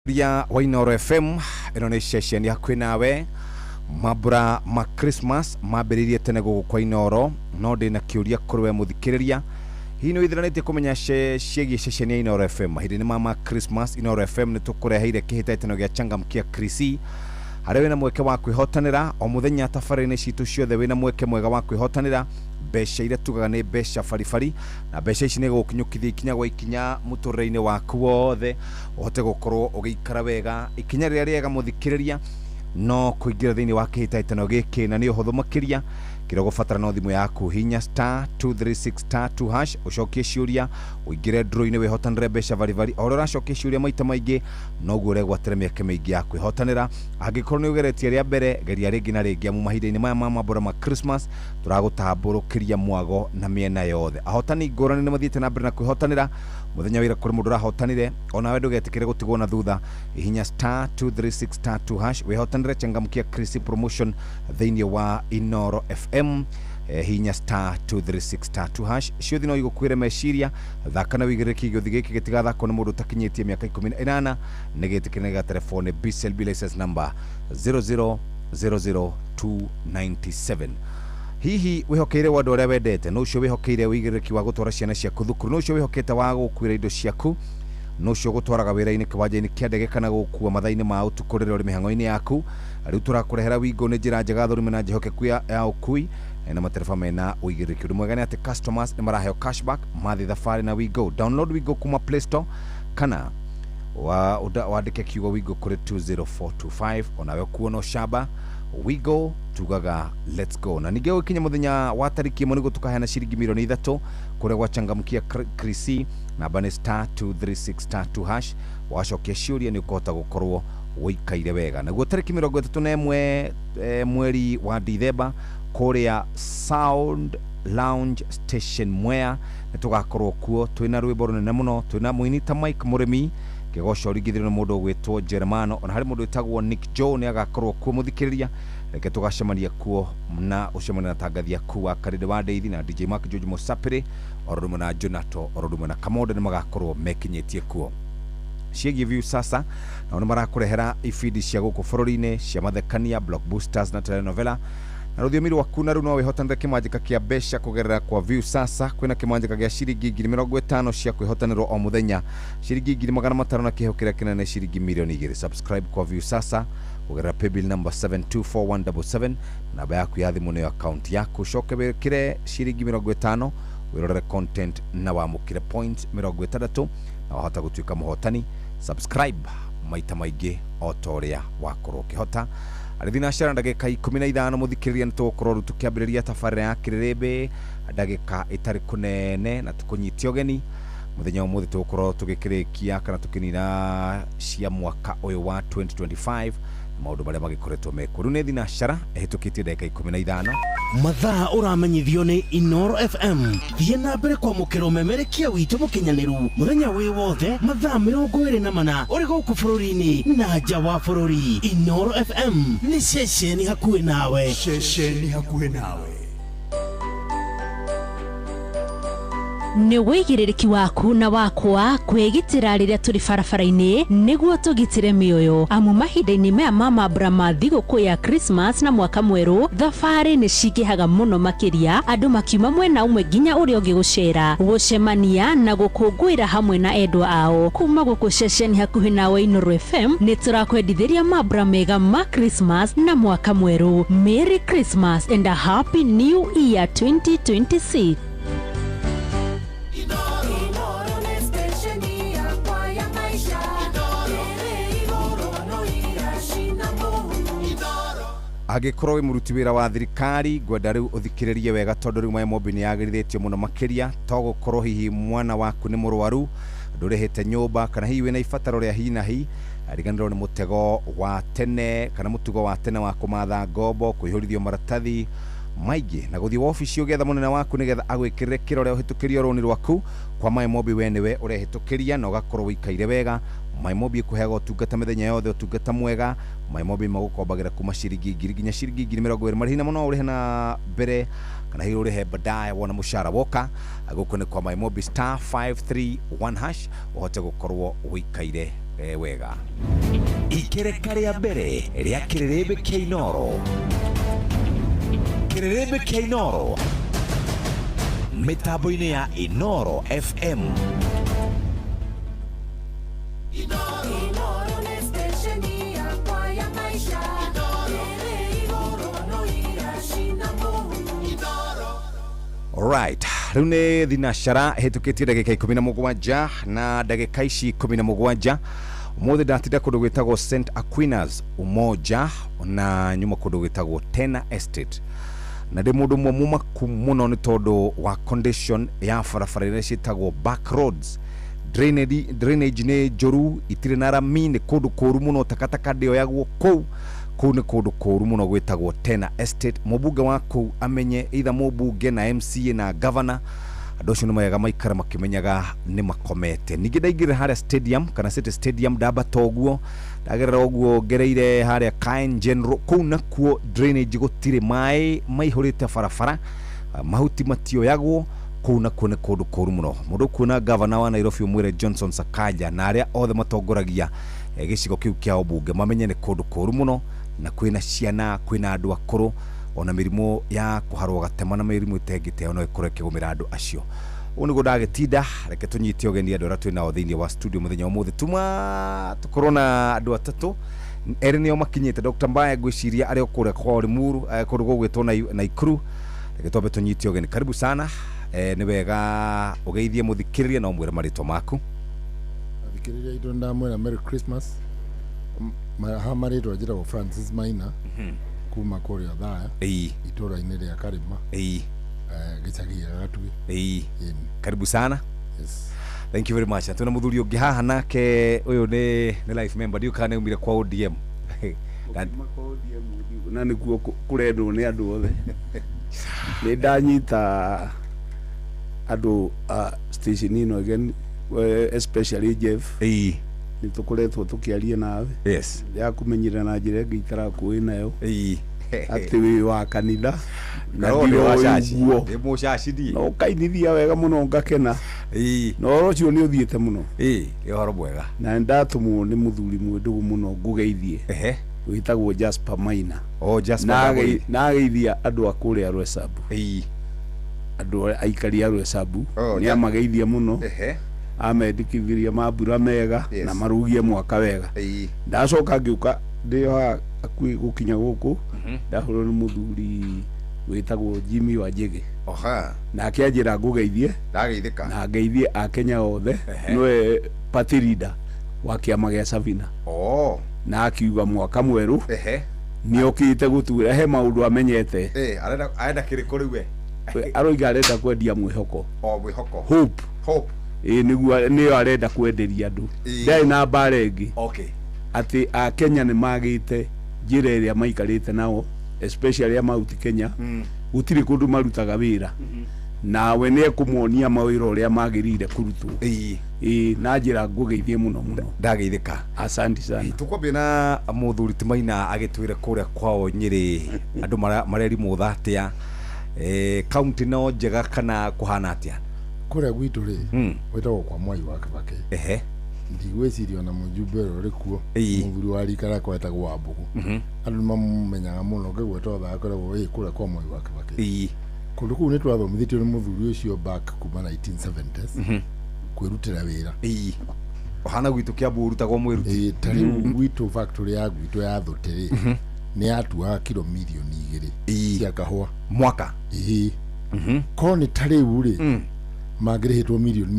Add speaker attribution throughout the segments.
Speaker 1: Ria wa Inooro FM, ĩno nĩ ceceni hakuhĩ nawe. Mambura ma Christmas mambĩrĩirie tene gũkũ kwa Inooro, no ndĩna kĩũria kũrĩ we mũthikĩrĩria. Hihi nĩ wĩthiranĩtie kũmenya ciĩgiĩ ceceni ya Inooro FM? Mahinda-inĩ maya ma Christmas, Inooro FM nĩ tũkũreheire kĩhĩtahĩtano gĩa Changamkia Krisi, harĩa wĩna mweke wa kwĩhotanĩra o mũthenya tabarĩra-inĩ citũ ciothe. Wĩna mweke mwega wa kwĩhotanĩra mbeca iria tugaga nĩ mbeca baribari, na mbeca ici nĩ gũgũkinyũkithia ikinya gwa ikinya mũtũrĩre-inĩ waku wothe, ũhote gũkorwo ũgĩikara wega. Ikinya rĩrĩa rĩega, mũthikĩrĩria, no kũingĩra thĩinĩ wa kĩhĩtahĩtano gĩkĩ, na nĩ ũhũthũ makĩria. Kĩrĩa ũgũbatara no thimũ yaku, hinya *236*2#, ũcokie ciũria, ũingĩre draw-inĩ, wĩhotanĩre mbeca baribari. O ũrĩa ũracokia ciũria maita maingĩ, noguo ũregwatĩra mĩeke mĩingĩ ya kwĩhotanĩra. Angĩkorwo nĩ ũgeretie rĩa mbere, geria rĩngĩ na rĩngĩ, amu mahinda-inĩ maya ma mambũra ma Christmas tũragũtambũrũkĩria mwago na mĩena yothe. Ahotani ngũrani nĩ mathiĩte na mbere na kwĩhotanĩra. Mũthenya wĩra kũrĩ mũndũ ũrahotanire, onawe ndũgetĩkĩre gũtigwo na thutha. Hihinya *236*2# wĩhotanĩre Changamkia Krisi promotion thĩinĩ wa Inooro FM. Hihinya *236*2#. Ciũthi no igũkuĩre meciria. Thaka na wĩigĩrĩrĩki. Gĩũthi gĩkĩ gĩtigathakwo nĩ mũndũ ũtakinyĩtie mĩaka 18. Nĩ gĩtĩkĩre gĩa telefoni BCLB license number 0000297. Hihi wĩhokeire wa andũ arĩa wendete? Nũ ũcio wĩhokeire wĩigĩrĩrĩki wa gũtwara ciana ciaku thukuru? Nũ ũcio wĩhokete wa gũkuĩra indo ciaku? Nũ ũcio ũgũtwaraga wĩra-inĩ, kĩwanja-inĩ kĩa ndege, kana gũkua mathaa-inĩ ma ũtukũ rĩrĩa ũrĩ mĩhang'o-inĩ yaku? Rĩu tũrakũrehera Wingo. Nĩ njĩra njega, thũrime na njĩhokeku ya ũkui na matereba mena ũigĩrĩrĩki. Ũndũ mwega nĩ atĩ customers nĩ maraheo cashback mathiĩ thabarĩ na Wingo. Download Wingo kuma Play Store kana wandĩke kiugo Wingo kũrĩ 20425, onawe ũkuona ũcamba. Wigo tugaga let's go. Na ningĩ gũkinya mũthenya wa tarĩki 1 nĩguo tũkaheana ciringi mirioni 3 kũrĩa gwachangamkia Krisi. Namba nĩ *236*2#. Wacokia ciũria nĩ ũkũhota gũkorwo ũikaire wega. Naguo tarĩki 31 mweri wa Dithemba, kũrĩa Sound Lounge Station Mwea, nĩ tũgakorwo kuo twĩna rwĩmbo rũnene mũno, twĩna mũini ta Mike Mũrĩmi, kĩgoco ringithĩrio nĩ mũndũ ũgwĩtwo Jeremano, ona harĩ mũndũ wĩtagwo Nick Joe nĩ agakorwo kuo. Mũthikĩrĩria, reke tũgacemania kuo na ũcemania na tangathi aku wa Karĩndĩ wa Ndeithi na DJ Mark George Musapĩrĩ, oro rĩmwe na Jonato, oro rĩmwe na Kamonde nĩ magakorwo mekinyĩtie kuo. Ciĩgiĩ Viusasa, nao nĩ marakũrehera ibindi cia gũkũ bũrũri-inĩ cia mathekania, blockbusters na telenovela na rũthiomi rwaku. Na rĩu no wĩhotanĩre kĩmanjĩka kĩa mbeca kũgerera kwa Viusasa. Kwĩna kĩmanjĩka gĩa ciringi 50,000 cia kwĩhotanĩrwo o mũthenya, ciringi 500,000, na kĩheo kĩrĩa kĩnene ciringi mirioni 2. Subscribe kwa Viusasa kũgerera paybill number 724177. Namba yaku ya thimũ nĩyo account yaku. Ũcoke wĩkĩre ciringi 50 wĩrorere content na wamũkĩre points 60 na wahota gũtuĩka mũhotani. Subscribe maita maingĩ o ta ũrĩa wakorwo ũkĩhota. Arĩthi na cera ndagĩka 15, mũthikĩrĩria, nĩ tũgũkorwo rĩu tũkĩambĩrĩria tabarĩra ya kĩrĩrĩmbĩ ndagĩka ĩtarĩ kũnene, na tũkũnyitie ũgeni. Mũthenya wa ũmũthĩ tũgũkorwo tũgĩkĩrĩkia kana tũkĩnina cia mwaka ũyũ wa 2025 na maũndũ marĩa magĩkoretwo mekuo. Rĩu nĩ thinacara ĩhĩtũkĩtie ndagĩka 15.
Speaker 2: Mathaa ũramenyithio nĩ Inoro FM. Thiĩ na mbere kwamũkĩra ũmemerekia witũ mũkinyanĩru mũthenya wĩ wothe, mathaa 24, ũrĩ gũkũ bũrũri-inĩ na nja wa bũrũri. Inoro FM nĩ ceceni hakuhĩ nawe.
Speaker 3: Ceceni hakuhĩ nawe.
Speaker 4: Nĩ wĩigĩrĩrĩki waku na wakwa kwĩgitĩra rĩrĩa tũrĩ barabara-inĩ, nĩguo tũgitĩre mĩoyo, amu mahinda-inĩ maya ma mambura ma thigũkũ ya Christmas na mwaka mwerũ, thabarĩ nĩ cingĩhaga mũno makĩria, andũ makiuma mwena ũmwe nginya ũrĩa ũngĩ gũcera, gũcemania na gũkũngũĩra hamwe na endwa ao. Kuma gũkũ ceceni hakuhĩ nawe Inooro FM, nĩ tũrakwendithĩria mambura mega ma Christmas na mwaka mwerũ. Merry Christmas and a Happy New Year 2026.
Speaker 5: Inoro nĩ stesheni yakwa ya maisha ĩrĩ igũrũ no iracina mũhu.
Speaker 1: Angĩkorwo wĩ mũruti wĩra wa thirikari, ngwenda rĩu ũthikĩrĩrie wega, tondũ rĩu MyMobi nĩ yagĩrithĩtio mũno makĩria. To gũkorwo hihi mwana waku nĩ mũrwaru, ndũrĩhĩte nyũmba, kana hihi wĩna ibataro rĩa hi na hi, riganĩrwo nĩ mũtego wa tene kana mũtugo wa tene wa kũmatha ngombo, kũihũrithio maratathi maingĩ na gũthiĩ wabici ũgĩetha mũnene waku nĩgetha agwĩkĩrĩre kĩrore ũhĩtũkĩrio rũni rwaku. Kwa MyMobi, we nĩwe ũrehĩtũkĩria na ũgakorwo wĩikaire wega. MyMobi ĩkũheaga ũtungata mĩthenya yothe, ũtungata mwega. MyMobi magũkombagĩra kuma ciringi 1,000 nginya ciringi 20,000. Marĩhi namo no ũrĩhe na mbere kana hihi ũrĩhe baadaye wona mũcara woka. Gũkũ nĩ kwa MyMobi, *531# ũhote gũkorwo wĩikaire. Wega.
Speaker 3: Ikereka rĩa mbere rĩa kĩrĩrĩmbĩ kĩa Inoro. Kĩrĩrĩmbĩ kĩa Inoro mĩtambo-inĩ ya Inoro FM.
Speaker 5: Inoro nĩ stesheni yakwa ya maisha. Ĩrĩ igũrũ no iracina mũhu.
Speaker 1: Alright, rĩu nĩ thinacara ĩhĩtũkĩtie ndagĩka 17, na ndagĩka ici 17 ũmũthĩ ndatinda kũndũ gwĩtagwo St Aquinas Umoja, na nyuma kũndũ gwĩtagwo Tena Estate, na ndĩ mũndũ ũmwe mũmaku mũno nĩ tondũ wa condition ya barabara iria ciĩtagwo back roads. Drainage nĩ njũru, itirĩ na rami, nĩ kũndũ kũru mũno, takataka ndĩoyagwo kũu. Kũu nĩ kũndũ kũru mũno gwĩtagwo Tena Estate. Mũmbunge wa kũu amenye, either mũmbunge na MCA na governor, andũ acio nĩ mawega maikara makĩmenyaga nĩ makomete. Ningĩ ndaingĩrĩra harĩa stadium kana City Stadium, ndambata ũguo, ndagerera ũguo ngereire harĩa Kaen General, kũu nakuo drainage gũtirĩ, maĩ maihũrĩte barabara, mahuti matioyagwo. Kũu nakuo nĩ kũndũ kũru mũno. Mũndũ kuona gavana wa Nairobi ũmwĩre Johnson Sakaja na arĩa othe matongoragia gĩcigo kĩu kĩa ũmbunge mamenye nĩ kũndũ kũru mũno, na kwĩna ciana, kwĩna andũ akũrũ, ona mĩrimũ ya kũharwo gatema na mĩrimũ ĩtengĩte no ĩkorwo ĩkĩgũmĩra andũ acio. Ũguo nĩguo ndagĩtinda. Reke tũnyite ũgeni andũ arĩa twĩ nao thĩinĩ wa studio mũthenya wa ũmũthĩ. Tuma tũkorwo na andũ atatũ, erĩ nĩo makinyĩte. Dr. Mbaya ngwĩciria arĩ o kũrĩa kwa Limuru, kũndũ gũgwĩtwo Naikuru. Reke twambe tũnyite ũgeni. Karibu sana. Nĩ wega ũgeithie mũthikĩrĩria na ũmwĩre marĩtwa maku.
Speaker 6: Athikĩrĩria itũ, ndamwĩra Merry Christmas. Ha marĩtwa njĩtagwo Francis Maina kuma kũrĩa Othaya, itũra-inĩ rĩa Karĩma, gĩcagi gĩa Gatui. Ĩni.
Speaker 1: Karibu sana.
Speaker 6: Yes.
Speaker 1: Thank you very much. Na twĩna mũthuri ũngĩ haha nake, ũyũ nĩ life member, ndiũ kana nĩ umire kwa ODM.
Speaker 7: Na nĩkuo kũrendwo nĩ andũ othe. Nĩ ndanyita andũ a station ĩno again, especially Jeff. Nĩ tũkoretwo tũkĩaria nawe. Yakũmenyire na njĩra ĩngĩ itarakũĩ nayo, atĩ wĩ wa kanitha na
Speaker 1: Korwo ndĩ wa
Speaker 7: ndiroĩ
Speaker 1: caci.
Speaker 7: ũguo.
Speaker 1: Ndĩ mũcaci niĩ.
Speaker 7: Na ũkainithia wega mũno ngakena, na ũhoro ũcio nĩ ũthiĩte mũno.
Speaker 1: Nĩ ũhoro mwega.
Speaker 7: Na ndatũmwo nĩ mũthuri mwĩ ndũgũ mũno ngũgeithie, wĩtagwo Jasper Maina.
Speaker 1: Oh, Jasper
Speaker 7: Na
Speaker 1: Ndagũrĩ.
Speaker 7: na ageithia andũ a kũrĩa Rwesabu, andũ arĩa aikari a Rwesabu.
Speaker 1: Oh,
Speaker 7: nĩ amageithia mũno, amendĩkithirie mambura mega na marugie mwaka wega. Ndacoka ngĩũka ndĩ haha hakuhĩ gũkinya gũkũ, ndahũrwo nĩ mũthuri wĩtagwo Jimmy Wanjĩgĩ. Nake anjĩra ngũgeithie.
Speaker 1: Ndageithĩka.
Speaker 7: Na ngeithie akenya othe. Nĩwe party leader wa kĩama gĩa Sabina. Na akiuga mwaka mwerũ nĩ okĩte gũtuĩra he maũndũ amenyete.
Speaker 1: Arenda kĩrĩkũ rĩu we?
Speaker 7: Aroiga arenda kwendia mwĩhoko.
Speaker 1: O mwĩhoko.
Speaker 7: Hope.
Speaker 1: Hope.
Speaker 7: Ĩĩ, nĩguo nĩyo arenda kwenderia andũ. Ndarĩ na mbara ĩngĩ. Atĩ akenya nĩ magĩte njĩra ĩrĩa maikarĩte nao, especially a Mount Kenya, gũtirĩ kũndũ marutaga wĩra, nawe nĩ ekũmonia mawĩra ũrĩa magĩrĩire kũrutwo. Ĩĩ, na njĩra ngũgeithie mũno mũno.
Speaker 1: Ndageithĩka.
Speaker 7: Asante sana.
Speaker 1: Tukwambia na mũthuri ti Maina agĩtwĩre kũrĩa kwao Nyĩrĩ andũ marerimũtha atĩa, kaunti no njega kana kũhana atĩa?
Speaker 6: Kũrĩa gwitũ rĩ, gwĩtagwo kwa Mwai wa Kibaki. Ndigwĩciria ona mũjumbe ũrĩa ũrĩ kuo, mũthuri wa rika rĩakwa etagwo Wambũgũ, andũ nĩ mamũmenyaga mũno. Ngĩgweta Othaya akoragwo ĩ kũrĩa kwa Mwai wa Kibaki. Kũndũ kũu nĩ twathomithĩtio nĩ mũthuri ũcio back kuma 1970s kwĩrutĩra wĩra.
Speaker 1: Ũhana gwitũ Kĩambu ũrutagwo mwĩruti.
Speaker 6: Ĩĩ, ta rĩu gwitũ factory ya gwitũ ya thũtĩ rĩ, nĩ yatuaga kiro 2 mirioni cia kahũa
Speaker 1: mwaka.
Speaker 6: Ĩĩ, korwo nĩ ta rĩu rĩ, mangĩrĩhĩtwo 300 mirioni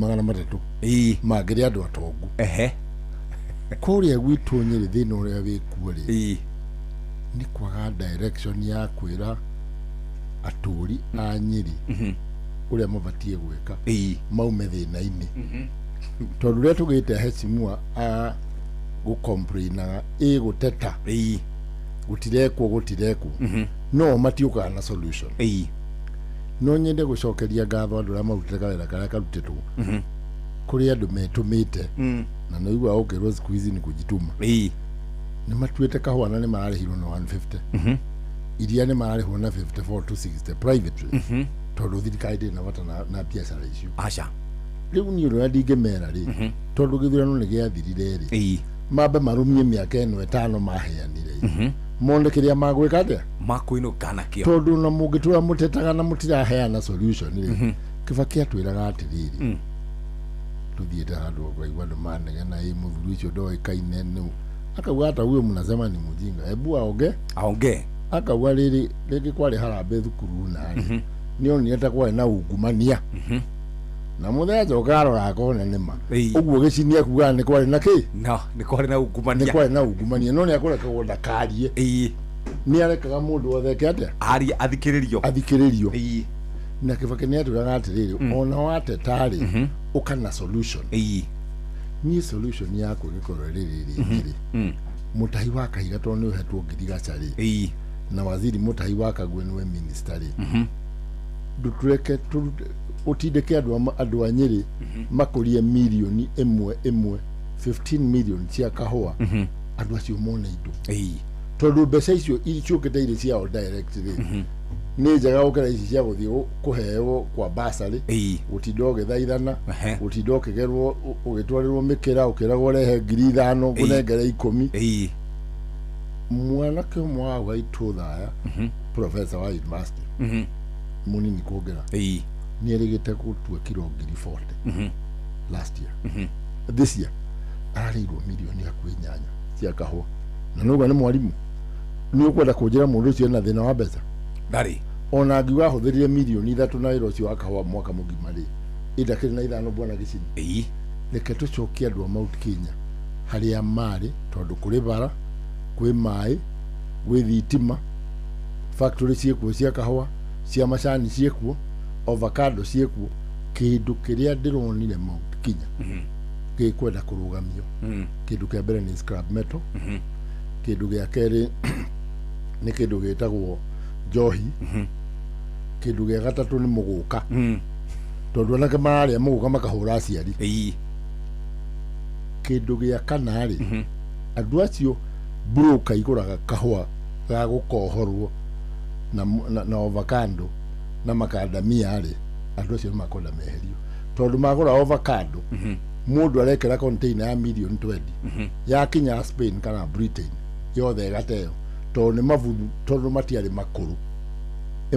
Speaker 6: mangĩrĩ andũ atongu. Kũrĩa gwitũ Nyĩrĩ thĩna ũrĩa wĩkuo rĩ, nĩ kwaga direction ya kwĩra atũri a Nyĩrĩ ũrĩa mabatiĩ gwĩka maume thĩna-inĩ, tondũ rĩrĩa tũgĩte heshimua a gũcomplainaga ĩ gũteta gũtirekwo gũtirekwo, no matiũkaga na solution. No nyende gũcokeria ngatho andũ arĩa marutĩte kawĩra karĩa karutĩtwo kũrĩ andũ metũmĩte, na nĩiguaga ũkĩrwo siku hizi ni kujituma. Nĩ matuĩte kahũa na nĩ mararĩhirwo na 150, iria nĩ mararĩhwo na 54 to 60 privately, tondũ thirikari ndĩrĩ na bata na biacara icio.
Speaker 1: Aca.
Speaker 6: Rĩu niĩ ũrĩa ndingĩmera rĩ, tondũ gĩthurano nĩ gĩathirire rĩ, mambe marũmie mĩaka ĩno 5 maheanire, mone kĩrĩa magwĩka atĩa,
Speaker 1: makuinũka nakĩo,
Speaker 6: tondũ na mũngĩtũra mũtetaga na mũtiraheana solution rĩ. Kibaki atwĩraga atĩrĩrĩ, tuthiĩte handũ ũkaigua andũ manegena, ĩ mũthuri ũcio ndoĩkaine nũ, akauga hata huyo mnasema ni mjinga, hebu aonge
Speaker 1: aongee.
Speaker 6: Akauga rĩrĩ rĩngĩ kwarĩ harambee thukuru narĩ nĩonire ta kwarĩ na ungumania, na mũthenya acoka arora akona nĩma ũguo Gĩcini akugaga nĩ kwarĩ na kĩ,
Speaker 1: no nĩ kwarĩ na ungumania,
Speaker 6: nĩ kwarĩ na ungumania, no nĩ akũrekagwo ndakarie. Nĩ arekaga mũndũ wothe eke atĩa,
Speaker 1: arie, athikĩrĩrio,
Speaker 6: athikĩrĩrio. Na Kibaki nĩ atwĩraga atĩrĩrĩ, ona wateta rĩ, ũka na solution. Niĩ solution yakwa ĩgĩkorwo ĩrĩ rĩrĩ rĩ, Mutahi wa Kahiga tondũ nĩ ũhetwo ngirigaca rĩ, na waziri Mutahi wa Kagwe nĩwe minister rĩ, ndũtũreke ũtindĩke andũ a Nyĩrĩ makũrie mirioni 1 1 15 million cia kahũa, andũ acio mone indo, tondũ mbeca icio ciũkĩte irĩ ciao direct rĩ, nĩ njega gũkĩra ici cia gũthiĩ kũheo kwa basarĩ, gũtinda ũgĩthaithana, gũtinda ũkĩgerwo ũgĩtwarĩrwo mĩkĩra, ũkĩragwo rehe 5,000 ngũnengere 10. Mwanake ũmwe wa gaitũ Thaya, professor wa university mũnini kũngĩra, nĩ erĩgĩte gũtua kiro 40,000 last year. This year ararĩirwo mirioni hakuhĩ 8 cia kahũa, na nĩuga nĩ mwarimũ. Nĩ ũkwenda kũnjĩra mũndũ ũcio ena thĩna wa mbeca?
Speaker 1: Ndarĩ.
Speaker 6: Ona angiuga ahũthĩrire mirioni 3 na wĩra ũcio wa kahũa mwaka mũgima rĩ, ĩndakĩrĩ na 5 bwana Gĩcini. Reke tũcokie andũ a Mount Kenya harĩa marĩ, tondũ kũrĩ bara, kwĩ maĩ, gwĩ thitima, factory ciĩkuo cia kahũa, cia macani ciĩkuo, avocado ciĩkuo. Kĩndũ kĩrĩa ndĩronire Mount Kenya gĩkwenda kũrũgamio, kĩndũ kĩa mbere nĩ scrap metal, kĩndũ gĩa kerĩ nĩ kĩndũ gĩtagwo njohi, kĩndũ gĩa gatatũ nĩ mũgũka, tondũ anake mararĩa mũgũka makahũra aciari. Kĩndũ gĩa kana rĩ, andũ acio broker igũraga kahũa ga gũkohorwo na avocado na makandamia rĩ, andũ acio nĩ makwenda meherio, tondũ magũra avocado mũndũ arekĩra container ya mirioni 20 yakinya Spain kana Britain yothe ĩgateo, tondũ nĩ mabuthu, tondũ matiarĩ makũrũ,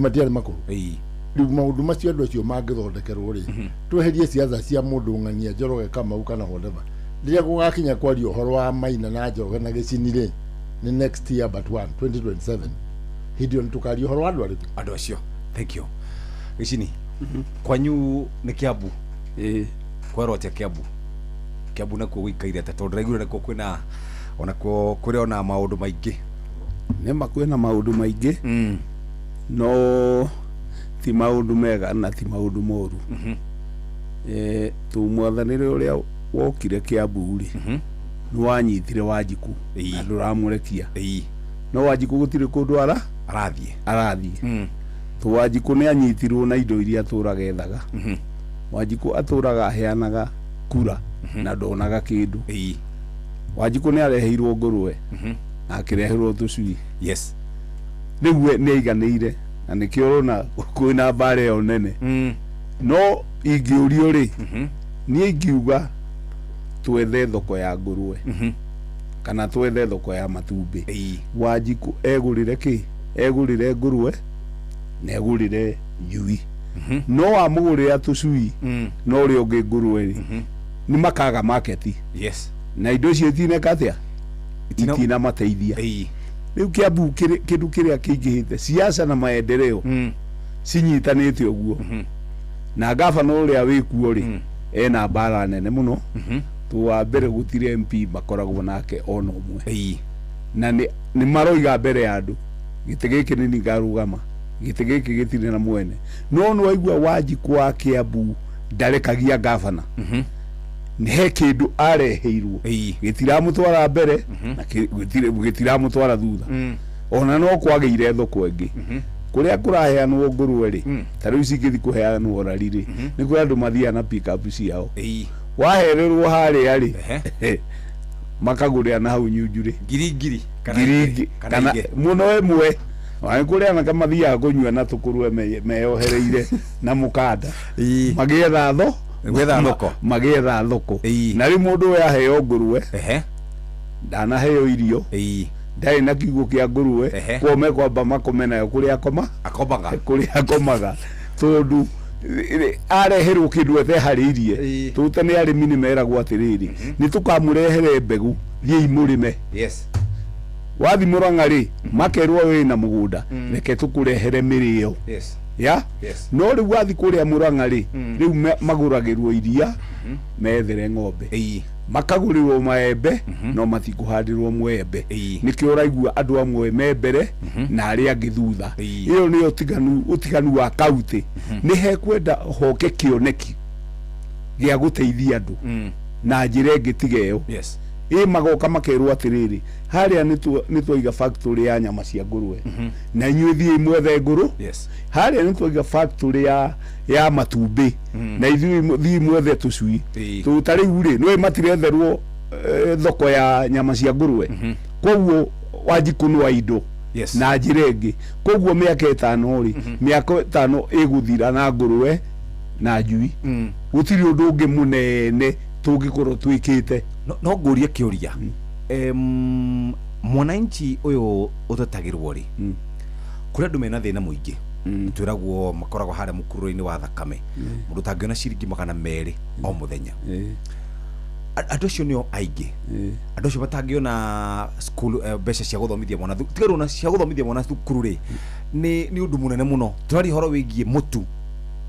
Speaker 6: matiarĩ makũrũ. Rĩu maũndũ macio andũ acio mangĩthondekerwo rĩ, tweherie ciaca cia mũndũ ng'ania Njoroge Kamau kana whatever. Rĩrĩa gũgakinya kwaria ũhoro wa Maina na Njoroge na Gĩcini rĩ, nĩ next year but one, 2027, hĩndĩ ĩyo nĩ tũkaria ũhoro wa andũ arĩkũ,
Speaker 1: andũ acio. Thank you Gĩcini. Kwanyu nĩ Kiambu? Kwerwo atĩa Kiambu? Kiambu nakuo gũikaire atĩa? Tondũ ndĩraiguire nakuo kwĩna onakuo kũrĩ ona maũndũ maingĩ.
Speaker 7: Nĩma kwĩna maũndũ maingĩ, no ti maũndũ mega na ti maũndũ moru. Tũ mwathani ũrĩa wokire Kiambu rĩ, nĩ wanyitire Wanjikũ na ndũramũrekia. No Wanjikũ gũtirĩ kũndũ arathiĩ. Tũ Wanjikũ nĩ anyitirwo na indo iria atũraga ethaga. Wanjikũ atũraga aheanaga kura na ndonaga kĩndũ. Wanjikũ nĩ areheirwo ngũrwe na akĩreherwo tũcui.
Speaker 1: Yes.
Speaker 7: Rĩu we nĩ aiganĩire, na nĩkĩo ũrona kwĩna mbara ĩyo nene. No ingĩũrio rĩ, niĩ ingiuga twethe thoko ya ngũrwe kana twethe thoko ya matumbĩ. Wanjikũ egũrĩre kĩ? Egũrĩre ngũrwe na egũrĩre njui. No wamũgũrĩra tũcui na ũrĩa ũngĩ ngũrwe rĩ, nĩ makaga market.
Speaker 1: Yes.
Speaker 7: Na indo icio itineka atĩa? Itinamateithia. Rĩu Kiambu kĩndũ kĩrĩa kĩingĩhĩte siasa na maendeleo cinyitanĩte ũguo. Na gavana ũrĩa wĩkuo rĩ, ena mbara nene mũno. Tũ wa mbere gũtirĩ MP makoragwo nake ona ũmwe. Na nĩ maroiga mbere ya andũ, gĩtĩ gĩkĩ nĩ ngarũgama, gĩtĩ gĩkĩ gĩtirĩ na mwene. No nĩ waigua Wanjikũ wa Kiambu ndarekagia gavana. Nĩ he kĩndũ areheirwo, gĩtiramũtwara mbere na gĩtiramũtwara thutha. Ona no kwagĩire thoko ĩngĩ kũrĩa kũraheanwo ngũrwe rĩ, ta rĩu cingĩthiĩ kũheanwo rari rĩ, nĩ kũrĩ andũ mathiaga na pick-up ciao. Wahererwo harĩa rĩ, makagũrĩra na hau nyunjurĩ
Speaker 1: ngiri
Speaker 7: ngiri kana mũno ĩmwe. Nĩ kũrĩ anake mathiaga kũnyua na tũkũrwe meyohereire na mũkanda magĩetha
Speaker 1: Gwetha thoko.
Speaker 7: Magĩetha thoko. Na rĩu mũndũ ũyũ aheo ngũrwe, ndanaheo irio, ndarĩ na kiugũ kĩa ngũrwe, koguo mekwamba makome nayo kũrĩa akoma
Speaker 1: akomaga,
Speaker 7: kũrĩa akomaga, tondũ areherwo kĩndũ eteharĩirie. Tondũ tene arĩmi nĩ meragwo atĩrĩrĩ, nĩ tũkamũrehere mbegũ, thiĩi mũrĩme. Wathi Mũrang'a rĩ, makerwo wĩ na mũgũnda, reke tũkũrehere mĩrĩo. Ya? No rĩu wathi kũrĩa Mũrang'a rĩ, rĩu magũragĩrwo iria, methere ng'ombe. Makagũrĩrwo maembe, no matikũhandĩrwo mwembe. Nĩkĩo ũraigua andũ amwe me mbere na arĩa angĩ thutha. Ĩyo nĩyo ũtiganu wa kaunti. Nĩ hekwenda hoke kĩoneki gĩa gũteithia andũ na njĩra ĩngĩ tiga ĩyo. Ĩ magoka makerwo atĩrĩrĩ, harĩa nĩ twaiga factory ya nyama cia ngũrwe, na inyuĩ thiĩi mwethe ngũrũ. Harĩa nĩ twaiga factory ya matumbĩ, na ithuĩ thiĩi mwethe tũcui. Tondũ ta rĩu rĩ, nĩũĩ matiretherwo thoko ya nyama cia ngũrwe. Koguo Wanjikũ nĩ wa indo na njĩra ĩngĩ. Koguo mĩaka 5 rĩ, mĩaka 5 ĩgũthira na ngũrwe na njui. Gũtirĩ ũndũ ũngĩ mũnene tũngĩkorwo twĩkĩte.
Speaker 1: No ngũrie kĩũria. Mwananchi ũyũ ũtetagĩrwo rĩ, kũrĩ andũ mena thĩna mũingĩ, twĩragwo makoragwo harĩa mũkururo-inĩ wa thakame, mũndũ ũtangĩona ciringi 200 o mũthenya. Andũ acio nĩo aingĩ. Andũ acio matangĩona school, mbeca cia gũthomithia mwana, tiga rĩu cia gũthomithia mwana cukuru rĩ, nĩ ũndũ mũnene mũno. Tũraria ũhoro wĩgiĩ mũtu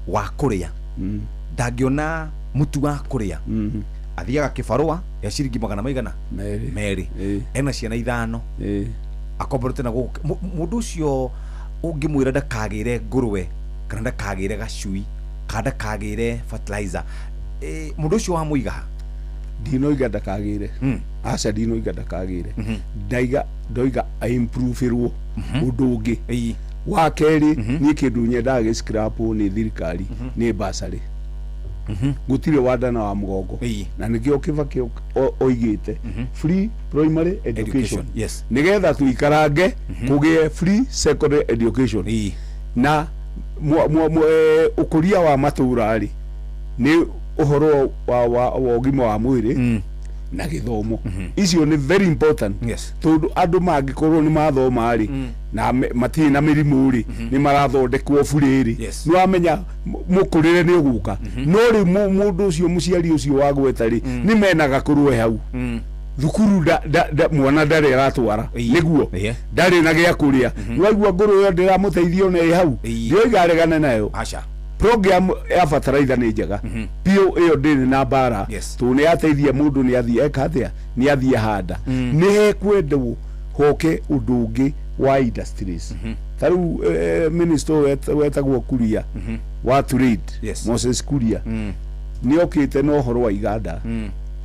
Speaker 1: wa kũrĩa. Ndangĩona mũtu wa kũrĩa. Athiaga kĩbarũa ya ciringi magana maigana? Merĩ. Ena ciana 5. Akomborete na gũkũ. Mũndũ ũcio ũngĩmwĩra ndakagĩre ngũrwe, kana ndakagĩre gacui, kana ndakagĩre fertilizer, mũndũ ũcio wamũiga ha?
Speaker 7: Ndinoiga ndakagĩre. Aca, ndinoiga ndakagĩre. Ndoiga aimprove-irwo ũndũ ũngĩ. Wa kerĩ, niĩ kĩndũ nyendaga gĩscrapwo nĩ thirikari nĩ bursary. Gũtirĩ wandana wa mũgongo. Na nĩkĩo Kibaki oigĩte free primary education. Nĩgetha tũikarange kũgĩe free secondary education. Na ũkũria wa matũra rĩ, nĩ ũhoro wa ũgima wa mwĩrĩ na gĩthomo. Icio nĩ very important. Tondũ andũ mangĩkorwo nĩ mathoma rĩ, na matirĩ na mĩrimũ rĩ, nĩ marathondekwo burĩ rĩ, nĩ wamenya mũkũrĩre nĩ ũgũka. No rĩu mũndũ ũcio, mũciari ũcio wa gweta rĩ, nĩ menaga kũrũe hau. Thukuru mwana ndarĩ aratwara. Nĩguo. Ndarĩ na gĩa kũrĩa. Nĩ waigua ngũrũ ĩyo ndĩramũteithia ona ĩ hau. Ndĩroiga aregane nayo. Program ya fertilizer nĩ njega. Biũ ĩyo ndĩrĩ na mbara. Tondũ nĩ yateithia mũndũ nĩ athiĩ eka atĩa? Nĩ athiĩ ahanda. Nĩ hekwendwo hoke ũndũ ũngĩ wa industries. Ta rĩu minister wetagwo Kuria wa trade, Moses Kuria, nĩ okĩte na ũhoro wa iganda.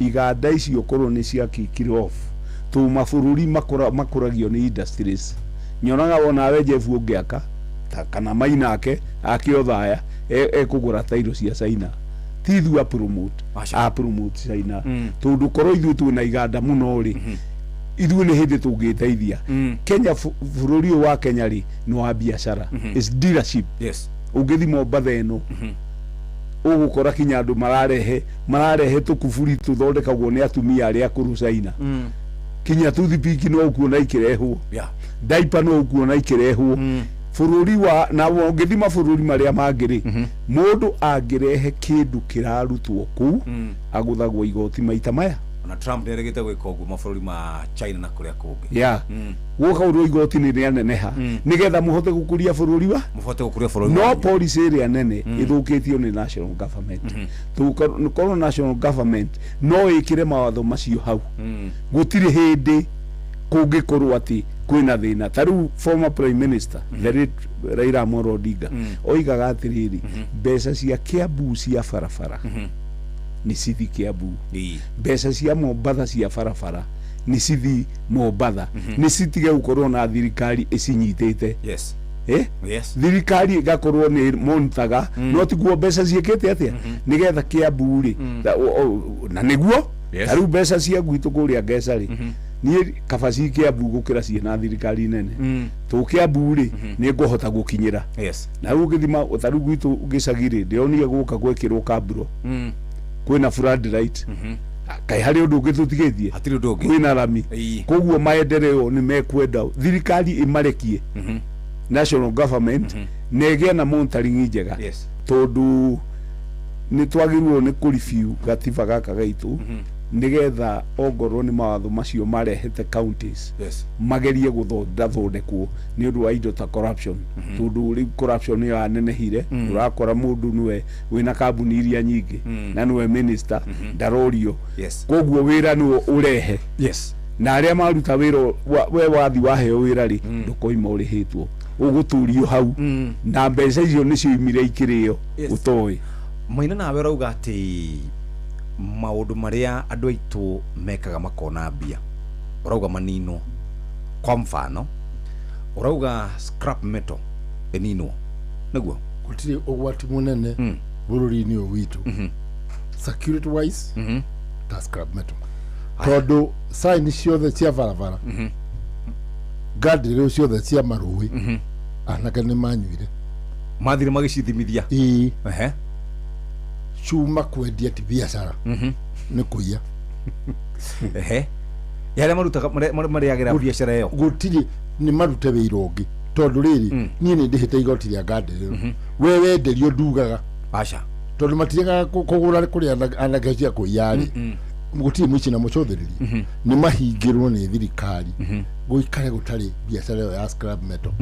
Speaker 7: Iganda icio korwo nĩ cia kick off, tondũ mabũrũri makũragio nĩ industries. Nyonaga wonawe Jeff ũngĩaka kana Mainake ake Othaya ekũgũra tairo cia China. Ti ithuĩ a promote, a promote China. Tondũ korwo ithuĩ twĩna iganda mũno rĩ, ithuĩ nĩ hĩndĩ tũngĩteithia. Kenya, bũrũri ũyũ wa Kenya rĩ, nĩ wa biacara. It's dealership. Ũngĩthiĩ Mombatha ĩno, ũgũkora kinya andũ mararehe tũkuburi tũthondekagwo nĩ atumia arĩa akũrũ China. Kinya toothpick no ũkuona ikĩrehwo. Diaper no ũkuona ikĩrehwo. Bũrũri wa, na ũngĩthiĩ mabũrũri marĩa mangĩ rĩ, mũndũ angĩrehe kĩndũ kĩrarutwo kũu, agũthagwo igoti maita maya.
Speaker 1: Na Trump nĩaregete gwĩka ũguo mabũrũri ma China na kũrĩa kũngĩ.
Speaker 7: Gwoka ũrĩa igoti nĩ rĩaneneha, nĩgetha mũhote gũkũria bũrũri wa?
Speaker 1: Mũhote gũkũria bũrũri
Speaker 7: No policy ĩrĩa nene ĩthũkĩtio nĩ national government. Tũkorwo national government no ĩkĩre mawatho macio hau. Gũtirĩ hĩndĩ kũngĩkorwo atĩ kwĩna thĩna. Ta rĩu former prime minister, the late Raila Amolo Odinga, oigaga atĩrĩrĩ, mbeca cia Kiambu cia barabara nĩ cithi Kiambu. Mbeca cia Mombatha cia barabara nĩ cithi Mombatha. Nĩ citige gũkorwo na thirikari ĩcinyitĩte. Thirikari ĩgakorwo nĩ monitaga, no tiguo mbeca ciĩkĩte atĩa? Nĩgetha Kiambu rĩ, na nĩguo, ta rĩu mbeca cia gwitũ kũrĩa Ngeca rĩ, Niĩ kaba ci Kĩambu gũkĩra ciĩ na thirikari nene. Tũ Kĩambu rĩ, nĩ ngũhota gũkinyĩra. Na rĩu ũngĩthima ta rĩu gwitũ gĩcagi rĩ, ndĩronire gũka gwekĩrwo kamburo, kwĩna floodlight. Kaĩ harĩ ũndũ ũngĩ tũtigĩtie?
Speaker 1: Hatirĩ ũndũ ũngĩ.
Speaker 7: Kwĩna rami. Koguo maendeleo nĩ mekwenda thirikari ĩmarekie, national government, na ĩgĩe na monitoring njega, tondũ nĩ twagĩrĩirwo nĩ kũ review gatiba gaka gaitũ, nĩgetha ongorwo nĩ mawatho macio marehete counties, magerie gũthondathondekwo nĩ ũndũ wa indo ta corruption, tondũ rĩu corruption nĩyo yanenehire. Ũrakora mũndũ nĩwe wĩna kambuni iria nyingĩ na nĩwe minister, ndarorio. Koguo wĩra nĩwo ũrehe na arĩa maruta wĩra we wathi waheo wĩra rĩ, ndũkoima ũrĩhĩtwo, ũgũtũrio hau na mbeca icio nĩcio imire ikĩrĩo. Ũtoĩ.
Speaker 1: Maina, nawe ũrauga atĩ maũndũ marĩa andũ aitũ mekaga makona mbia, ũrauga maninwo. Kwa mfano, ũrauga scrap metal ĩninwo, nĩguo?
Speaker 6: Gũtirĩ ũgwati mũnene bũrũri-inĩ ũyũ witũ security wise ta scrap metal, tondũ sign ciothe cia barabara, guardrail ciothe cia marũĩ, anake nĩ manyuire.
Speaker 1: Mathire magĩcithimithia.
Speaker 6: Ĩĩ. Cuma kwendia ti biacara, nĩ kũiya.
Speaker 1: Ehe, arĩa marutaga marĩagĩra biacara ĩyo.
Speaker 6: Gũtirĩ, nĩ marute wĩra ũngĩ, tondũ rĩrĩ, niĩ nĩ ndĩhĩte igoti rĩa guardrail. We wenderio ndugaga.
Speaker 1: Aca.
Speaker 6: Tondũ matiregaga kũgũra kũrĩa anake cia kũiya rĩ, gũtirĩ mũici na mũcũthĩrĩria. Nĩ mahingĩrwo nĩ thirikari, gũikare gũtarĩ biacara ĩyo ya scrap metal.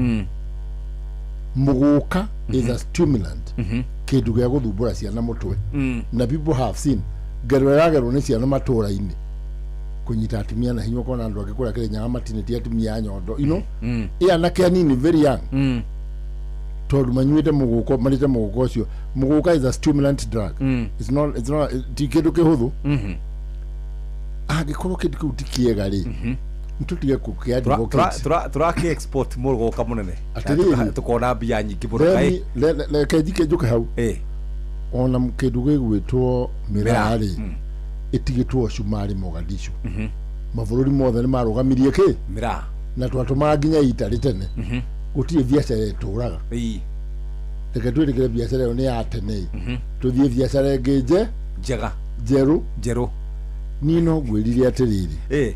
Speaker 6: Mũgũka is a stimulant, kĩndũ gĩa gũthumbũra ciana mũtwe, na people have seen ngero ĩragerwo nĩ ciana matũra-inĩ kũnyita atumia na hinya, ũkona andũ angĩ kũrĩa Kĩrĩnyaga matinĩtie atumia a nyondo ĩ anake anini, very young, tondũ manyuĩte mũgũko, marĩte mũgũko ũcio. Mũgũka is a stimulant drug. It's not ti kĩndũ kĩhũthũ. Angĩkorwo kĩndũ kĩu ti kĩega rĩ, nĩtũtige kũkĩ-advocate.
Speaker 1: Tũrakĩ export mũgũka mũnene.
Speaker 6: Atĩrĩrĩ.
Speaker 1: Tũkona mbia nyingĩ mũno.
Speaker 6: Let
Speaker 1: kaĩ
Speaker 6: reke njike njũke hau. Ona kĩndũ gĩgwĩtwo mĩraa rĩ, ĩtigĩtwo cumari Mogadishu. Mabũrũri mothe nĩ marũgamirie kĩ?
Speaker 1: Mĩraa.
Speaker 6: Na twatũmaga nginya itarĩ tene. Gũtirĩ biacara ĩtũraga. Reke twĩtĩkĩre biacara ĩyo nĩ ya tene, tũthiĩ biacara ĩngĩ nje
Speaker 1: Njega.
Speaker 6: Njerũ.
Speaker 1: Njerũ.
Speaker 6: Niĩ no ngwĩrire atĩrĩrĩ,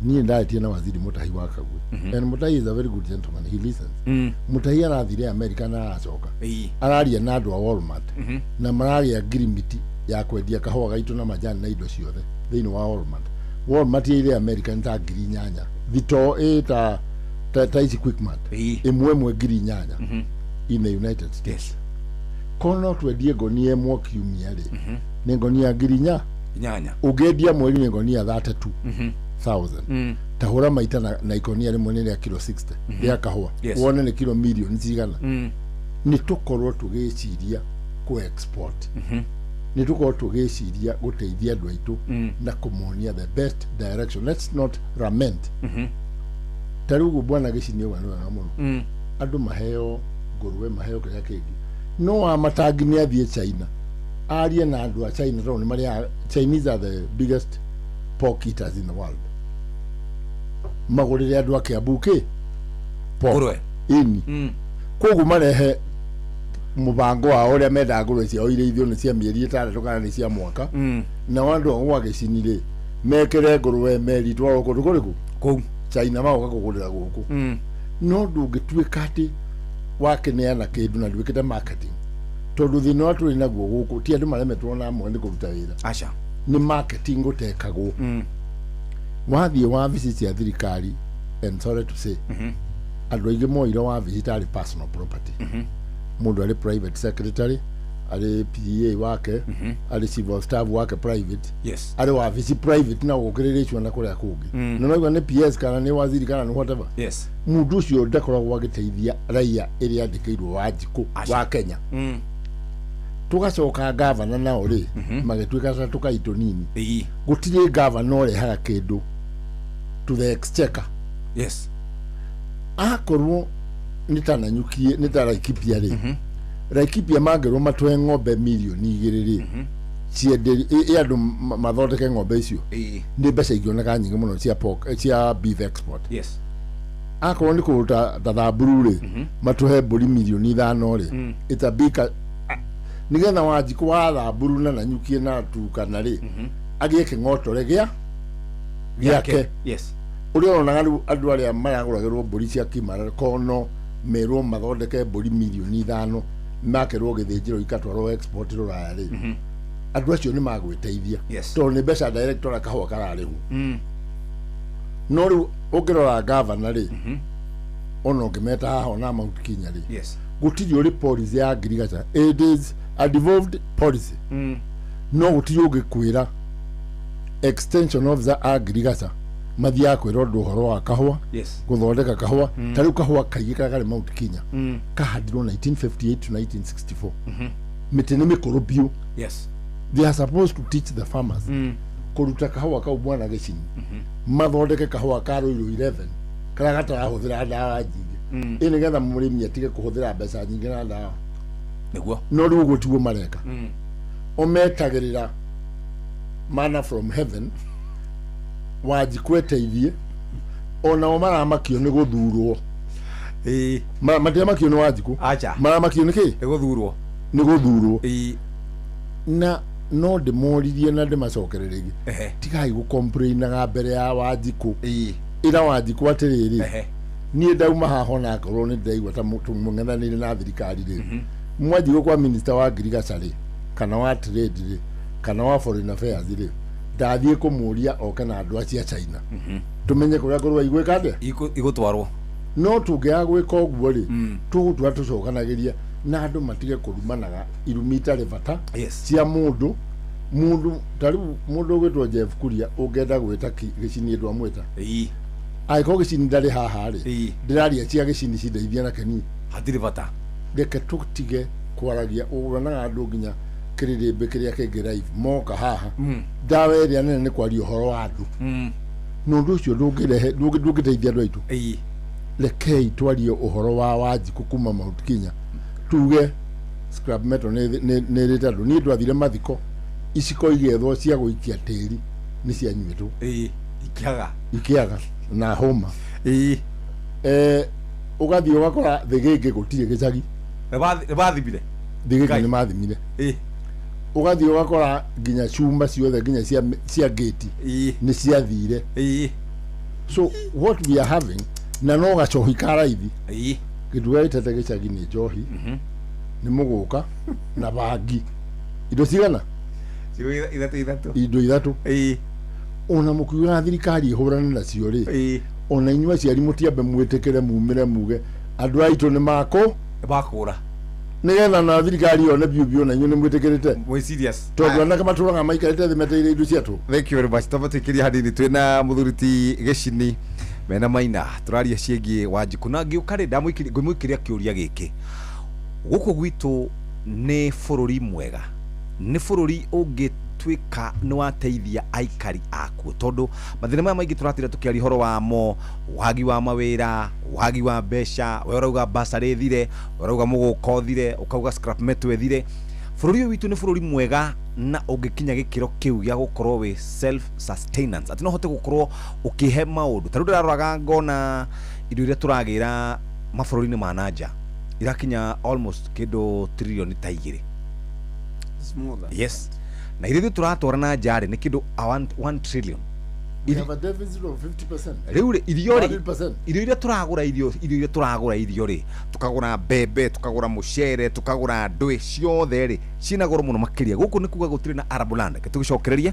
Speaker 6: niĩ ndarĩtie na waziri Mutahi wa Kagwe, and Mutahi is a very good gentleman, he listens. Mutahi arathire America na aracoka, araria na andũ a Walmart, na maragĩa ngirimiti ya kwendia kahũa gaitũ na majani na indo ciothe thĩinĩ wa Walmart. Walmart ĩrĩ America nĩ ta 8,000 thitoo ĩ ta ici Quickmart, ĩmwe ĩmwe 8,000 in the United States. Korwo no twendie ngonia ĩmwe kiumia rĩ, nĩ ngonia 8,000.
Speaker 1: 8.
Speaker 6: Ũngĩendia mweri nĩ ngonia 32,000. Ta hũra maita na ikonia rĩmwe nĩ rĩa kilo 60 rĩa kahũa, wone nĩ kilo milioni cigana. Nĩ tũkorwo tũgĩciria kũ export, nĩ tũkorwo tũgĩciria gũteithia andũ aitũ na kũmonia the best direction. Let's not lament. Ta rĩu ũguo bwana Gĩcini ũguo nĩ wega mũno, andũ maheo ngũrwe, maheo kĩrĩa kĩngĩ, no wa matangi nĩ athiĩ China, arie na andũ a China, tondũ nĩ marĩa Chinese are the biggest pork eaters in the world, magũrĩre andũ a Kiambu kĩ pork.
Speaker 1: Ngũrwe.
Speaker 6: Ĩni. Koguo marehe mũbango wao ũrĩa mendaga ngũrwe ciao irĩithio, nĩ cia mĩeri 6 kana nĩ cia mwaka, nao andũ a gwa Gĩcini rĩ, mekĩre ngũrwe meri twarwo kũndũ kũrĩkũ?
Speaker 1: Kũu.
Speaker 6: China, magoka kũgũrĩra gũkũ. No ndũngĩtuĩka atĩ wakĩneana kĩndũ na ndwĩkĩte marketing, tondũ thĩna ũrĩa tũrĩ naguo gũkũ ti andũ maremetwo na amwe nĩ kũruta wĩra.
Speaker 1: Aca.
Speaker 6: Nĩ marketing gũtekagwo. Wathiĩ wabici cia thirikari, and sorry to say, andũ aingĩ moire wabici tarĩ personal property. Mũndũ arĩ private secretary, arĩ PA wake, arĩ chief of staff wake private, arĩ wabici private, na gũkĩrĩrĩcwo na kũrĩa kũngĩ, na noigua nĩ PS kana nĩ waziri kana nĩ whatever. Mũndũ ũcio ndakoragwo agĩteithia raia ĩrĩa andĩkĩirwo Wanjikũ wa Kenya. Tũgacoka gavana nao rĩ, magĩtuĩka ta tũkai tũnini. Gũtirĩ gavana ũrehaga kĩndũ to the exchequer. Akorwo nĩ ta Nanyuki, nĩ ta Laikipia rĩ, Laikipia mangĩrwo matũhe ng'ombe 2 million rĩ, Cienderie andũ mathondeke ng'ombe icio nĩ mbeca ingĩoneka nyingĩ mũno cia pork, cia beef export. Akorwo nĩ kũndũ ta Thamburu rĩ, matũhe mbũri mirioni 5 rĩ, itabika nĩgetha Wanjikũ wa Thamburu na Nanyukie na Turkana rĩ, agĩe kĩng'otore gĩake. Ũrĩa ũronaga rĩu andũ arĩa maragũragĩrwo mbũri cia Kimara kono merwo mathondeke mbũri mirioni 5 makerwo gĩthĩnjĩro ikatwarwo export rũraya rĩ, andũ acio nĩ magwĩteithia tondũ nĩ mbeca direct ona kahũa kararĩhwo. No rĩu ũngĩrora gavana rĩ, ona ũngĩmeta haha ona Mount Kenya rĩ, gũtirĩ ũrĩ policy ya ngirigaca. It is a devolved policy. No gũtirĩ ũngĩkwĩra extension of the agriculture mathiaga kwĩrwo andũ ũhoro wa kahũa, gũthondeka kahũa. Ta rĩu kahũa kaingĩ karĩa karĩ Mount Kenya kahandirwo 1958 to 1964. Mĩtĩ nĩ mĩkũrũ biũ. They are supposed to teach the farmers kũruta kahũa kau mwana gĩcini, mathondeke kahũa ka Ruiru 11 karĩa gatarahũthĩra ndawa nyingĩ, ĩ nĩgetha mũrĩmi atige kũhũthĩra mbeca nyingĩ na ndawa.
Speaker 1: Nĩguo.
Speaker 6: No rĩu ũguo tiguo mareka. O metagĩrĩra manna from heaven, Wanjikũ eteithie, onao maramakio nĩ gũthurwo. Matiramakio nĩ Wanjikũ. Maramakio nĩ kĩ?
Speaker 1: Nĩ gũthurwo.
Speaker 6: Nĩ gũthurwo. Na no ndĩmoririe na ndĩmacokerere rĩngĩ, tigai gũcomplainaga mbere ya Wanjikũ. Ĩra Wanjikũ atĩrĩrĩ, niĩ ndauma haha onakorwo nĩ ndĩraigua ta tũmũng'ethanĩire na thirikari rĩ, mwanjigũ kwa minister wa ngirigaca rĩ, kana wa trade rĩ, kana wa foreign affairs rĩ, ndathiĩ kũmũria oke na andũ acio a China, tũmenye kũrĩa ngũrwe igwĩka atĩa,
Speaker 1: igũtwarwo.
Speaker 6: No tũngĩaga gwĩka ũguo rĩ, tũgũtua tũcokanagĩria na andũ matige kũrumanaga irumi itarĩ bata cia mũndũ. Mũndũ ta rĩu mũndũ ũgwĩtwo Jeff Kuria ũngĩenda gwĩta Gĩcini ndwamwĩta. Angĩkorwo Gĩcini ndarĩ haha rĩ, ndĩraria cia Gĩcini cindeithia na Keni.
Speaker 1: Hatirĩ bata.
Speaker 6: Reke tũtige kwaragia ũronaga andũ nginya kĩrĩrĩmbĩ kĩrĩa kĩngĩ live moka haha. Ndawa ĩrĩa nene nĩ kwaria ũhoro wa andũ. Na ũndũ ũcio ndũngĩrehe, ndũngĩteithia andũ aitũ. Rekei twarie ũhoro wa Wanjikũ kuma Mount Kenya, tuge scrap metal nĩ ĩrĩte andũ. Niĩ twathire mathiko, iciko igethwo cia gũikia tĩri nĩ cianyuĩtwo. Ikĩaga na homa. Ũgathiĩ ũgakora thĩgĩngĩ gũtirĩ gĩcagi.
Speaker 1: Nĩ mathimire.
Speaker 6: Thĩgĩngĩ nĩ mathimire. Ũgathiĩ ũgakora nginya cuma ciothe nginya cia gate nĩ ciathire. So what we are having na no gacohi ka raithi. Kĩndũ gĩa gĩtete gĩcagi nĩ njohi, nĩ mũgũka na bangi. Indo cigana? Indo ithatũ. Ona mũkiugaga thirikari ĩhũrane nacio rĩ, ona inyuĩ aciari mũtiambe mwĩtĩkĩre mumĩre muge andũ aitũ nĩ makũra, nĩgetha na thirikari yone biũ biũ na inyuĩ nĩ mwĩtĩkĩrĩte.
Speaker 1: Mwĩ serious.
Speaker 6: Tondũ anake matũraga maikarĩte thĩ metereire indo ciatũ.
Speaker 1: Thank you very much. Twamba tũikĩrie hanini twĩna mũthuri ti Gĩcini mena Maina, tũraria ciĩgiĩ Wanjikũ na ngĩũka rĩ, ngũmũikĩria kĩũria gĩkĩ. Gũkũ gwitũ nĩ bũrũri mwega, nĩ bũrũri ũngĩtuĩka nĩ wateithia aikari akuo, tondũ mathĩna maya maingĩ tũratira tũkĩaria ũhoro wamo, wagi wa mawĩra, wagi wa mbeca, we ũrauga bursary ĩthire, we ũrauga mũgũka ũthire, ũkauga scrap metal ĩthire. Bũrũri ũyũ witũ nĩ bũrũri mwega na ũngĩkinya gĩkĩro kĩu gĩa gũkorwo wĩ self sustenance, atĩ no ũhote gũkorwo ũkĩhe maũndũ. Ta rĩu ndĩraroraga ngona indo iria tũragĩra mabũrũri-inĩ ma na nja irakinya almost kĩndũ tririoni ta 2. Yes. Na iria ithuĩ tũratwara na nja rĩ, nĩ kĩndũ 1 trillion.
Speaker 6: We have a deficit of 50%.
Speaker 1: Rĩu rĩ, irio rĩ, irio iria tũragũra, irio iria tũragũra irio rĩ, tukagũra mbembe, tukagũra mũcere, tukagũra ndũĩ ciothe rĩ, ciĩna goro mũno makĩria. Gũkũ nĩ kuga gũtirĩ na Arab land. Reke tũgĩcokererie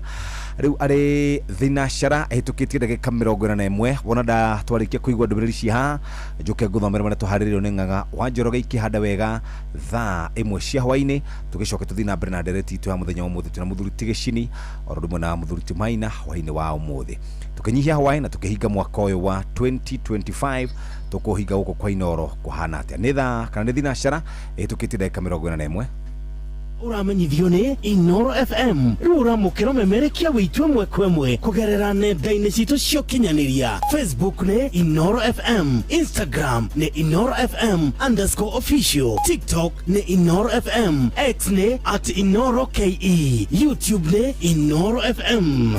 Speaker 1: rĩu arĩ thinacara ĩhĩtũkĩtie ndagĩka 41. Wona nda twarĩkia kũigua ndũmĩrĩri ci haha, njũke ngũthomere marĩa tũharĩrĩirio nĩ Ng'ang'a wa Njoroge ikĩhanda wega thaa 1 cia hwaĩ-inĩ. Tũgĩcoke tũthiĩ na mbere na ndereti itũ ya mũthenya wa ũmũthĩ. Twĩna mũthuri ti Gĩcini oro ũndũ ũmwe na mũthuri ti Maina hwaĩ-inĩ wa ũmũthĩ. Tũkĩnyihia hwaĩ na tũkĩhinga mwaka ũyũ wa 2025, tũkũhinga gũkũ kwa Inooro kũhana atĩa? Nĩ thaa kana nĩ thinacara ĩhĩtũkĩtie ndagĩka 41.
Speaker 2: Ũramenyithio nĩ Inoro FM. Rĩu ũramũkĩra ũmemerekia witũ ĩmwe kwa ĩmwe kũgerera nenda-inĩ citũ cia ũkinyanĩria. Facebook nĩ Inoro FM, Instagram nĩ Inoro FM underscore official, TikTok nĩ Inoro FM, X nĩ at Inoro KE, YouTube nĩ Inoro FM.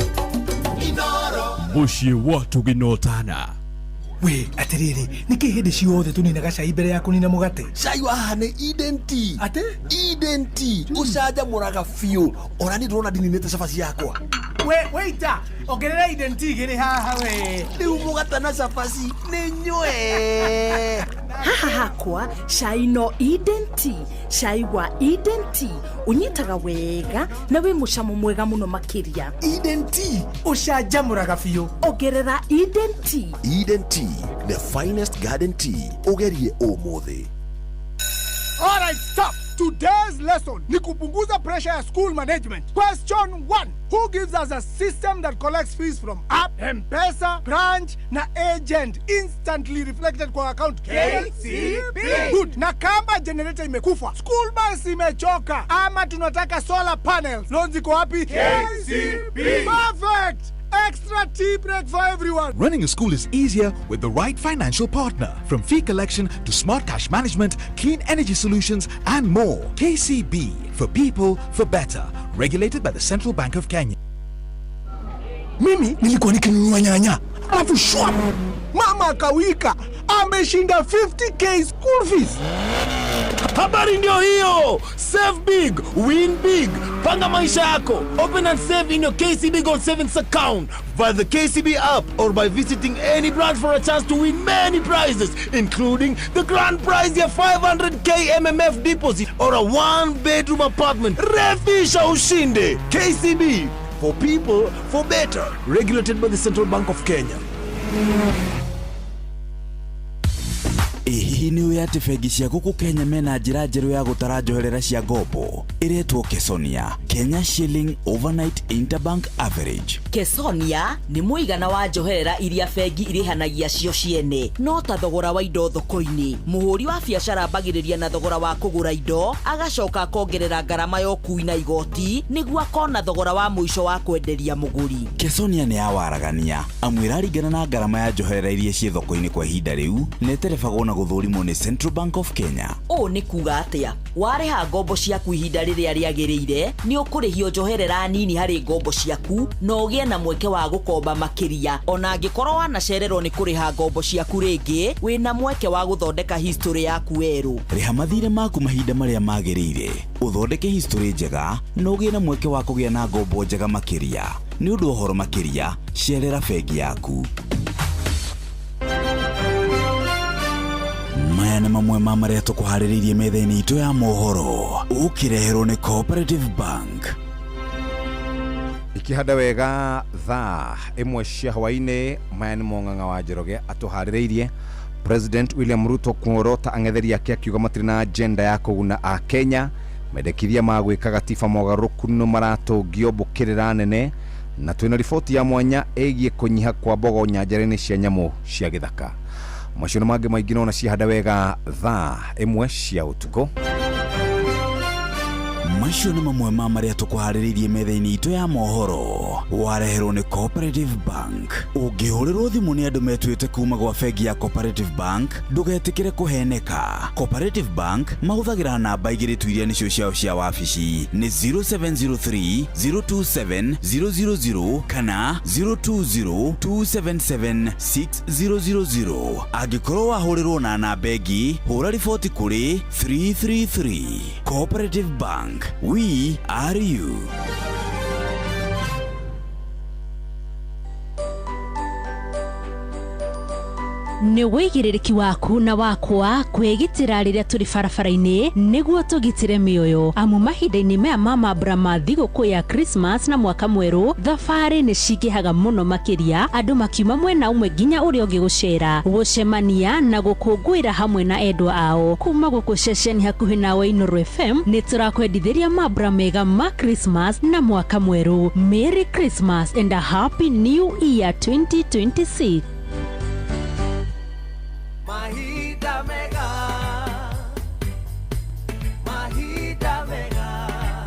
Speaker 8: Mũciĩ wa tũginotana.
Speaker 9: We atiriri, nĩkĩ hĩndĩ ciothe tũninaga cai mbere ya kũnina mũgate?
Speaker 10: Cai wa haha nĩ Eden Tea.
Speaker 9: Atĩ?
Speaker 10: Eden Tea ũcanjamũraga biũ. Ona niĩ ndĩrona ndininĩte cabaci yakwa.
Speaker 9: We waiter, ongerera Eden Tea igĩrĩ haha we.
Speaker 10: Rĩu mũgate na cabaci nĩ nyue.
Speaker 11: Haha hakwa cai no Eden Tea. Cai wa Eden Tea ũnyitaga wega na wĩ mũcamo mwega mũno makĩria.
Speaker 9: Eden Tea ũcanjamũraga biũ.
Speaker 11: Ongerera Eden Tea.
Speaker 10: Eden Tea, the finest garden tea. Ũgerie ũmũthĩ.
Speaker 9: All right, stop. Today's lesson ni kupunguza pressure ya school management. Question 1. Who gives us a system that collects fees from app, M-Pesa, branch na agent instantly reflected kwa account? KCB. Good. Na kama generator imekufa, school bus imechoka, ama tunataka solar panels, loans iko wapi? KCB. Perfect. Extra tea break for everyone.
Speaker 12: Running a school is easier with the right financial partner. From fee collection to smart cash management, clean energy solutions, and more. KCB, for people, for better. Regulated by the Central Bank of Kenya.
Speaker 9: Mimi nilikuwa nikinunua nyanya, alafu shwap, mama akawika, ameshinda 50K school fees.
Speaker 2: Habari ndio hiyo. Save big, win big. Panga maisha yako. Open and save in your KCB Gold Savings account via the KCB app or by visiting any branch for a chance to win many prizes, including the grand prize ya 500K MMF deposit or a one-bedroom apartment. Refisha ushinde. KCB, for people, for better. Regulated by the Central Bank of Kenya.
Speaker 3: Ĩ hihi nĩ ũĩ atĩ bengi cia gũkũ Kenya mena njĩra njerũ ya gũtara njoherera cia ngombo ĩretwo Kesonia, Kenya Shilling Overnight Interbank Average?
Speaker 11: Kesonia nĩ mũigana wa njoherera iria bengi irĩhanagia cio ciene, no ta thogora wa indo thoko-inĩ. Mũhũri wa biacara ambagĩrĩria na thogora wa kũgũra indo, agacoka akongerera ngarama ya ũkui na igoti nĩguo akona thogora wa mũico wa kwenderia mũgũri.
Speaker 3: Kesonia nĩ ya waragania, amu ĩraringana na ngarama ya njoherera iria ciĩ thoko-inĩ kwa ihinda rĩu, na ĩterebagwo na gũthũrimwo nĩ Central Bank of Kenya.
Speaker 11: Ũũ nĩ kuga atĩa? Warĩha ngombo ciaku ihinda rĩrĩa rĩagĩrĩire, nĩ ũkũrĩhio njoherera nini harĩ ngombo ciaku na ũgĩe na mweke wa gũkomba makĩria. Ona angĩkorwo wanacererwo nĩ kũrĩha ngombo ciaku rĩngĩ, wĩna mweke wa gũthondeka history yaku werũ.
Speaker 3: Rĩha mathirĩ maku mahinda marĩa magĩrĩire, ũthondeke history njega na ũgĩe na mweke wa kũgĩa na ngombo njega makĩria. Nĩ ũndũ wa ũhoro makĩria, cerera bengi yaku. Maya nĩ mamwe ma marĩa tũkũharĩrĩirie metha-inĩ itũ ya mohoro, ũkĩreherwo nĩ Cooperative Bank.
Speaker 1: Ikihanda wega thaa 1 cia hwaĩ-inĩ. Maya nĩ mong'ang'a wa Njoroge atũharĩrĩirie. President William Ruto kuorota ang'etheri ake akiuga matirĩ na agenda ya kũguna a Kenya. Mendekithia ma gwĩka gatiba mogarũrũku nĩ maratũngio mbũkĩrĩra nene, na twĩna riboti ya mwanya ĩgiĩ kũnyiha kwa mbogo nyanjara-inĩ cia nyamũ cia gĩthaka. Macio nĩ mangĩ maingĩ nona cihanda wega thaa 1 cia ũtukũ.
Speaker 3: Macio nĩ mamwe ma marĩa tũkũharĩrĩirie metha-inĩ itũ ya mohoro, wareherwo nĩ Cooperative Bank. Ũngĩhũrĩrwo thimũ nĩ andũ metuĩte kuma gwa bengi ya Cooperative Bank, ndũgetĩkĩre kũheneka. Cooperative Bank mahũthagĩra namba igĩrĩ tu iria nĩcio ciao cia wabici, nĩ 0703 027 000 kana 020 277 6000. Angĩkorwo wahũrĩrwo na namba ĩngĩ, hũra riboti kũrĩ 333. Cooperative Bank, we are you.
Speaker 4: Nĩ wĩigĩrĩrĩki waku na wakwa kwĩgitĩra rĩrĩa tũrĩ barabara-inĩ nĩguo tũgitĩre mĩoyo, amu mahinda-inĩ maya ma mambura ma thigũkũ ya Christmas na mwaka mwerũ, thabarĩ nĩ cingĩhaga mũno makĩria, andũ makiuma mwena ũmwe nginya ũrĩa ũngĩ gũcera, gũcemania na gũkũngũĩra hamwe na endwa ao. Kuma gũkũ ceceni hakuhĩ nawe Inooro FM nĩ tũrakwendithĩria mambura mega ma Christmas na mwaka mwerũ. Merry Christmas and a Happy New Year 2026.
Speaker 5: Mahinda mega, mahinda mega,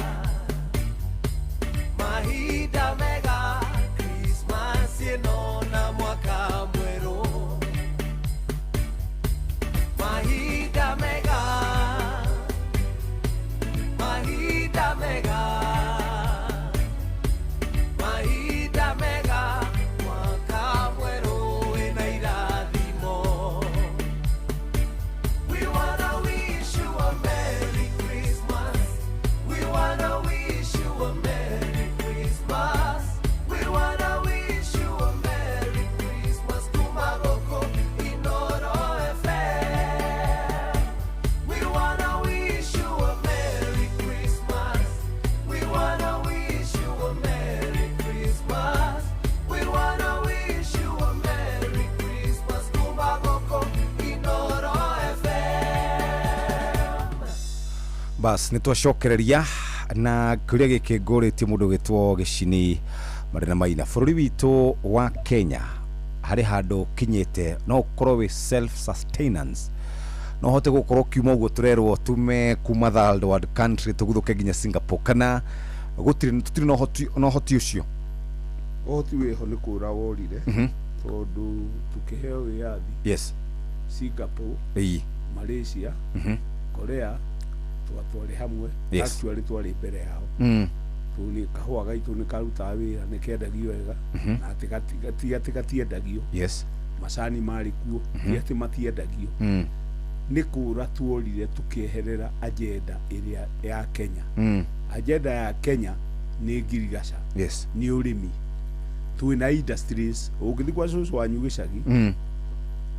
Speaker 1: Bas nitwacokereria na kuria giki ngũrĩtie mũndũ gĩtwo Gĩcini marĩ na maina bũrũri witũ wa Kenya harĩ handũ kinyĩte no ũkorwo wĩ self sustenance no hote gũkorwo kiuma ũguo tũrerwo tume kuma third world country tũguthũke nginya Singapore kana gũtirĩ tũtirĩ na ũhoti ũcio.
Speaker 7: Ũhoti wĩho nĩ kũra worire tondũ tukĩheo wĩyathi.
Speaker 1: Yes.
Speaker 7: Singapore, Malaysia, Korea twatwarĩ hamwe.
Speaker 1: Yes.
Speaker 7: Actually twarĩ mbere yao. Tondũ kahũa gaitũ nĩ karutaga wĩra nĩ kendagio wega na atĩ gatiendagio.
Speaker 1: Yes.
Speaker 7: Macani marĩ kuo ti atĩ matiendagio. Nĩ kũra tuorire tukĩeherera agenda ĩrĩa ya Kenya. Agenda ya Kenya nĩ ngirigaca.
Speaker 1: Yes.
Speaker 7: Nĩ ũrĩmi. Twĩna industries ũngĩthiĩ kwa cũcũ wanyu gĩcagi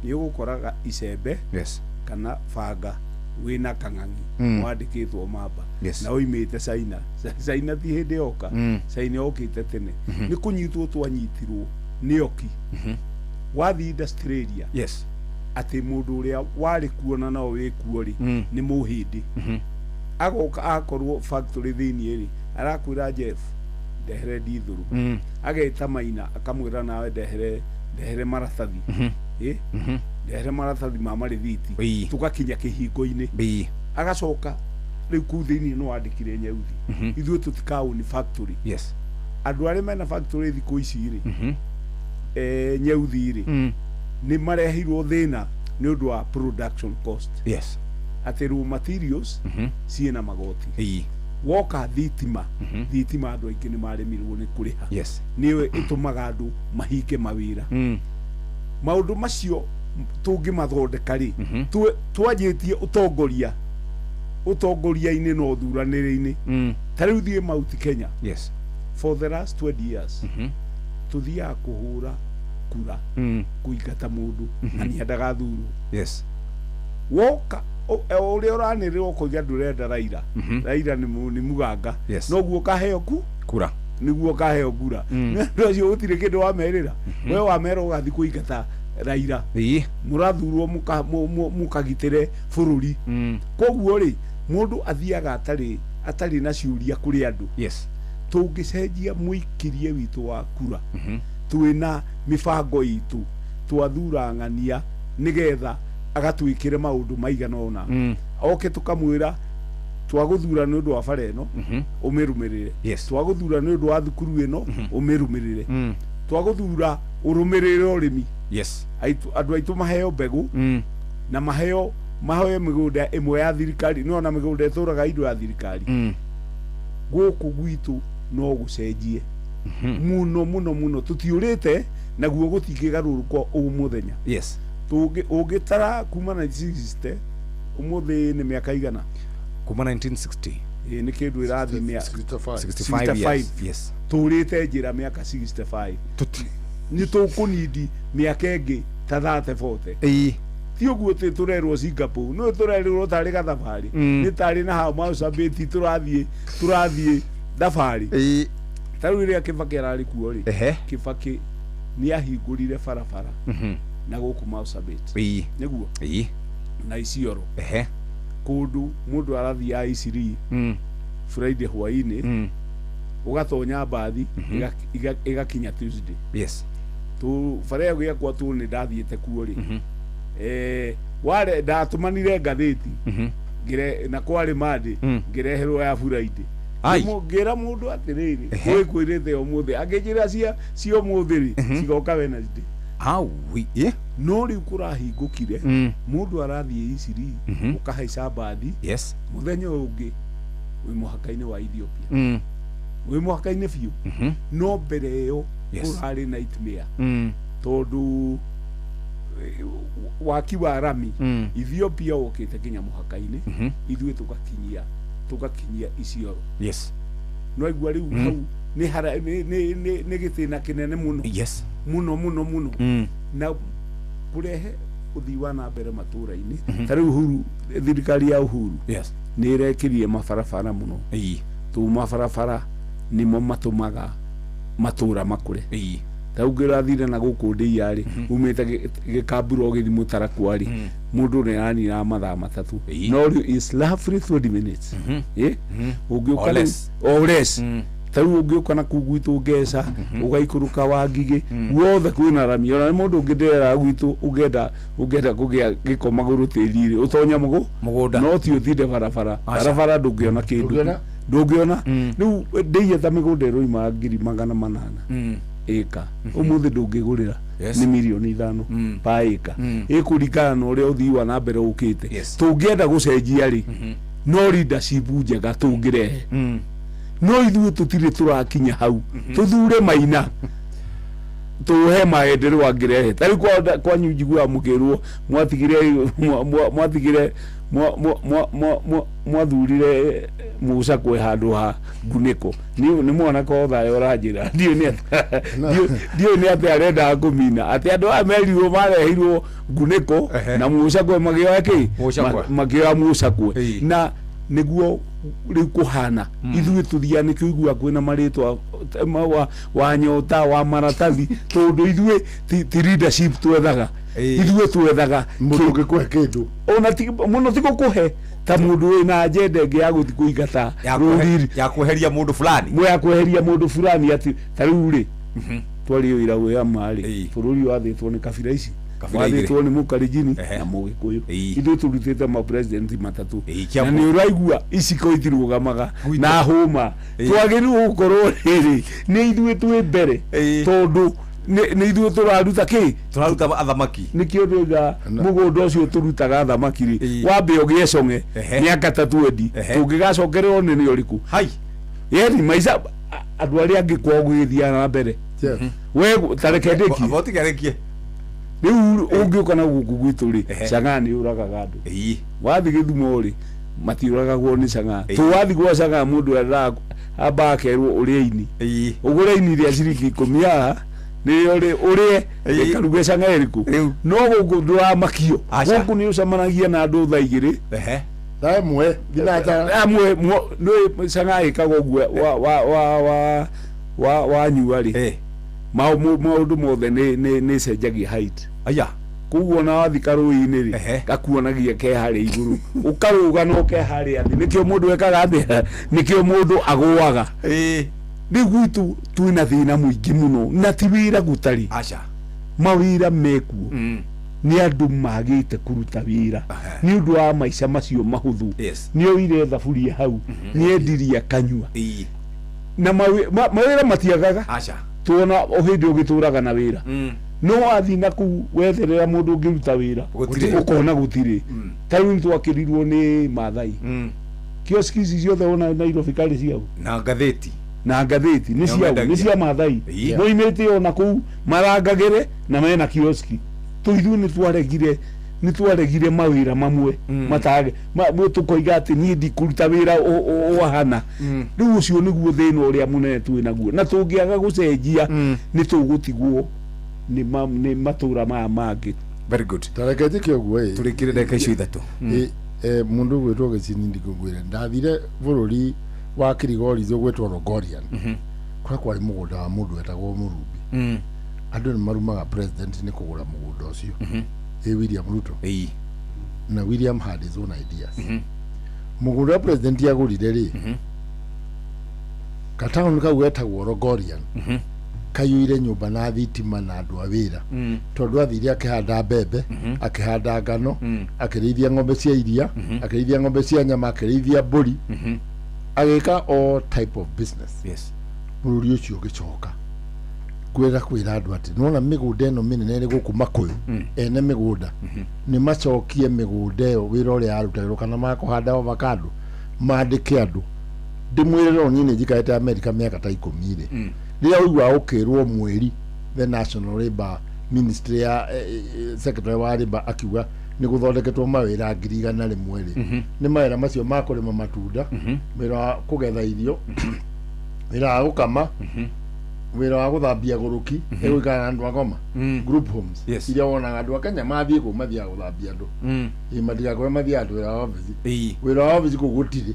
Speaker 7: nĩ ũgũkoraga icembe.
Speaker 1: Yes.
Speaker 7: Kana banga wĩna kang'ang'i wandĩkĩtwo mamba.
Speaker 1: Yes.
Speaker 7: Na oimĩte China. China ti hĩndĩ yoka. China yokĩte tene. Nĩ kũnyitwo twanyitirwo nĩ oki. Wathiĩ industry area.
Speaker 1: Yes.
Speaker 7: Atĩ mũndũ ũrĩa warĩ kuo na no wĩ kuo rĩ nĩ mũhĩndĩ. Agoka akorwo factory thĩiniĩ rĩ arakwĩra Jeff ndehere ndithũrũ. Ageta Maina akamwĩra nawe ndehere maratathi. Ndehere maratathi ma marĩthiti. Tugakinya kĩhingo-inĩ. Agacoka rĩu kũu thĩiniĩ no andĩkire nyeuthi. Ithuĩ tũtikaũni factory.
Speaker 1: Yes.
Speaker 7: Andũ arĩa mena factory thikũ ici rĩ nyeuthi rĩ nĩ mareheirwo thĩna nĩ ũndũ wa production cost.
Speaker 1: Yes.
Speaker 7: Atĩ raw materials ciĩna magoti. Woka thitima, thitima andũ aingĩ nĩ maremirwo nĩ kũrĩha.
Speaker 1: Yes.
Speaker 7: Nĩyo ĩtũmaga andũ mahinge mawĩra. Maũndũ macio tũngĩmathondeka rĩ twanjĩtie ũtongoria ũtongoria-inĩ na ũthuranĩre-inĩ. Ta rĩu thiĩ Mount Kenya.
Speaker 1: Yes.
Speaker 7: For the last 20 years tũthiaga kũhũra kura kũingata mũndũ na nĩ ndagathurwo.
Speaker 1: Yes.
Speaker 7: Woka ũrĩa ũranĩrĩra ũkoiga ndũrenda Raila. Raila nĩ mũganga.
Speaker 1: Yes.
Speaker 7: Noguo ũkaheo
Speaker 1: kura.
Speaker 7: Nĩguo ũkaheo kura. Nĩ andũ acio gũtirĩ kĩndũ wamerĩra. We wamera ũgathiĩ kũingata Raila. Mũrathurwo mũkagitĩre bũrũri. Koguo rĩ mũndũ athiaga atarĩ na ciũria kũrĩ andũ.
Speaker 1: Yes.
Speaker 7: Tũngĩcenjia mũikirie witũ wa kura twĩna mĩbango itũ twathura ng'ania nĩgetha agatwĩkĩre maũndũ maigana ũna. Oke tũkamwĩra twagũthura nĩ ũndũ wa bara ĩno ũmĩrũmĩrĩre.
Speaker 1: Yes.
Speaker 7: Twagũthura nĩ ũndũ wa thukuru ĩno ũmĩrũmĩrĩre. Twagũthura ũrũmĩrĩre ũrĩmi.
Speaker 1: Yes.
Speaker 7: Andũ aitũ maheo mbegũ na maheo mĩgũnda ĩmwe ya thirikari no na mĩgũnda ĩtũraga indo ya thirikari. Gũkũ gwitũ no gũcenjie mũno mũno mũno tũtiũrĩte naguo gũtingĩgarũrũka ũmũthenya.
Speaker 1: Yes.
Speaker 7: Ũngĩtara kuma 1960 ũmũthĩ nĩ mĩaka igana?
Speaker 1: Kuma 1960.
Speaker 7: Nĩ kĩndũ ĩrathiĩ
Speaker 1: 65 years. Yes.
Speaker 7: Tũrĩte njĩra mĩaka 65. Nĩ tũkũnindi mĩaka ĩngĩ ta 30 40. Ti ũguo tũrerwo Singapore no tũrerwo tarĩ gathabarĩ nĩ tarĩ na hau Marsabit tũrathiĩ thabarĩ. Ta rĩu rĩrĩa Kibaki ararĩ kuo rĩ Kibaki nĩ ahingũrire barabara na gũkũ Marsabit. Nĩguo na Isiolo. Kũndũ mũndũ arathiaga Isiri Friday hwaĩ-inĩ ũgatonya mbathi ĩgakinya Tuesday.
Speaker 1: Yes.
Speaker 7: Bara ĩyo gĩakwa tu nĩ ndathiĩte kuo rĩ ware ndatũmanire ngathĩti na kwarĩ Monday ngĩreherwo ya Friday. Ngĩra mũndũ atĩrĩrĩ gwĩkwĩrĩte ũmũthĩ angĩnjĩra cia ũmũthĩ rĩ cigoka Wednesday. No rĩu kũrahingũkire mũndũ arathiĩ Isiri ũkahaica mbathi.
Speaker 1: Yes.
Speaker 7: Mũthenya ũyũ ũngĩ wĩ mũhaka-inĩ wa Ethiopia. Wĩ mũhaka-inĩ biũ. No mbere ĩyo kũrarĩ nightmare. Tondũ waki wa rami Ethiopia wokĩte nginya mũhaka-inĩ ithuĩ tũgakinyia Isiolo.
Speaker 1: Yes.
Speaker 7: No igua rĩu hau nĩ gĩtĩna kĩnene mũno.
Speaker 1: Yes.
Speaker 7: Mũno mũno mũno. Na kũrehe ũthii wa na mbere matũra-inĩ ta rĩu Uhuru thirikari ya Uhuru.
Speaker 1: Yes.
Speaker 7: Nĩ ĩrekĩrie mabarabara mũno. Tũ mabarabara nĩmo matũmaga matũra makũre. Ta ũngĩrathire na gũkũ ndĩia rĩ, umĩte gĩkambura ũgĩthiĩ Mũtarakwa rĩ, mũndũ nĩ aranina mathaa 3, no rĩu is roughly 20 minutes. Ũngĩũka or less. Ta rĩu ũngĩũka na kũu gwitũ Ngeca, ũgaikũrũka wa Ngigĩ, guothe kwĩna rami. Ona nĩ mũndũ ũngĩ ndĩrera gwitũ ũngĩenda kũgĩa gĩko magũrũ tĩri-rĩ, ũtonya mũgũnda, no ti ũtinde barabara. Barabara ndũngĩona kĩndũ, ndũngĩona. Rĩu ndĩia ta mĩgũnda ĩroima 800,000 ĩka, ũmũthĩ ndũngĩgũrĩra nĩ 5 million pa ĩka, ĩkũringana na ũrĩa ũthii wa na mbere ũkĩte. Tũngĩenda gũcenjia rĩ, no leadership njega tũngĩrehe, no ithuĩ tũtirĩ tũrakinya hau. Tũthure Maina, tũhe maendereo angĩrehe. Ta rĩu kwanyu njiguaga mũkĩrwo mwatigire mwathurire Mucakwe handũ ha ngunĩko. Nĩ mwanake o thayũ ũranjĩra ndiũĩ nĩ atĩ arendaga kũmina atĩ andũ aya merirwo mareheirwo ngunĩko na Mucakwe magĩoya kĩ, makĩoya Mucakwe, na nĩguo rĩu kũhana. Ithuĩ tũthiaga nĩkĩo ũiguaga kwĩna marĩtwa wa nyota wa maratathi, tondũ ithuĩ ti leadership twethaga, ithuĩ twethaga
Speaker 6: mũndũ ũngĩkũhe kĩndũ,
Speaker 7: ona mũno ti gũkũhe, ta mũndũ wĩna agenda ĩngĩ ya gũthiĩ kũingata rũriri,
Speaker 1: ya kweheria mũndũ fulani,
Speaker 7: ya kweheria mũndũ fulani. Atĩ ta rĩu rĩ, twarĩ wĩra wĩ ama rĩ, bũrũri wathĩtwo nĩ kabira ici, wathĩtwo nĩ Mũkalenjini na Mũgĩkũyũ. Ithuĩ tũrutĩte ma president 3, na nĩ ũraigua iciko itirũgamaga na hũma. Twagĩrĩirwo gũkorwo rĩrĩ nĩ ithuĩ twĩ mbere, tondũ nĩ ithuĩ tũraruta kĩ,
Speaker 1: tũraruta athamaki.
Speaker 7: Nĩkĩo ndĩga mũgũnda ũcio tũrutaga athamaki rĩ, wambe ũgĩe cong'e mĩaka ta 20, tũngĩgacokererwo nĩ nĩ ũrĩkũ? Yani maica andũ arĩa angĩ kwao gũgĩthiaga na mbere, we ta reke ndĩkie. Rĩu ũngĩũka na gũkũ gwitũ rĩ, chang'aa nĩ yũragaga andũ. Wathiĩ Gĩthumo rĩ, matiũragagwo nĩ chang'aa. Tũ wathiĩ gwa chang'aa, mũndũ endaga amba akerwo ũrĩe ini, ũgũre ini rĩa ciringi 10 haha nĩrĩo ũrĩe rĩkaruge chang'aa ĩrĩkũ. No gũkũ ndũramakio, gũkũ nĩ ũcemanagia na andũ thaa 2,
Speaker 6: thaa 1
Speaker 7: nĩ chang'aa ĩkaga ũguo wanyua rĩ, maũndũ mothe nĩ cenjagia height. Koguo ona wathiĩ karũĩ-inĩ rĩ, gakuonagia ke harĩa igũrũ, ũkarũga no ke harĩa thĩ. Nĩkĩo mũndũ ekaga atĩa, nĩkĩo mũndũ agũaga. Rĩu gwitũ twĩna thĩna mũingĩ mũno, na ti wĩra gũtarĩ, mawĩra mekuo, nĩ andũ magĩte kũruta wĩra nĩ ũndũ wa maica macio mahũthũ. Nĩ oire thaburia hau, nĩ endirie akanyua, na mawĩra matiagaga. Tuona o hĩndĩ ũgĩtũraga na wĩra, no wathiĩ na kũu wetherera mũndũ ũngĩruta wĩra, ũkona gũtirĩ. Ta rĩu nĩtwakĩrirwo nĩ Maathai, kioski ici ciothe wona Nairobi karĩ ciao,
Speaker 1: na ngathĩti,
Speaker 7: na ngathĩti nĩ ciao, nĩ cia Maathai. Moimĩte ona kũu marangagĩre na mena kioski. Tũ ithuĩ nĩ twaregire mawĩra mamwe matage tũkoiga atĩ niĩ ndikũruta wĩra wahana. Rĩu ũcio nĩguo thĩna ũrĩa mũnene twĩ naguo, na tũngĩaga gũcenjia nĩ tũgũtigwo nĩ matũra maya mangĩ.
Speaker 1: Very good.
Speaker 6: Tareke njĩke ũguo ĩ.
Speaker 1: Tũrĩkĩre ndagĩka icio 3.
Speaker 6: Mũndũ ũgwĩtwo Gĩcini, ndikũngwĩre ndathire bũrũri wa Kirigoris ũgwĩtwo Rogorian, kũrĩa kwarĩ mũgũnda wa mũndũ wetagwo Mũrumbi. Andũ nĩ marumaga president nĩ kũgũra mũgũnda ũcio, ĩ William Ruto. Na William had his own ideas. Mũgũnda wa president agũrire rĩ, gataũni kau getagwo Rogorian kaiyũire nyũmba na thitima na andũ a wĩra, tondũ athire akĩhanda mbembe, akĩhanda ngano, akĩrĩithia ng'ombe cia iria, akĩrĩithia ng'ombe cia nyama, akĩrĩithia mbũri, agĩka all type of business. Bũrũri ũcio ũgĩcoka ngwĩra kwĩra andũ atĩ nĩwona mĩgũnda ĩno mĩnene ĩrĩ gũkũ Makũyũ, ene mĩgũnda nĩ macokie mĩgũnda ĩyo wĩra ũrĩa yarutagĩrwo, kana makũhanda avocado mandĩke andũ. Ndĩmwĩre no niĩ nĩ njikarĩte Amerika mĩaka ta 10 rĩ, rĩrĩa ũiguaga ũkĩrwo mweri the National Labour Ministry ya secretary wa labour akiuga nĩ gũthondeketwo mawĩra 100,000 rĩ, nĩ mawĩra macio ma kũrĩma matunda, wĩra wa kũgetha irio, wĩra wa gũkama. Wĩra wa gũthambia gũrũki ĩgũikara na andũ a Ngoma group homes iria wonaga andũ a Kenya mathiĩ kũu mathiaga gũthambia andũ. Ĩ matigakorwo mathiaga wĩra wa obici. Wĩra wa obici kũu gũtirĩ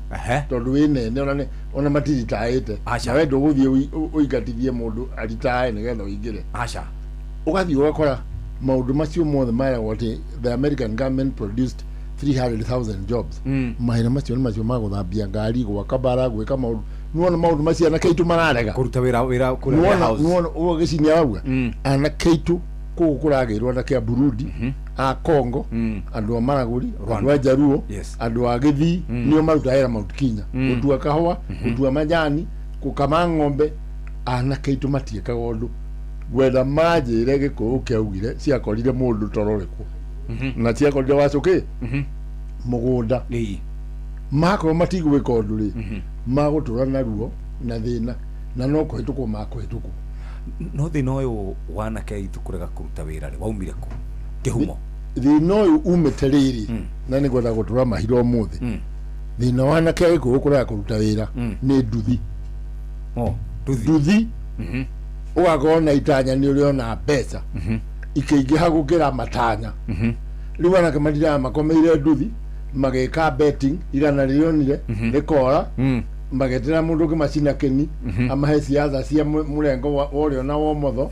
Speaker 6: tondũ wĩ nene ona matiritaĩte nawe ndũgũthiĩ ũingatithie mũndũ aritae nĩgetha ũingĩre.
Speaker 1: Aca.
Speaker 6: Ũgathiĩ ũgakora maũndũ macio mothe maragwo atĩ the American government produced 300,000 jobs. Mahĩra macio nĩ macio ma gũthambia ngari, gwaka bara, gwĩka maũndũ. Nĩwona maũndũ macio anake aitũ mararega
Speaker 1: kũruta wĩra wĩra kũrĩa warehouse.
Speaker 6: Nĩwona ũguo gĩcini arauga anake aitũ kũu kũragĩrwo anake a Burundi, a Congo, andũ a Maraguri, andũ a Jaruo, andũ a Gĩthii nĩo marutaga wĩra Mount Kenya, gũtua kahũa, gũtua majani, gũkama ng'ombe. Anake aitũ matiĩkaga ũndũ. Ngwenda manjĩre Gĩkũyũ kĩaugire ciakorire mũndũ toro ũrĩkũ na ciakorire wacũkĩ mũgũnda. Makorwo matigwĩka ũndũ rĩ, magũtũra na ruo na thĩna na no kũhĩtũkwo makũhĩtũkwo.
Speaker 1: No thĩna ũyũ wa anake aitũ kũrega kũruta wĩra rĩ waumire kũ? Kĩhumo.
Speaker 6: Thĩna ũyũ umĩte rĩrĩ na nĩngwenda gũtũra mahira ũmũthĩ. Thĩna wa anake a Gĩkũyũ kũrega kũruta wĩra nĩ nduthi. Nduthi ũgakorwo na itanya nĩ ũrĩona mbeca ikĩingĩha gũkĩra matanya. Rĩu anake matindaga makomeire nduthi magĩka betting igana rĩrĩonire rĩkora magetera mũndũ ũngĩ macina kĩni amahe ciatha cia mũrengo wa ũrĩo na wa ũmotho.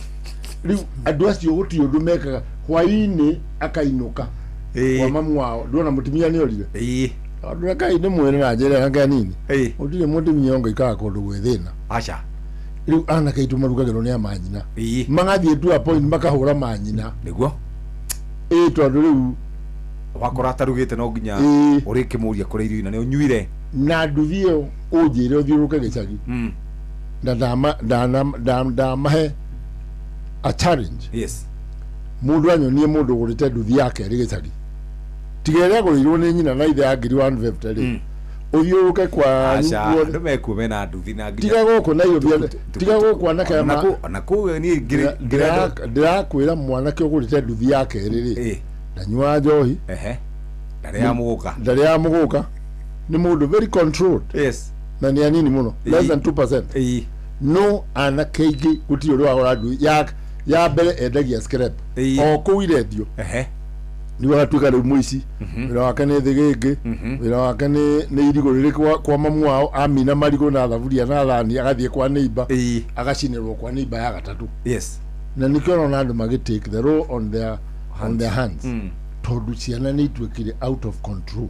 Speaker 6: Rĩu andũ acio gũtirĩ ũndũ mekaga. Hwaĩ-inĩ akainũka kwa mamu wao, nduona mũtumia nĩ orire. Tondũ rekai ndĩmwĩre na njĩra yake nini, gũtirĩ mũtumia ũngĩikara kũndũ gwĩ thĩna.
Speaker 1: Aca.
Speaker 6: Rĩu anake aitũ marugagĩrwo nĩ amanyina, magathiĩ to a point makahũra manyina.
Speaker 1: Nĩguo.
Speaker 6: Ĩ tondũ rĩu
Speaker 1: wakora atarugĩte no nginya ũrĩkĩmũria kũrĩa irio na nĩ ũnyuire.
Speaker 6: Na nduthi ĩyo ũnjĩre ũthiũrũrũke gĩcagi na ndamahe a challenge.
Speaker 1: Yes.
Speaker 6: Mũndũ anyonie mũndũ ũgũrĩte nduthi yake ĩrĩ gĩcagi, tiga ĩrĩa agũrĩirwo nĩ nyina na ithe ya ngiri 150 rĩ, ũthiũrũrũke kwanyu guothe.
Speaker 1: Andũ mekuo mena nduthi na nginya
Speaker 6: tiga gũkũ Nairobi, tiga gũkũ anake
Speaker 1: ona kũu niĩ
Speaker 6: ndĩrakwĩra mwanake ũgũrĩte nduthi yake ĩrĩ rĩ, ndanyuaga njohi, ndarĩ ya mũgũka, nĩ mũndũ very controlled.
Speaker 1: Yes.
Speaker 6: Na nĩ anini mũno, less than 2%. No anake aingĩ gũtirĩ ũrĩ wagũra nduthi ya mbere endagia scrap o kũu irendio. Nĩguo agatuĩka rĩu mũici. Wĩra wake nĩ thĩgĩngĩ, wĩra wake nĩ irigũ rĩrĩ kwa mamu wao, amina marigũ na thaburia na thani agathiĩ kwa neighbor, agacinĩrwo kwa neighbor ya gatatũ.
Speaker 1: Yes.
Speaker 6: Na nĩkĩo ũrona andũ magĩ take the law on their hands, tondũ ciana nĩ ituĩkire out of control.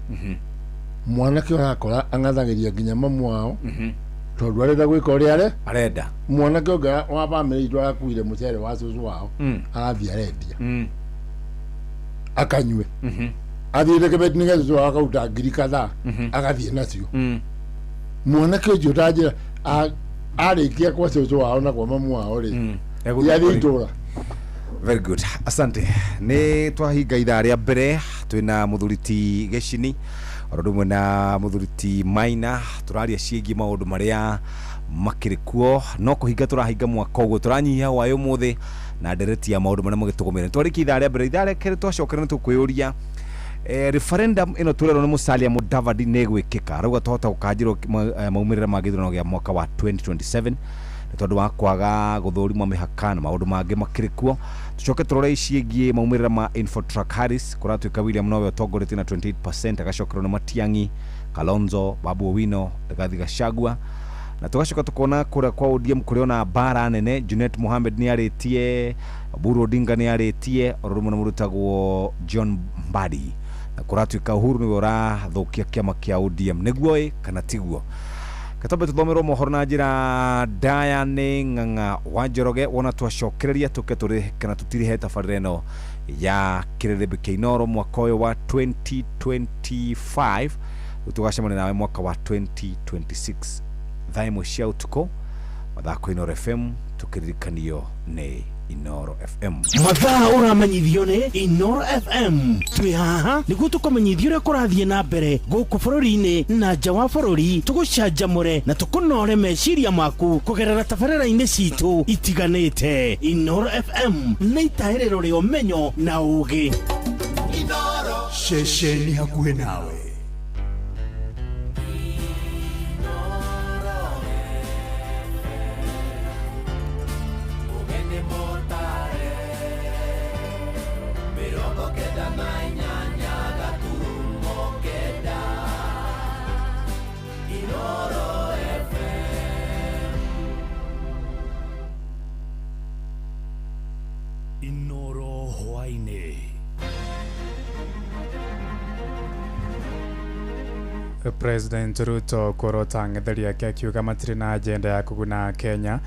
Speaker 6: Mwanake ũrakora ang'athagĩria nginya mamu wao tondũ arenda gwĩka ũrĩa
Speaker 1: arenda.
Speaker 6: Mwanake ũngĩ wa bamĩrĩ itũ arakuire mũcere wa cũcũ wao, arathiĩ arendia akanyue, athiĩte kĩbeti-inĩ gĩa cũcũ wao akauta ngiri kadhaa agathiĩ nacio. Mwanake ũcio ta njĩra arĩkia kwa cũcũ wao na kwa mamu wao rĩ, yathiĩ itũra.
Speaker 1: Very good. Asante. Nĩ twahinga ithaa rĩa mbere twĩna mũthuri ti Gĩcini oro ũndũ ũmwe na mũthuri ti Maina, tũraria ciĩgiĩ maũndũ marĩa makĩrĩ kuo no kũhinga tũrahinga mwaka ũguo tũranyihia hwaĩ ũmũthĩ na ndereti ya maũndũ marĩa magĩtũgũmĩra. Twarĩkia ithaa rĩa mbere, ithaa rĩa kerĩ twacokera nĩ tũkwĩyũria referendum ĩno tũrerwo nĩ Musalia Mudavadi nĩ ĩgwĩkĩka. Arauga twahota gũkanjĩrwo maumĩrĩra ma gĩthurano gĩa mwaka wa 2027 nĩ tondũ wa kwaga gũthũrimwo mĩhaka na maũndũ mangĩ makĩrĩ kuo. Tucoke tũrore ciĩgiĩ maumĩrĩra ma Infotrak Harris, kũratuĩka William nowe ũtongoretie na 28%, agacokerwo nĩ Matiang'i, Kalonzo, Babu Owino, Rigathi Gachagua. Na tugacoka tukona kũrĩa kwa ODM kũrĩ ona mbara nene. Junet Mohamed nĩ arĩtie, Oburu Odinga nĩ arĩtie, oro rũmwe na mũrutagwo John Mbadi. Na kũratuĩka Uhuru nĩwe ũrathũkia kĩama kĩa ODM, nĩguo ĩ kana tiguo? Gatombe tuthomerwo mohoro na njĩra ndaya nĩ Ng'ang'a wa Njoroge. Wona twacokereria tũke tũrĩ kana tũtirihe tabarĩra ĩno ya kĩrĩrĩmbĩ kĩa Inooro mwaka ũyũ wa 2025. Rĩu tũgacemania nawe mwaka wa 2026 thaa ĩmwe cia ũtukũ, mathako Inooro FM, tũkĩririkanio nĩ Inooro FM.
Speaker 2: Mathaa ũramenyithio nĩ Inooro FM. Twĩ haha nĩguo tũkũmenyithie ũrĩa kũrathiĩ na mbere gũkũ bũrũri-inĩ na nja wa bũrũri, tũgũcanjamũre na tũkũnore meciria maku kũgerera tabarĩra-inĩ citũ itiganĩte. Inooro FM nĩ itahĩrĩro rĩa ũmenyo na ũũgĩ.
Speaker 8: Ceceni hakuhĩ nawe.
Speaker 13: President Ruto kuorota ang'etheri ake akiuga matirĩ na agenda ya kũguna Kenya.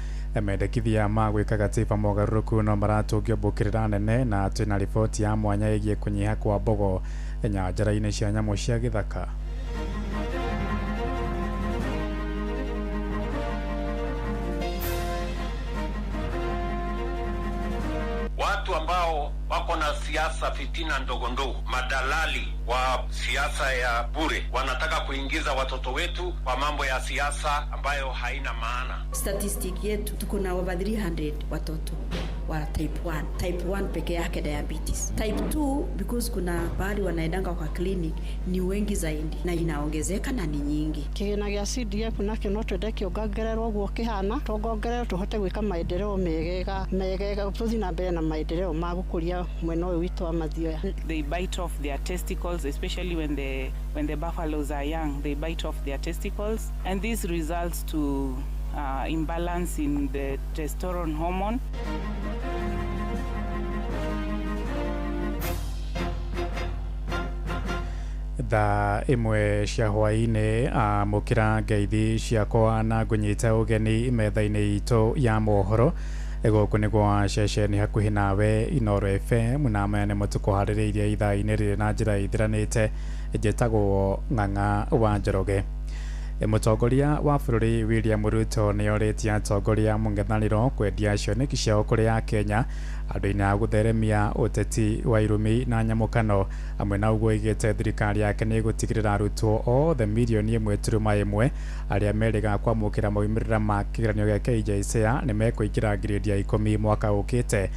Speaker 13: Mendekithia ma gwĩka gatiba mogarũrũku no maratũngio mbũkĩrĩra nene, na twĩna riboti ya mwanya ĩgiĩ kũnyiha kwa mbogo nyanjara-inĩ cia nyamũ cia gĩthaka.
Speaker 14: Watu ambao wako na siasa fitina ndogo ndogo, madalali wa siasa ya bure, wanataka kuingiza watoto wetu kwa mambo ya siasa ambayo haina maana.
Speaker 15: Statistic yetu tuko na over 300 watoto wa type 1. Type 1 peke yake diabetes. Type 2 because kuna pahali wanaendanga kwa clinic ni wengi zaidi na inaongezeka na ni nyingi.
Speaker 16: Kigina gĩa CDF nakĩo no twende kĩongongererwo ũguo kĩhana, tuongongererwo tũhote gwĩka maendeleo megega megega, tũthiĩ na mbere na maendeleo ma gũkũria mwena ũyũ witũ wa Mathioya.
Speaker 17: They bite off their testicles, especially when the buffaloes are young, they bite off their testicles, and this results to imbalance in the testosterone hormone.
Speaker 13: Thaa ĩmwe cia hwaĩ-inĩ, amũkĩra ngeithi ciakwa na ngũnyite ũgeni metha-inĩ itũ ya mohoro. Gũkũ nĩ gwa ceceni hakuhĩ nawe Inooro FM, na maya nĩmo tũkũharĩrĩirie ithaa-inĩ rĩrĩ na njĩra ĩthiranĩte. Njĩtagwo Ng'ang'a wa Njoroge. Mũtongoria wa bũrũri William Ruto nĩorĩtie atongoria mũng'ethanĩro kwendia cioneki ciao kũrĩ Akenya andũ-inĩ a gũtheremia ũteti wa irumi na nyamũkano. Amwe na ũguo oigĩte thirikari yake nĩ ĩgũtigĩrĩra arutwo othe mirioni 1.1 arĩa merĩga kwamũkĩra maumĩrĩra ma kĩgeranio gĩa KJSEA nĩ mekũingĩra grade ya 10 mwaka ũkĩte.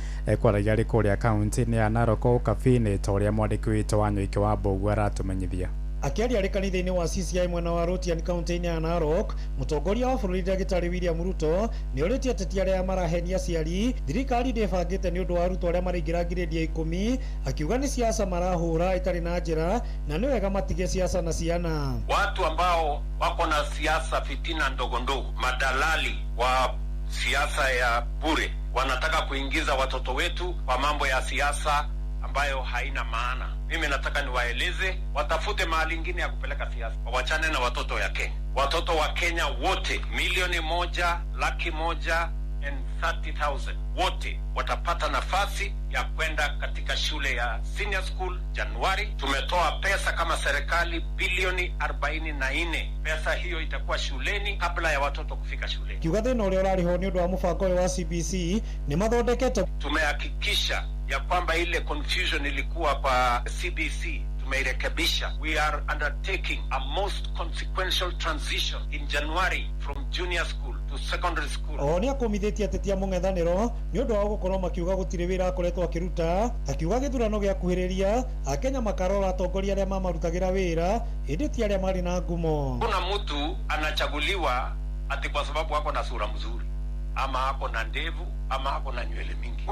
Speaker 13: Kwaragia arĩ kũrĩa kaunti-inĩ ya Narok Ũkabi-inĩ, ta ũrĩa mwandĩki witũ Wanyoike wa Mbũgua aratũmenyithia.
Speaker 18: Akiaria arĩ kanitha-inĩ wa CCI mwena wa Rutian kaunti-inĩ ya Narok, mũtongoria wa bũrũri ndagĩtarĩ William Ruto nĩ orĩtie ateti arĩa marahenia aciari thirikari ndĩbangĩte nĩ ũndũ wa arutwo arĩa maraingĩra grade ya 10, akiuga nĩ siasa marahũra itarĩ na njĩra na nĩ wega matige siasa na ciana.
Speaker 14: Watu ambao wako na siasa fitina ndogo ndogo, madalali wa siasa ya bure, wanataka kuingiza watoto wetu kwa mambo ya siasa ambayo haina maana. Mimi nataka niwaeleze watafute mahali ingine ya kupeleka siasa, wawachane na watoto ya Kenya. Watoto wa Kenya wote 1,130,000 wote watapata nafasi ya kwenda katika shule ya senior school Januari. Tumetoa pesa kama serikali bilioni 44. Pesa hiyo itakuwa shuleni kabla ya watoto kufika shuleni.
Speaker 18: Kiuga thĩna ũrĩa ũrarĩho nĩ ũndũ wa mũbango ũyũ wa CBC nĩ mathondekete.
Speaker 14: Tumehakikisha ya kwamba ile confusion ilikuwa kwa CBC tumeirekebisha. We are undertaking a most consequential transition in January from junior school to secondary school.
Speaker 18: Oho nĩ akũmithĩtie ateti a mũng'ethanĩro nĩ ũndũ wa gũkorwo makiuga gũtirĩ wĩra akoretwo akĩruta, akiuga gĩthurano gĩakuhĩrĩria Akenya makarora atongoria arĩa mamarutagĩra wĩra ĩndĩ ti arĩa marĩ na ngumo.
Speaker 14: Kuna mtu anachaguliwa ati kwa sababu ako na sura mzuri ama ako na ndevu ama ako na nywele mingi.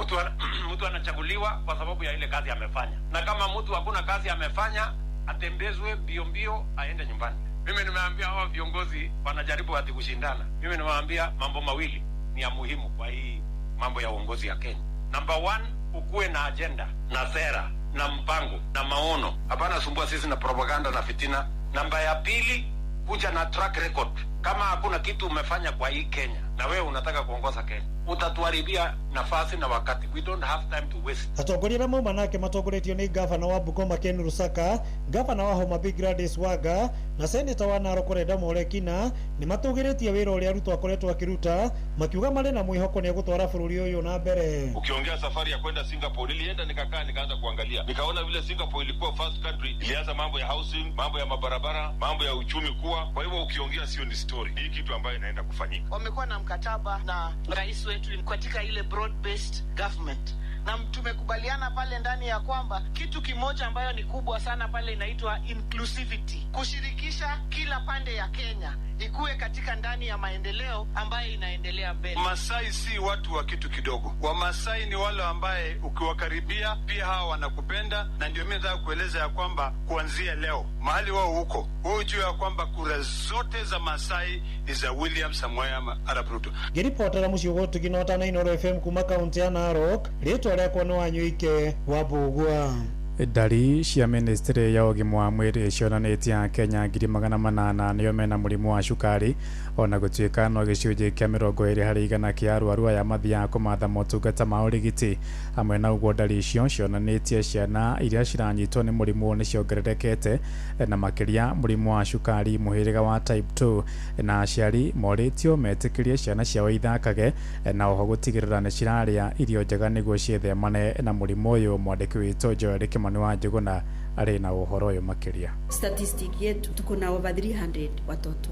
Speaker 14: Mtu anachaguliwa kwa sababu ya ile kazi amefanya, na kama mtu hakuna kazi amefanya atembezwe mbio mbio aende nyumbani. Mimi nimeambia hawa viongozi wanajaribu ati kushindana. Mimi nimewaambia mambo mawili ni ya muhimu kwa hii mambo ya uongozi ya Kenya. Number 1, ukuwe na agenda na sera na mpango na maono. Hapana sumbua sisi na propaganda na fitina. Namba ya pili, kuja na track record. Kama hakuna kitu umefanya kwa hii Kenya na wewe unataka kuongoza Kenya, utatuharibia nafasi na wakati. We don't have time to waste.
Speaker 18: Atongoria arĩa mauma nake matongoretio nĩ gavana wa Bungoma Ken Lusaka, gavana wa Homa Bay Gladys Wanga na seneta wa Narok Renda Morekina nĩ matũgĩrĩtie wĩra ũrĩa Ruto akoretwo akĩruta, makiuga marĩ na mwĩhoko nĩ egũtwara bũrũri ũyũ na mbere.
Speaker 19: Ukiongea safari ya kwenda Singapore, nilienda nikakaa nikaanza kuangalia, nikaona vile Singapore ilikuwa first country, ilianza mambo ya housing, mambo ya mabarabara, mambo ya uchumi kuwa. Kwa hivyo ukiongea sio ni story, ni kitu ambayo inaenda kufanyika.
Speaker 20: Wamekuwa na mkataba na rais wetu katika ile broad based government, na tumekubaliana pale ndani ya kwamba kitu kimoja ambayo ni kubwa sana pale inaitwa inclusivity, kushirikisha kila pande ya Kenya ikuwe katika ndani ya maendeleo ambayo inaendelea mbele.
Speaker 21: Masai si watu wa kitu kidogo. Wamasai ni wale ambaye ukiwakaribia pia hawa wanakupenda, na ndio mimi nataka kueleza ya kwamba kuanzia leo mahali wao huko, wewe ujue ya kwamba kura zote za Masai ni za William Samoei Arap Ruto.
Speaker 18: Ngĩribotera mũciĩ ũgũtugi na Inooro FM kuma kaunti ya Narok, rĩtwa rĩakwa nĩ Wanyoike wa Mbũgua.
Speaker 13: Ndari cia ministry ya ũgima wa mwĩrĩ cionanĩtie Akenya 800,000 nĩo mena mũrimũ wa cukari, ona gũtuĩka no gĩcunjĩ kĩa 20% kĩa arwaru aya mathiaga kũmatha motungata ma ũrigiti. Hamwe na ũguo, ndari icio cionanĩtie ciana iria ciranyitwo nĩ mũrimũ nĩ ciongererekete, na makĩria mũrimũ wa cukari mũhĩrĩga wa type 2, na aciari morĩtio metĩkĩrie ciana ciao ithakage na oho gũtigĩrĩra nĩ cirarĩa irio njega nĩguo ciĩthemane na mũrimũ ũyũ. Mwandĩki witũ Joel Kĩmani wa Njũgũna arĩ na ũhoro ũyũ makĩria.
Speaker 15: Statistic yetu, tuko na over 300 watoto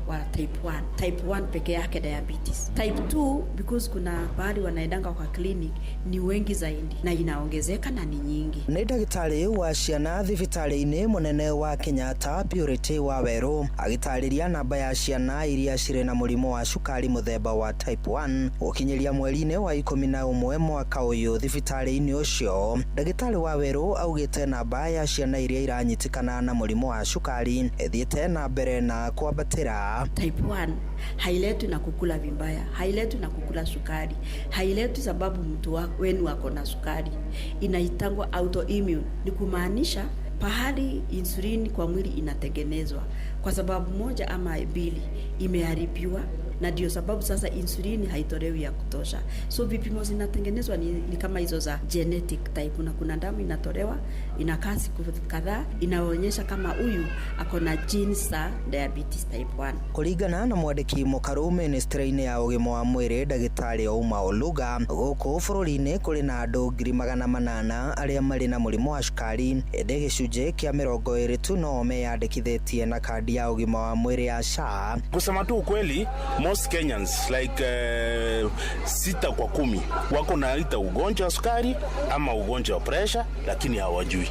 Speaker 15: wa type 1, type 1 peke yake diabetes. Type 2, because kuna pahali wanaendanga kwa clinic, ni wengi zaidi na inaongezeka na ni nyingi.
Speaker 10: Nĩ ndagĩtarĩ wa ciana thibitarĩ-inĩ mũnene wa Kenyatta, Purity Wawerũ, agĩtarĩria namba ya ciana iria cirĩ na mũrimũ wa cukari mũthemba wa type 1 gũkinyĩria mweri-inĩ wa 11 mwaka ũyũ thibitarĩ-inĩ ũcio. Ndagĩtarĩ Wawerũ augĩte namba ya ciana iria iranyitĩkana na mũrimũ wa cukari ĩthiĩte na mbere na kwambatĩra.
Speaker 15: Type 1 hailetwi na kukula vibaya, hailetwi na kukula sukari, hailetwi sababu mtu wenu ako na sukari. Inaitangwa autoimmune, ni kumaanisha pahali insulini kwa mwili inatengenezwa kwa sababu moja ama mbili imeharibiwa, na ndio sababu sasa insulini haitolewi ya kutosha. So vipimo zinatengenezwa ni kama hizo za genetic type, na kuna damu inatolewa, inakaa siku kadhaa, inaonyesha kama huyu ako na genes za diabetes type 1.
Speaker 10: Kũringana na mwandĩki mũkaru ministry-inĩ ya ũgima wa mwĩrĩ, ndagĩtarĩ Ouma Oluga, gũkũ bũrũri-inĩ kũrĩ na andũ 800,000 arĩa marĩ na mũrimũ wa cukari, ĩndĩ gĩcunjĩ kĩa 20 tu no meyandĩkithĩtie na kandi ya ũgima wa mwĩrĩ ya SHA.
Speaker 22: Kusema tu ukweli, most Kenyans like 6 kwa 10 wako na aita ugonjwa wa sukari ama ugonjwa wa pressure, lakini hawajui.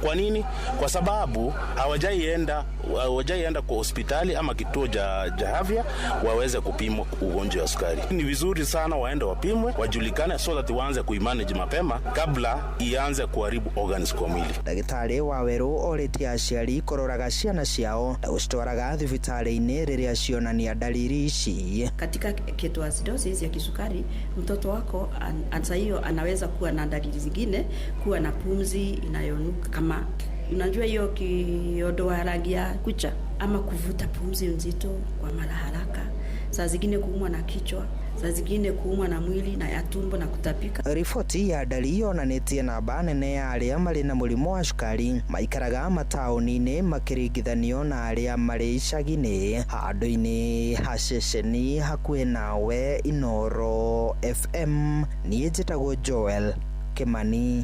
Speaker 22: Kwa nini? Kwa sababu hawajaienda kwa hospitali ama kituo cha afya waweze kupimwa ugonjwa wa sukari. Ni vizuri sana waende wapimwe, wajulikane, so that waanze kuimanage mapema kabla ianze kuharibu organs kwa mwili.
Speaker 10: Ndagĩtarĩ Wawerũ orĩtie aciari kũroraga ciana ciao na gũcitwaraga thibitarĩ-inĩ rĩrĩa cionania dalili ici.
Speaker 15: Katika ketoacidosis ya kisukari, mtoto wako saa hiyo anaweza kuwa na dalili zingine, kuwa na pumzi inayonuka kama unajua hiyo kiodoa rangi ya kucha, ama kuvuta pumzi nzito kwa mara haraka, saa zingine kuumwa na kichwa, saa zingine kuumwa na mwili na ya tumbo na kutapika.
Speaker 10: Riboti ya ndari yonanĩtie namba nene ya arĩa marĩ na mũrimũ wa cukari maikaraga mataũni-inĩ makĩringithanio na arĩa marĩ icagi-inĩ. Handũ-inĩ ha ceceni hakuhĩ nawe, Inooro FM, niĩ njĩtagwo Joel Kĩmani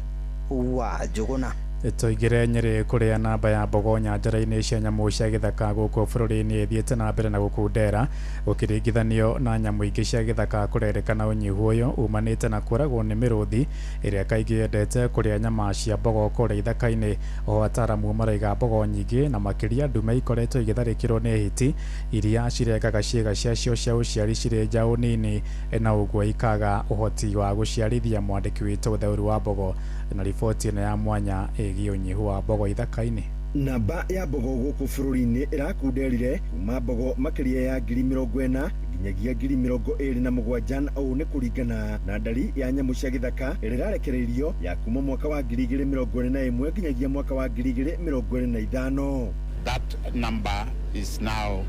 Speaker 10: wa Njũgũna.
Speaker 13: Tũingĩre Nyĩrĩ kũrĩa namba ya mbogo nyanjara-inĩ cia nyamũ cia gĩthaka gũkũ bũrũri-inĩ ĩthiĩte na mbere na gũkundera gũkĩringithanio na nyamũ ingĩ cia gĩthaka. Kũrerĩkana ũnyihu ũyũ umanĩte na kũragwo nĩ mĩrũthi ĩrĩa kaingĩ yendete kũrĩa nyama cia mbogo kũrĩa ithaka-inĩ. Oho ataramu maraiga mbogo nyingĩ na makĩria ndume ikoretwo igĩtharĩkĩrwo nĩ hiti iria cirengaga ciĩga ciacio cia ũciari cirĩ njaũ nini na ũguo ikaga ũhoti wa gũciarithia. Mwandĩki witũ Theuru wa Mbogo na riboti ĩno ya mwanya ĩgiĩ ũnyihu wa mbogo ithaka-inĩ.
Speaker 23: Namba ya mbogo gũkũ bũrũri-inĩ ĩrakunderire kuma mbogo makĩria ya 40,000 nginyagia 27,000, na ũũ nĩ kũringana na ndari ya nyamũ cia gĩthaka ĩrĩa ĩrarekereirio ya kuma mwaka wa 2021 nginyagia mwaka wa 2025.
Speaker 24: That number is now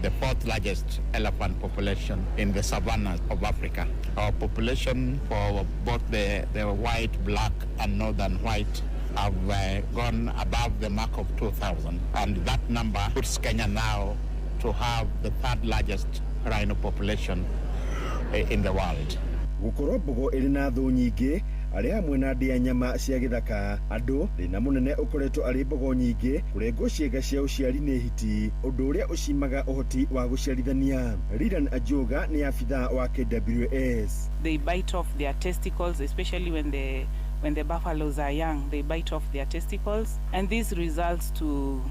Speaker 24: the fourth largest elephant population in the savannas of Africa. Our population for both the white, black and northern white have gone above the mark of 2,000, and that number puts Kenya now to have the third largest rhino population in the world.
Speaker 23: Gũkorwo mbogo ĩrĩ na thũ nyingĩ arĩa hamwe na ndĩa nyama cia gĩthaka, andũ thĩna mũnene ũkoretwo arĩ mbogo nyingĩ kũrengwo ciĩga cia ũciari nĩ hiti, ũndũ ũrĩa ũcimaga ũhoti wa gũciarithania. Riran Ajoga nĩ abithaa wa KWS.
Speaker 17: They bite off their testicles, especially when the buffaloes are young, they bite off their testicles, and this results to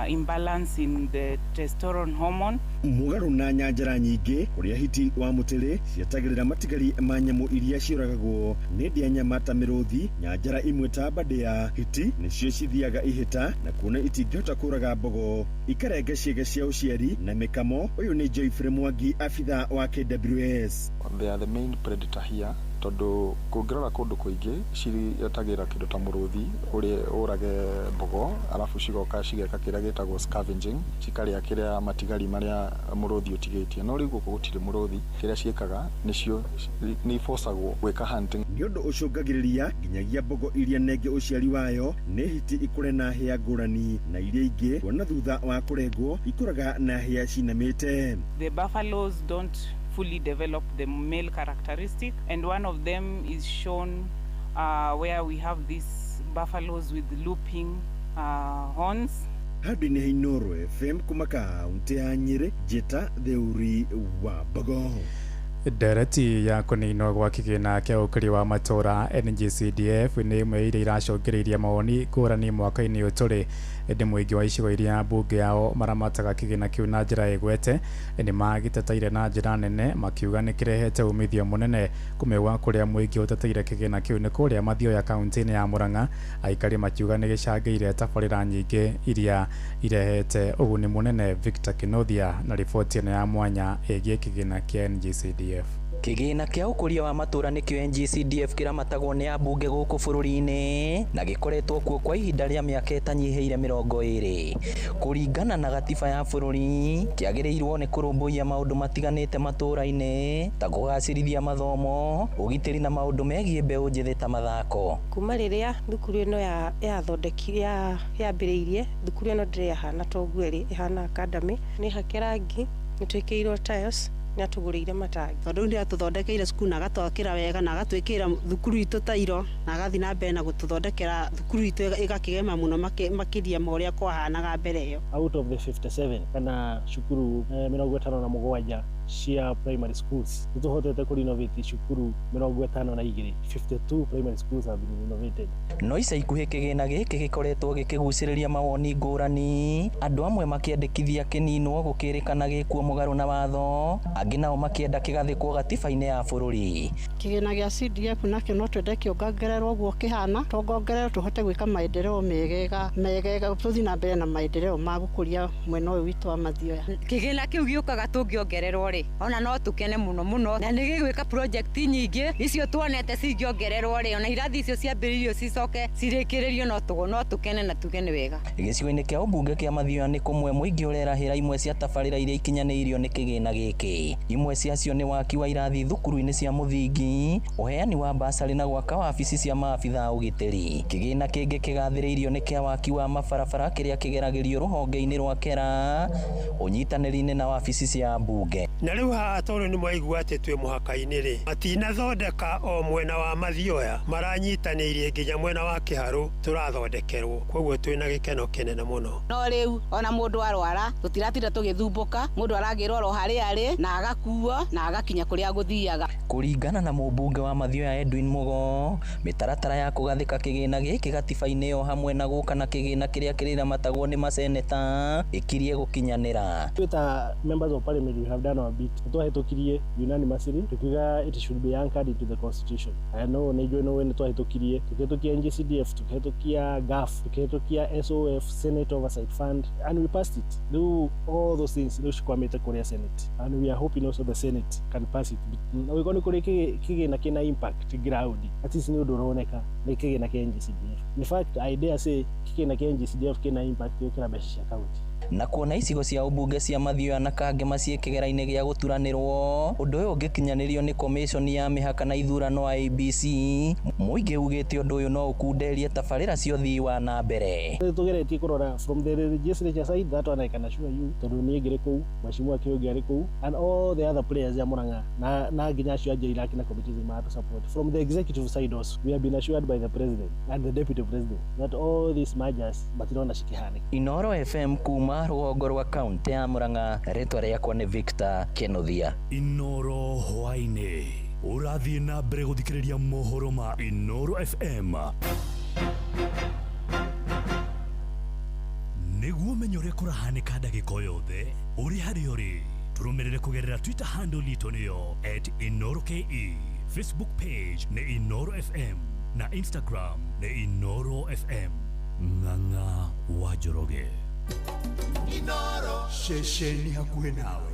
Speaker 17: imbalance in the testosterone hormone.
Speaker 23: Mũgarũ na nyanjara nyingĩ kũrĩa hiti wa mũtĩrĩ cietagĩrĩra matigari ma nyamũ iria ciũragagwo nĩ ndĩa nyama ta mĩrũthi, nyanjara imwe ta mbandĩa, hiti nĩcio cithiaga ihĩta na kuona itingĩhota kũraga mbogo ikarenga ciĩga cia ũciari na mĩkamo. Ũyũ nĩ Joyfrey Mwangi, abithaa wa KWS.
Speaker 25: They are the main predator here.
Speaker 3: Tondũ kũngĩrora kũndũ kũingĩ ciretagĩra kĩndũ ta mũrũthi ũrĩa ũrage mbogo, arabu cigoka cigeka kĩrĩa gĩtagwo scavenging, cikarĩa kĩrĩa matigari marĩa mũrũthi ũtigĩtie. No rĩu gũkũ gũtirĩ mũrũthi, kĩrĩa ciĩkaga nĩcio nĩ ibocagwo gwĩka hunting.
Speaker 23: Nĩ ũndũ ũcũngagĩrĩria nginyagia mbogo iria nenge ũciari wayo nĩ hiti ikũre na hĩa ngũrani na iria ingĩ kuona thutha wa kũrengwo ikũraga na hĩa cinamĩte.
Speaker 17: The buffaloes don't fully develop the male characteristic, and one of them is shown where we have these buffaloes with looping horns.
Speaker 23: Handũ-inĩ ha Inooro FM kuma kaũntĩ ya Nyĩrĩ, Njĩta Theuri wa Mbogo.
Speaker 13: Ndereti ya kũninwo gwa kĩgĩna kĩa ũkũria wa matũũra NGCDF nĩ ĩmwe iria iracũngĩrĩirie mawoni ngũrani mwaka-inĩ ũyũ tũrĩ. Ĩndĩ mũingĩ wa icigo iria mbunge yao maramataga kĩgĩna kĩu na njĩra ĩgwete nĩ magĩteteire na njĩra nene, makiuga nĩ kĩrehete umithio mũnene. Kũmwe gwa kũrĩa mũingĩ ũteteire kĩgĩna kĩu nĩ kũrĩa Mathioya kaunti-inĩ ya Murang'a, aikari makiuga nĩ gĩcangĩire tabarĩra nyingĩ iria irehete ũguni mũnene. Victor Kinothia na riboti ĩno ya mwanya ĩgiĩ kĩgĩna kĩa NGCDF.
Speaker 9: Kĩgĩna kĩa ũkũria wa matũũra nĩkĩo NGCDF kĩramatagwo nĩ ambunge gũkũ bũrũri-inĩ na gĩkoretwo kuo kwa ihinda rĩa mĩaka ĩtanyihĩire 20. Kũringana na gatiba ya bũrũri, kĩagĩrĩirwo nĩ kũrũmbũiya maũndũ matiganĩte matũũra-inĩ ta kũgacĩrithia mathomo, ũgitĩri na maũndũ megiĩ mbeũ njĩthĩ ta mathako.
Speaker 11: Kuma rĩrĩa thukuru ĩno yambĩrĩirie, thukuru ĩno ndĩrĩ yahana ta ũguo ĩrĩ, ĩhana academy, nĩ hake rangi, nĩ twĩkĩirwo tiles, nĩ atũgũrĩire matangi.
Speaker 16: Tondũ nĩ atũthondekeire cukuru na agatwakĩra wega na agatwĩkĩra thukuru itũ tairo na agathiĩ na mbere na gũtũthondekera thukuru itũ ĩgakĩgema mũno makĩria ma ũrĩa kwahanaga mbere ĩyo.
Speaker 12: Out of the 57 kana cukuru 57 cia primary schools nĩ tũhotete kũ renovate cukuru 52, 52 primary schools have been renovated.
Speaker 9: No ica ikuhĩ kĩgĩna gĩkĩ gĩkoretwo gĩkĩgucĩrĩria mawoni ngũrani, andũ amwe makĩendekithia kĩninwo gũkĩrĩkana gĩkuo mũgarũ na watho, angĩ nao makĩenda kĩgathĩkwo gatiba-inĩ ya bũrũri.
Speaker 16: Kĩgĩna gĩa CDF nakĩo no twende kĩongongererwo ũguo kĩhana, tũongongererwo tũhote gwĩka maendeleo megega megega, tũthiĩ na mbere na maendeleo ma gũkũria mwena ũyũ witũ wa Mathioya.
Speaker 25: Kĩgĩna kĩu gĩũkaga tũngĩongererwo rĩ, ona no tũkene mũno mũno, na nĩ gĩgwĩka project nyingĩ icio tuonete cingĩongererwo rĩ, ona irathi icio ciambĩrĩirio cicoke cirĩkĩrĩrio, no tũkene na tuge nĩ wega.
Speaker 9: Gĩcigo-inĩ kĩa ũmbunge kĩa Mathioya nĩ kũmwe mũingĩ ũrerahĩra imwe cia tabarĩra iria ikinyanĩirio nĩ kĩgĩna gĩkĩ. Imwe ciacio nĩ waki wa irathi thukuru-inĩ cia mũthingi, ũheani wa basarĩ na gwaka wabici cia maabitha a ũgitĩri. Kĩgĩna kĩngĩ kĩgathĩrĩirio nĩ kĩa waki wa mabarabara kĩrĩa kĩgeragĩrio rũhonge-inĩ rwa Kera ũnyitanĩri-inĩ na wabici cia mbunge.
Speaker 26: Na rĩu haha tondũ nĩ mwaigua atĩ twĩ mũhaka-inĩ rĩ, matinathondeka o mwena wa Mathioya, maranyitanĩirie nginya mwena wa Kĩharũ tũrathondekerwo, koguo twĩna gĩkeno kĩnene mũno.
Speaker 27: No rĩu ona mũndũ arwara tũtiratinda tũgĩthumbũka, mũndũ aragĩrwo oro harĩa arĩ na agakuo na agakinya kũrĩa gũthiaga.
Speaker 9: Kũringana na mũmbunge wa Mathioya Edwin Mugo, mĩtaratara ya kũgathĩka kĩgĩna gĩkĩ gatiba-inĩ o hamwe na gũka na kĩgĩna kĩrĩa kĩrĩramatagwo nĩ maseneta ĩkirie gũkinyanĩra.
Speaker 12: Twĩ ta members of parliament we have done our bit. Twahĩtũkirie unanimously tukiuga it should be anchored into the constitution. I know nĩ njũĩ no nĩ twahĩtũkirie, tukĩhĩtũkia NGCDF, tukĩhĩtũkia GAF, tukĩhĩtũkia SOF, Senate Oversight Fund, and we passed it. Rĩu all those things rĩu cikwamĩte kũrĩa Senate, and we are hoping also the Senate can pass it. Na ũgĩkorwo nĩ kũrĩ kĩgĩna kĩna impact ground, at least nĩ ũndũ ũroneka nĩ kĩgĩna kĩa NGCDF. In fact, I dare say kĩgĩna kĩa NGCDF kĩna impact gũkĩra mbeca cia county.
Speaker 9: Na kuona icigo cia ũmbunge cia Mathioya na Kangema ciĩ kĩgera-inĩ gĩa gũturanĩrwo, ũndũ ũyũ ũngĩkinyanĩrio nĩ komĩconi ya mĩhaka na ithurano IEBC, mũingĩ ugĩte ũndũ ũyũ no ũkunderie tabarĩra cia ũthii wa na mbere.
Speaker 12: Tũgeretie kũrora from the legislature side, that one I can assure you, tondũ niĩ ngĩrĩ kũu, Mheshimiwa Kĩũngĩ arĩ kũu, and all the other players ya Murang'a na nginya acio angĩ Iraki na committees ma to support. From the executive side also, we have been assured by the president and the deputy president that all these mergers matirona cikĩhanĩka.
Speaker 9: Inooro FM kuma rũgongo rwa kaunti ya Murang'a, rĩtwa rĩakwa nĩ Victor Kenothia.
Speaker 8: Inooro hwaĩ-inĩ ũrathiĩ na mbere gũthikĩrĩria mohoro ma Inooro FM. Nĩguo ũmenye ũrĩa kũrahanĩka ndagĩka o yothe ũrĩ harĩa ũrĩ, tũrũmĩrĩre kũgerera Twitter handle itũ nĩyo @InooroKE, Facebook page nĩ Inooro FM na Instagram nĩ Inooro FM. Ng'ang'a wa Njoroge.
Speaker 28: Inooro ceceni hakuhĩ nawe.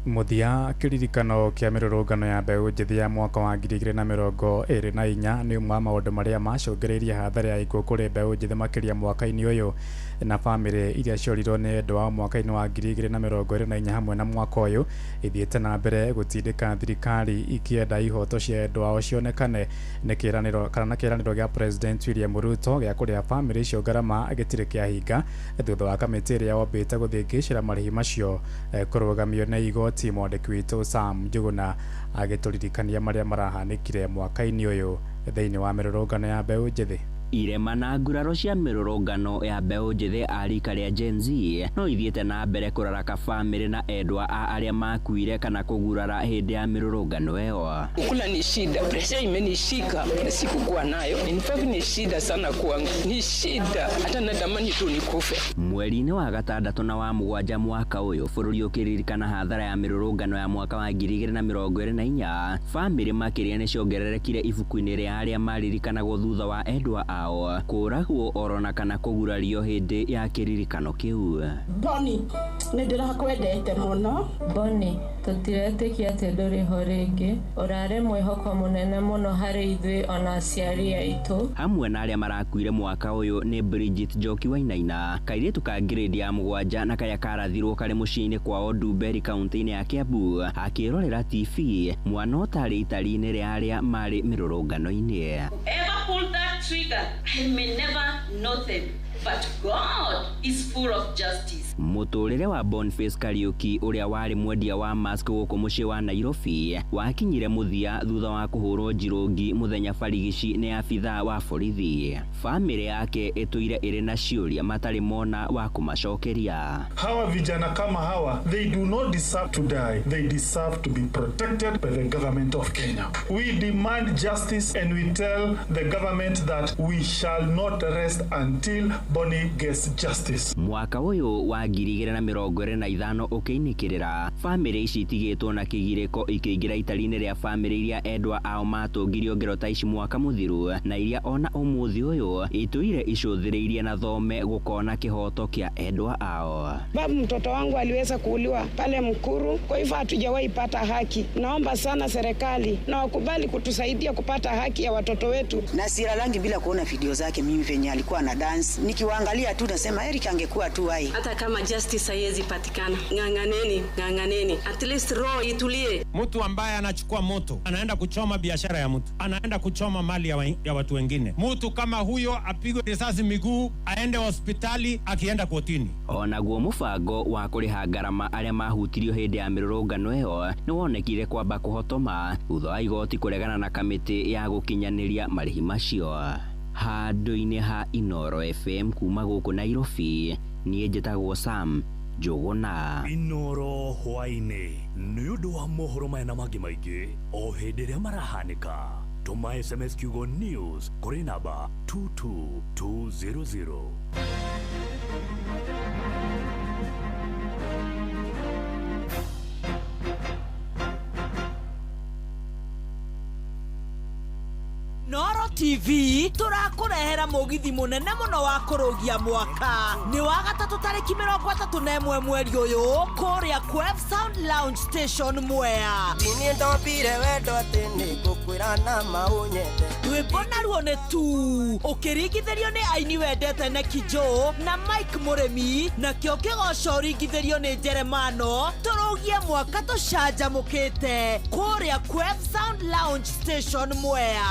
Speaker 13: Mũthia kĩririkano kĩa mĩrũrũngano ya mbeũ njĩthĩ ya mwaka wa 2024 nĩ ũmwe wa maũndũ marĩa macũngĩrĩirie hathara ya ikuũ kũrĩ mbeũ njĩthĩ makĩria mwaka-inĩ ũyũ na bamĩrĩ iria ciorirwo nĩ endwa ao mwaka-inĩ wa 2024 hamwe na mwaka ũyũ ithiĩte na mbere gũtindĩka thirikari ikĩenda ihoto cia endwa ao cionekane nĩ kĩĩranĩro kana na kĩĩranĩro gĩa President William Ruto gĩa kũrĩha bamĩrĩ icio ngarama gĩtirĩ kĩahinga thutha wa kamĩtĩ ĩrĩa yombĩte gũthĩngĩcĩra marĩhi macio kũrũgamio nĩ igoti. Mwandĩki witũ Sam Njuguna agĩtũririkania marĩa marahanĩkire mwaka-inĩ ũyũ thĩinĩ wa mĩrũrũngano ya mbeũ njĩthĩ.
Speaker 1: Irema na nguraro cia mĩrũrũngano ya mbeũ njĩthĩ a rika rĩa Gen Z no ithiĩte na mbere kũraraka bamĩrĩ na endwa a arĩa makuire kana kũgurara hĩndĩ ya mĩrũrũngano ĩyo.
Speaker 2: Kukula ni shida, presha imenishika na sikukuwa nayo. In fact ni shida sana kwangu, ni shida, hata natamani tu nikufe.
Speaker 1: Mweri-inĩ wa gatandatũ na wa mũgwanja mwaka ũyũ bũrũri ũkĩririkana hathara ya mĩrũrũngano ya mwaka wa 2024 bamĩrĩ makĩria nĩ ciongererekire ibuku-inĩ rĩa arĩa maririkanagwo thutha wa endwa ao kũragwo orona kana kũgurario hĩndĩ ya kĩririkano kĩu.
Speaker 4: Boni, nĩ ndĩrakwendete mũno.
Speaker 5: Boni, tũtiretĩkia atĩ ndũrĩ ho rĩngĩ, ũrarĩ mwĩhoko mũnene mũno harĩ ithuĩ ona aciari aitũ.
Speaker 1: Hamwe na arĩa marakuire mwaka ũyũ nĩ Bridget Njoki Wainaina, kairĩtu ka grade ya 7 na karĩa karathirwo karĩ mũciĩ-inĩ kwao Ndumberi kaunti-inĩ ya Kiambu akĩrorera TV mwana ũtarĩ itari-inĩ rĩa arĩa marĩ mĩrũrũngano-inĩ.
Speaker 6: Whoever pulled that trigger, I may never know them, but God is full of justice.
Speaker 1: Mũtũrĩre wa Boniface Kariuki ũrĩa warĩ mwendia wa mask gũkũ mũciĩ wa Nairobi wakinyire mũthia thutha wa kũhũrwo njirũngi mũthenya barigici nĩ abithaa wa borithi. Bamĩrĩ yake ĩtũire ĩrĩ na ciũria matarĩ mona wa kũmacokeria.
Speaker 7: Hawa vijana kama hawa, they do not deserve to die. They deserve to be protected by the government of Kenya. We demand justice and we tell the government that we shall not rest until Bonnie gets justice.
Speaker 1: Mwaka ũyũ wa 2025 ũkĩinĩkĩrĩra bamĩrĩ ici itigĩtwo na kĩgirĩko ikĩingĩra itari-inĩ rĩa bamĩrĩ iria endwa ao matũngirio ngero ta ici mwaka mũthiru na iria ona ũmũthĩ ũyũ itũire icũthĩrĩirie na thome gũkona kĩhoto kĩa endwa ao.
Speaker 14: Babu, mtoto wangu aliweza kuuliwa pale Mkuru, kwa hivyo hatujawahi pata haki. Naomba sana serikali na wakubali kutusaidia kupata haki ya watoto wetu.
Speaker 28: Na silalangi bila kuona video zake mimi venye alikuwa na dance, nikiwaangalia tu nasema Eric angekuwa tu hai.
Speaker 29: Hata kama justice haiwezi patikana, ng'ang'aneni, ng'ang'aneni, at least roho itulie.
Speaker 30: Mtu ambaye anachukua moto anaenda kuchoma biashara ya mtu, anaenda kuchoma mali ya watu wengine. Mtu kama huyo apigwe risasi miguu, aende hospitali, akienda kotini.
Speaker 1: Onaguo mũbango wa kũrĩha ngarama arĩa mahutirio hĩndĩ ya mĩrũrũngano ĩyo nĩ wonekire kwamba kũhotoma thutha wa igoti kũregana na kamĩtĩ ya gũkinyanĩria marĩhi macio. Handũ-inĩ ha Inoro FM kuma gũkũ Nairobi, niĩ njĩtagwo Sam Njuguna.
Speaker 8: Inoro hwaĩ-inĩ nĩ ũndũ wa mohoro maya na mangĩ maingĩ o hĩndĩ ĩrĩa marahanĩka. Tũma SMS kiugo news kũrĩ namba 22200.
Speaker 31: Noro TV tũrakũrehera mũgithi mũnene mũno wa kũrũgia mwaka nĩ wa gatatũ tarĩki 31 mweri ũyũ kũrĩa Quef Sound Lounge Station Mwea.
Speaker 32: Niĩ ndombire wendo atĩ nĩngũkwĩra na maũnyende.
Speaker 31: Rwĩmbo naruo nĩ tu ũkĩringithĩrio nĩ aini wendete Neki Joe na Mike Mũrĩmi, nakĩo kĩgoco ũringithĩrio nĩ Jeremano. Tũrũgie mwaka tũcanjamũkĩte kũrĩa Quef Sound Lounge Station Mwea.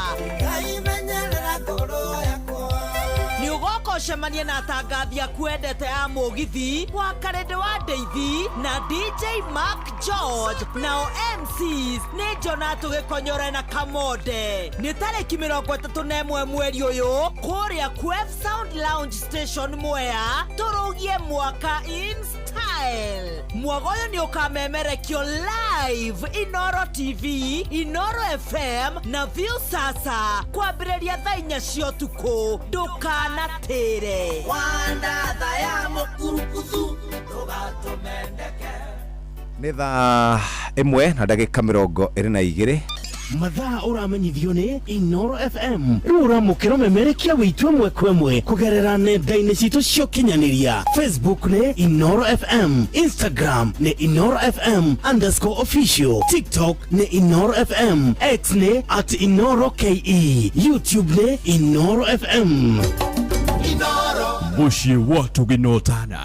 Speaker 31: Nĩ ũgoka ũcemanie na atangathi aku wendete a mũgithi wa Karĩndĩ wa Ndeithi na DJ Mark George, nao MCs nĩ Jonathan Gĩkonyore na Kamonde. Nĩ tarĩki 31 mweri ũyũ kũrĩa Quef Sound Lounge Station Mwea, tũrũgie mwaka in style. Mwago ũyũ nĩ ũkamemerekio live Inoro TV, Inoro FM na View Sasa kwambĩrĩria thaa 4 cia ũtukũ. Ndũkanatĩre.
Speaker 32: Wandatha ya mũkurukuthu ndũgatũmendeke.
Speaker 33: Nĩ thaa 1 na ndagĩka 22.
Speaker 3: Mathaa ũramenyithio nĩ Inoro FM. Rĩu ũramũkĩra ũmemerekia witũ ĩmwe kwa ĩmwe kũgerera nenda-inĩ citũ cia ũkinyanĩria. Facebook nĩ Inoro FM, Instagram nĩ Inoro FM underscore official, TikTok nĩ Inoro FM, X nĩ at Inoro KE, YouTube nĩ Inoro FM.
Speaker 8: Mũciĩ wa tũgĩnotana.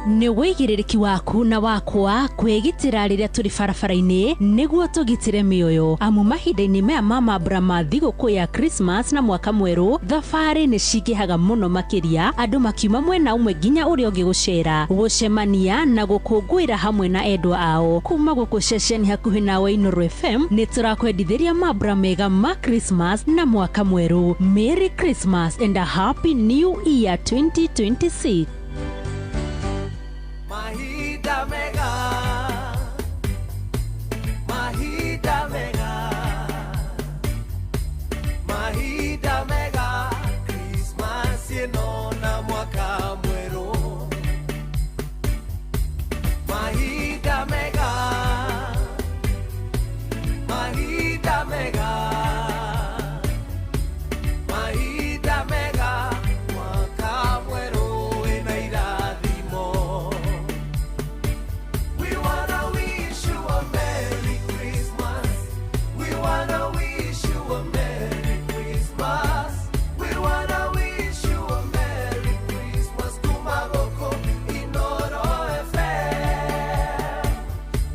Speaker 10: Nĩ wĩigĩrĩrĩki waku na wakwa kwĩgitĩra rĩrĩa tũrĩ barabara-inĩ nĩguo tũgitĩre mĩoyo, amu mahinda-inĩ maya ma mambura ma thigũkũ ya Christmas na mwaka mwerũ thabarĩ nĩ cingĩhaga mũno makĩria, andũ makiuma mwena ũmwe nginya ũrĩa ũngĩ gũcera, gũcemania na gũkũngũĩra hamwe na endwa ao. Kuma gũkũ ceceni hakuhĩ nawe Inoro FM nĩ tũrakwendithĩria mambura mega ma Christmas na mwaka mwerũ. Merry Christmas and a Happy New Year 2026.
Speaker 32: Mahinda mega, mahinda mega, mahinda mega, Christmas ĩno na mwaka mwerũ. Mahinda mega, mahinda mega, mahinda mega, mwaka mwerũ wĩna irathimo. We wanna wish you a Merry Christmas. We wanna wish you a Merry Christmas. We wanna wish you a Merry Christmas. Kumagoko Inoro FM.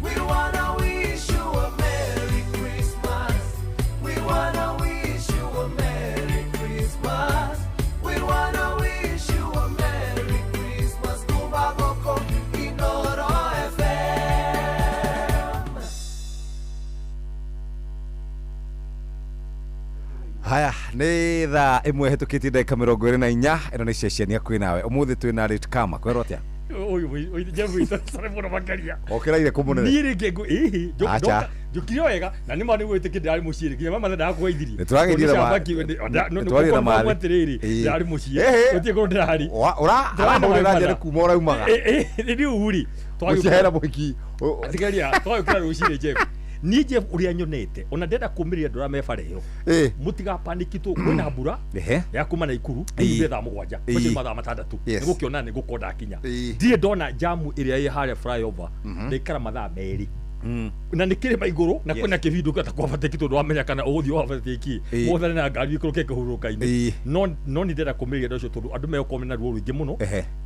Speaker 32: We wanna wish you a Merry Christmas. We wanna wish you a Merry Christmas. We wanna wish you a Merry Christmas. Kumagoko Inoro FM.
Speaker 11: Haya, nĩ thaa 1 hetũkĩtie ndagĩka 24. Ĩno nĩ ceceni hakuhĩ nawe. Ũmũthĩ twĩ na Rate Kama. Kwerwo atĩa?
Speaker 15: Ũyũ Jeff witũ sorry mũno makĩria.
Speaker 11: Okĩraire kũ mũnene?
Speaker 15: Niĩ rĩngĩ ngũ ĩhĩ
Speaker 11: Acha.
Speaker 15: njũkire wega na nĩ ma nĩ gwĩtĩkĩ ndĩrarĩ mũciĩ rĩ nginya mama ndakũgeithirie.
Speaker 11: Nĩtũrageithire nĩtwaria na mathĩ.
Speaker 15: Atĩrĩrĩ
Speaker 11: Ĩĩ.
Speaker 15: ndĩrarĩ mũciĩ
Speaker 11: Ĩhĩ.
Speaker 15: gũtirĩ kũndũ ndĩrarĩ.
Speaker 11: Ũrahũrĩra nja nĩ kuma ũraumaga.
Speaker 15: Rĩu rĩ
Speaker 11: Mũciĩ hena mũhiki.
Speaker 15: Thikĩrĩria twagĩũkĩra rũcinĩ Jeff. Niĩ Jeff ũrĩa nyonete ona ndĩrenda kũmĩrĩria andũ arĩa me bara ĩyo mũtigapaniki tũ kwĩna mbura ya kuma Naikuru
Speaker 11: Ĩĩ.
Speaker 15: rĩu thaa 7
Speaker 11: Ĩĩ.
Speaker 15: macio nĩ mathaa 6
Speaker 11: Yes.
Speaker 15: nĩgũkĩona nĩgũkorwo ndakinya. Ndirĩ ndona jamu ĩrĩa ĩ harĩa flyover ndaikara mathaa 2 na nĩ kĩrĩma igũrũ na kwĩna kĩbindũ kĩta kwabatĩki tondũ wamenya kana ũgũthiĩ wabatĩki
Speaker 11: Ĩĩ.
Speaker 15: mothane na ngari ikũrũke kĩhurũka-inĩ. No no nĩ ndĩrenda kũmĩrĩria andũ acio tondũ andũ megũkorwo mena ruo rũingĩ mũno.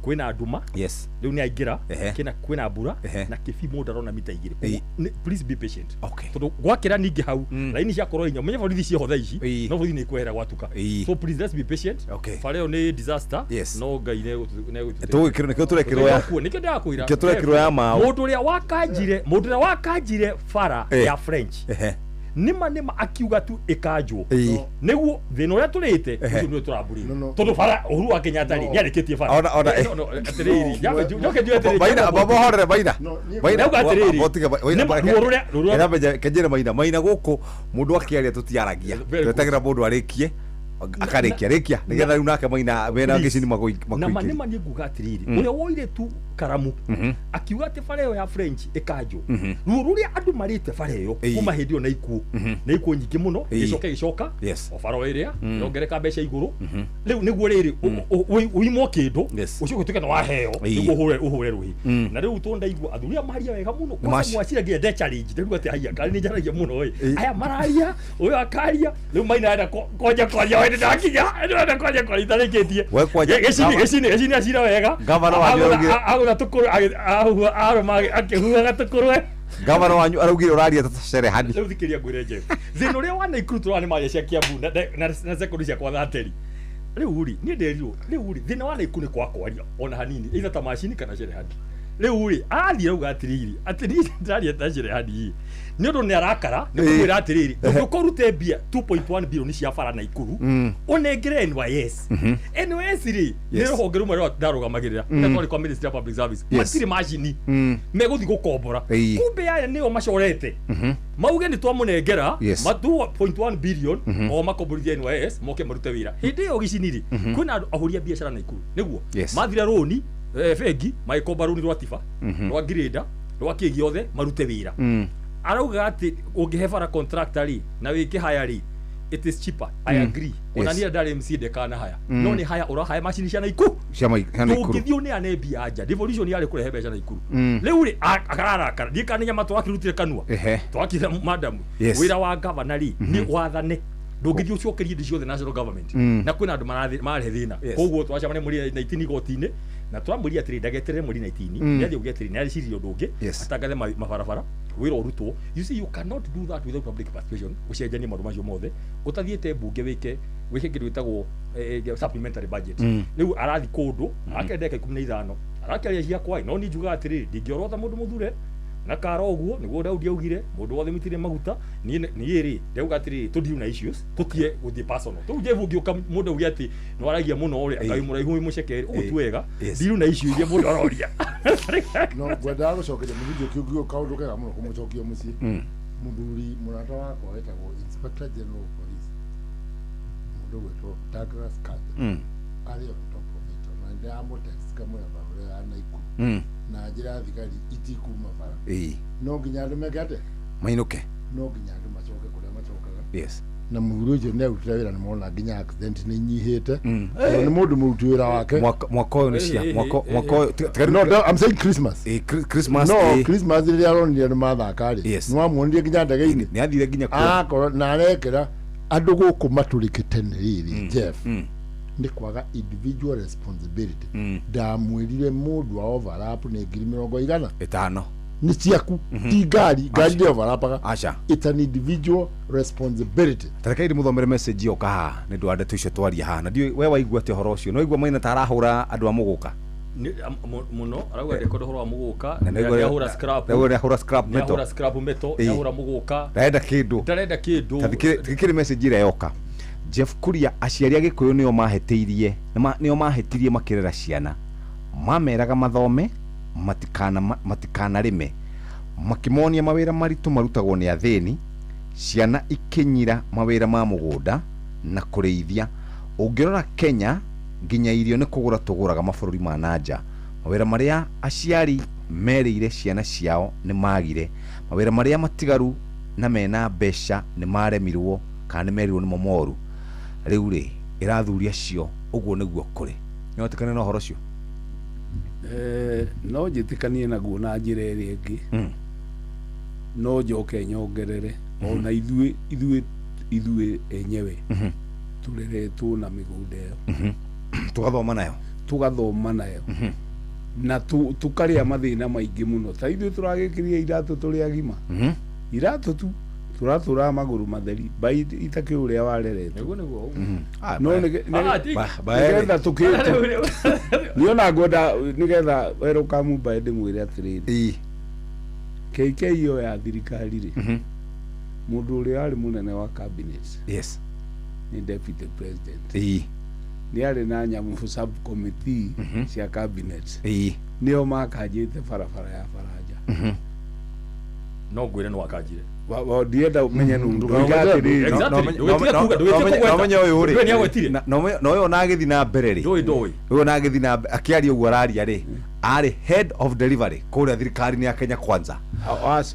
Speaker 15: Kwĩna nduma
Speaker 11: Yes.
Speaker 15: rĩu nĩ aingĩra
Speaker 11: Ehe.
Speaker 15: kĩna kwĩna mbura
Speaker 11: Ehe.
Speaker 15: na kĩbii mũndũ arona mita 2.
Speaker 11: Ĩĩ.
Speaker 15: Please be patient tondũ gwakĩra ningĩ hau raini ciakorwo inya ũmenye borithi ciĩho thaa ici no borithi nĩ ikwehera gwatuka. So please let's be patient. Bara ĩyo nĩ disaster.
Speaker 11: Yes.
Speaker 15: No Ngai nĩegũtũteithia.
Speaker 11: Tũgwĩkĩrwo nĩkĩo tũrekĩrwo ya
Speaker 15: Nĩkĩo ndĩrakwĩra.
Speaker 11: Nĩkĩo tũrekĩrwo ya maũ.
Speaker 15: Mũndũ ũrĩa wakanjire, mũndũ ũrĩa wakanjire bara ya French nĩma nĩma akiuga tu ĩkanjwo nĩguo thĩna ũrĩa tũrĩte ũcio nĩwe tũrambũrĩte tondũ bara Uhuru wa Kenyatta rĩ nĩarĩkĩtie bara.
Speaker 11: Ona
Speaker 15: No, no, atĩrĩrĩ, njoke njuge atĩrĩrĩ,
Speaker 11: Maina baba horere Maina. Maina
Speaker 15: Ndauga atĩrĩrĩ,
Speaker 11: Botiga Maina.
Speaker 15: nĩma ruo rũrĩa ruo rũrĩa
Speaker 11: Kenjere Maina. Maina gũkũ mũndũ akĩaria tũtiaragia.
Speaker 15: Very good.
Speaker 11: Twetagĩra mũndũ arĩkie akarĩkia rĩkia nĩgetha rĩu nake Maina mena
Speaker 15: Please.
Speaker 11: ngĩci nĩ
Speaker 15: na ma
Speaker 11: makũingĩria.
Speaker 15: nĩma niĩ nguga atĩrĩrĩ, ũrĩa woire tu karamu akiuga atĩ bara ĩyo ya French ĩkanjwo, ruo rũrĩa andũ marĩte bara ĩyo kuma hĩndĩ ĩyo na ikuũ na ikuũ nyingĩ mũno gĩcoke gĩcoka
Speaker 11: Yes.
Speaker 15: o bara ĩrĩa yongereka mbeca igũrũ rĩu nĩguo rĩrĩ ũimwo kĩndũ ũcoke ũtuĩke nĩ waheo nĩguo ũhũre rũhĩ. Na rĩu tondũ ndaigua athuri aya maria wega mũno kwanza mwacira nginya nde challenge ndĩruga atĩ haiya karĩ nĩ njaragia mũno ĩ aya mararia ũyũ akaria rĩu Maina arenda kwanja kwaria we ndakinya ndĩrenda kwanja kwaria itarĩkĩtie.
Speaker 11: We kwanja-
Speaker 15: Gĩcini acira wega.
Speaker 11: Gavana wanyu araugire-
Speaker 15: Agũtha tũkũrwe arũma akĩhuhaga tũkũrwe.
Speaker 11: Gavana wanyu araugire ũraria ta cerehani.
Speaker 15: Rĩu thikĩria ngwĩre Jeff, thĩna ũrĩa wa Naikuru tũrona nĩ maria cia Kiambu na sekondi cia kwa thateri. Rĩu rĩ niĩ nderirwo rĩu rĩ thĩna wa Naikuru nĩ kwa kwaria ona hanini either ta macini kana cerehani. Rĩu rĩ arathiĩ auga atĩrĩrĩ atĩ niĩ ndĩraria ta njĩra ya niĩ nĩ ũndũ nĩ arakara nĩ kũmwĩra atĩrĩrĩ ndũngĩũka ũrute mbia 2.1 bilioni cia bara Naikuru ũnengere NYS. NYS rĩ nĩ rũhonge rũmwe rwa ndarũgamagĩrĩra na twarĩ kwa Ministry of Public Service, matirĩ macini megũthiĩ gũkombora. Kumbe aya nĩo macorete mauge nĩ twamũnengera ma 2.1 billion o makomborithia NYS moke marute wĩra. Hĩndĩ ĩyo gĩcini rĩ kwĩna andũ ahũri a biacara Naikuru nĩguo mathira rũni bengi magĩkomba rũni rwa tiba rwa ngirĩnda rwa kĩ gĩothe marute wĩra. Arauga atĩ ũngĩhe bara contractor rĩ na wĩke haya rĩ it is cheaper. I agree. Ona niĩ ndarĩ MC ndekana haya no nĩ haya ũrahaya macini cia Naikuru
Speaker 11: cia Naikuru.
Speaker 15: Tũngĩthiĩ ũneane mbia nja devolution yarĩ kũrehe mbeca Naikuru. Rĩu rĩ akararakara ndiĩ kana nĩ nyama twakĩrutire kanua twakire madam. Wĩra wa gavana rĩ nĩ wathane, ndũngĩthiĩ ũcokerie indo ciothe national government na kwĩna andũ mararehe thĩna. Koguo twacemania mweri 19 igoti-inĩ na twamwĩrire atĩrĩ ndageterere mweri 19 nĩathiĩ auge atĩrĩ nĩareciria ũndũ ũngĩ atangathe mabarabara wĩra ũrutwo. You see, you cannot do that without public participation. Ũcenjanie maũndũ macio mothe ũtathiĩte mbunge wĩke kĩndũ gĩtagwo supplementary budget. Rĩu arathiĩ kũndũ akĩenda ndagĩka 15 arakĩaria ciakwa, no niĩ njugaga atĩrĩrĩ ndingĩorota mũndũ mũthure na kara ũguo nĩguo Daudi augire mũndũ wothe mũitĩrĩrie maguta. Niĩ rĩ ndauga atĩrĩrĩ tũndiru na issues tũtie gũthiĩ personal tũu Jeff ũngĩũka mũndũ auge atĩ nĩ waragia mũno rĩ Ngai mũraihu wĩ mũceke ũguo tu wega ndiru na issue iria mũndũ aroria.
Speaker 16: No ngwendaga gũcokeria mũthuri ũcio kĩu kaũndũ kega mũno kũmũcokia mũciĩ. Mũthuri mũrata wakwa wetagwo Inspector General of Police mũndũ gwĩtwo Douglas Kanja arĩ on top of it ona ndĩramũtext ngamwĩra barabara ya Naikuru na njĩra thigari itikuma bara no nginya andũ meke atĩa
Speaker 11: mainũke
Speaker 16: no nginya andũ macoke kũrĩa macokaga. Na mũthuri ũcio nĩ arutire wĩra nĩ mona nginya accident nĩ inyihĩte tondũ nĩ mũndũ mũruti wĩra wake.
Speaker 11: Mwaka ũyũ nĩ cia mwaka ũyũ
Speaker 16: no I'm saying Christmas.
Speaker 11: Christmas
Speaker 16: no Christmas rĩrĩa aronire nĩ mathaka rĩ nĩ wamuonire nginya ndege-inĩ
Speaker 11: nĩ athire nginya kuo
Speaker 16: akorwo na arekera andũ gũkũ matũrĩkĩte nĩ rĩrĩ Jeff nĩ kwaga individual responsibility. Ndamwĩrire mũndũ wa overlap nĩ 50,000 nĩ ciaku ti ngari ngari ndĩ overlapaga. It's an individual responsibility.
Speaker 11: Tareke ndĩmũthomere message yoka haha nĩ ũndũ wa ndeto icio twaria haha na ndiũĩ we waigua atĩa ũhoro ũcio nĩ waigua Maina ta arahũra andũ a mũgũka
Speaker 15: mũno arauga ndekwenda ũhoro wa mũgũka nĩahũra scrap
Speaker 11: nĩahũra scrap metal
Speaker 15: nĩahũra scrap metal nĩahũra mũgũka
Speaker 11: ndarenda kĩndũ
Speaker 15: ndarenda kĩndũ.
Speaker 11: Thikĩrĩ message ĩrĩa yoka Jeff Kuria aciari a Gĩkũyũ nĩo mahĩtĩirie nĩo mahĩtirie makĩrera ciana mameraga mathome matikanarĩme makĩmonia mawĩra maritũ marutagwo nĩ athĩni ciana ikinyira mawĩra ma mũgũnda na kũrĩithia. Ũngĩrora Kenya nginya irio nĩ kũgũra tũgũraga mabũrũri ma nanja. Mawĩra marĩa aciari merĩire ciana ciao nĩ magire, mawĩra marĩa matigaru na mena mbeca nĩ maremirwo kana nĩ merirwo nĩmo moru. Rĩu rĩ ĩrathuria cio ũguo nĩguo kũrĩ. Nĩ wetĩkania na ũhoro ũcio?
Speaker 17: No njĩtĩkanie naguo na njĩra ĩrĩa ĩngĩ no njoke nyongerere ona ithuĩ enyewe tũreretwo na mĩgũnda ĩyo
Speaker 11: tũgathoma nayo
Speaker 17: na tũkarĩa mathĩna maingĩ mũno ta ithuĩ tũragĩkĩria iratũ tũrĩ agima iratũ tu tũratũraga magũrũ matheri bai itakĩ ũrĩa wareretwo no nĩgetha tũkĩte niĩ ona ngwenda nĩgetha welcome mbae ndĩmwĩre atĩrĩrĩ KK ĩyo ya thirikari rĩ mũndũ ũrĩa warĩ mũnene wa cabinet nĩ deputy president nĩ arĩ na nyamũ subcommittee cia cabinet nĩo makanjĩte barabara ya Baranja
Speaker 15: no ngwĩre nĩ wakanjire
Speaker 17: ndienda ũmenye nũ ndoiga atĩrĩrĩ
Speaker 11: nomenya ũyũ rĩ na ũyũ ona agĩthiĩ na mbere rĩ ũyũ ona agĩthiĩ na mbere akĩaria ũguo araria rĩ arĩ head of delivery kũrĩa thirikari-inĩ ya Kenya Kwanza.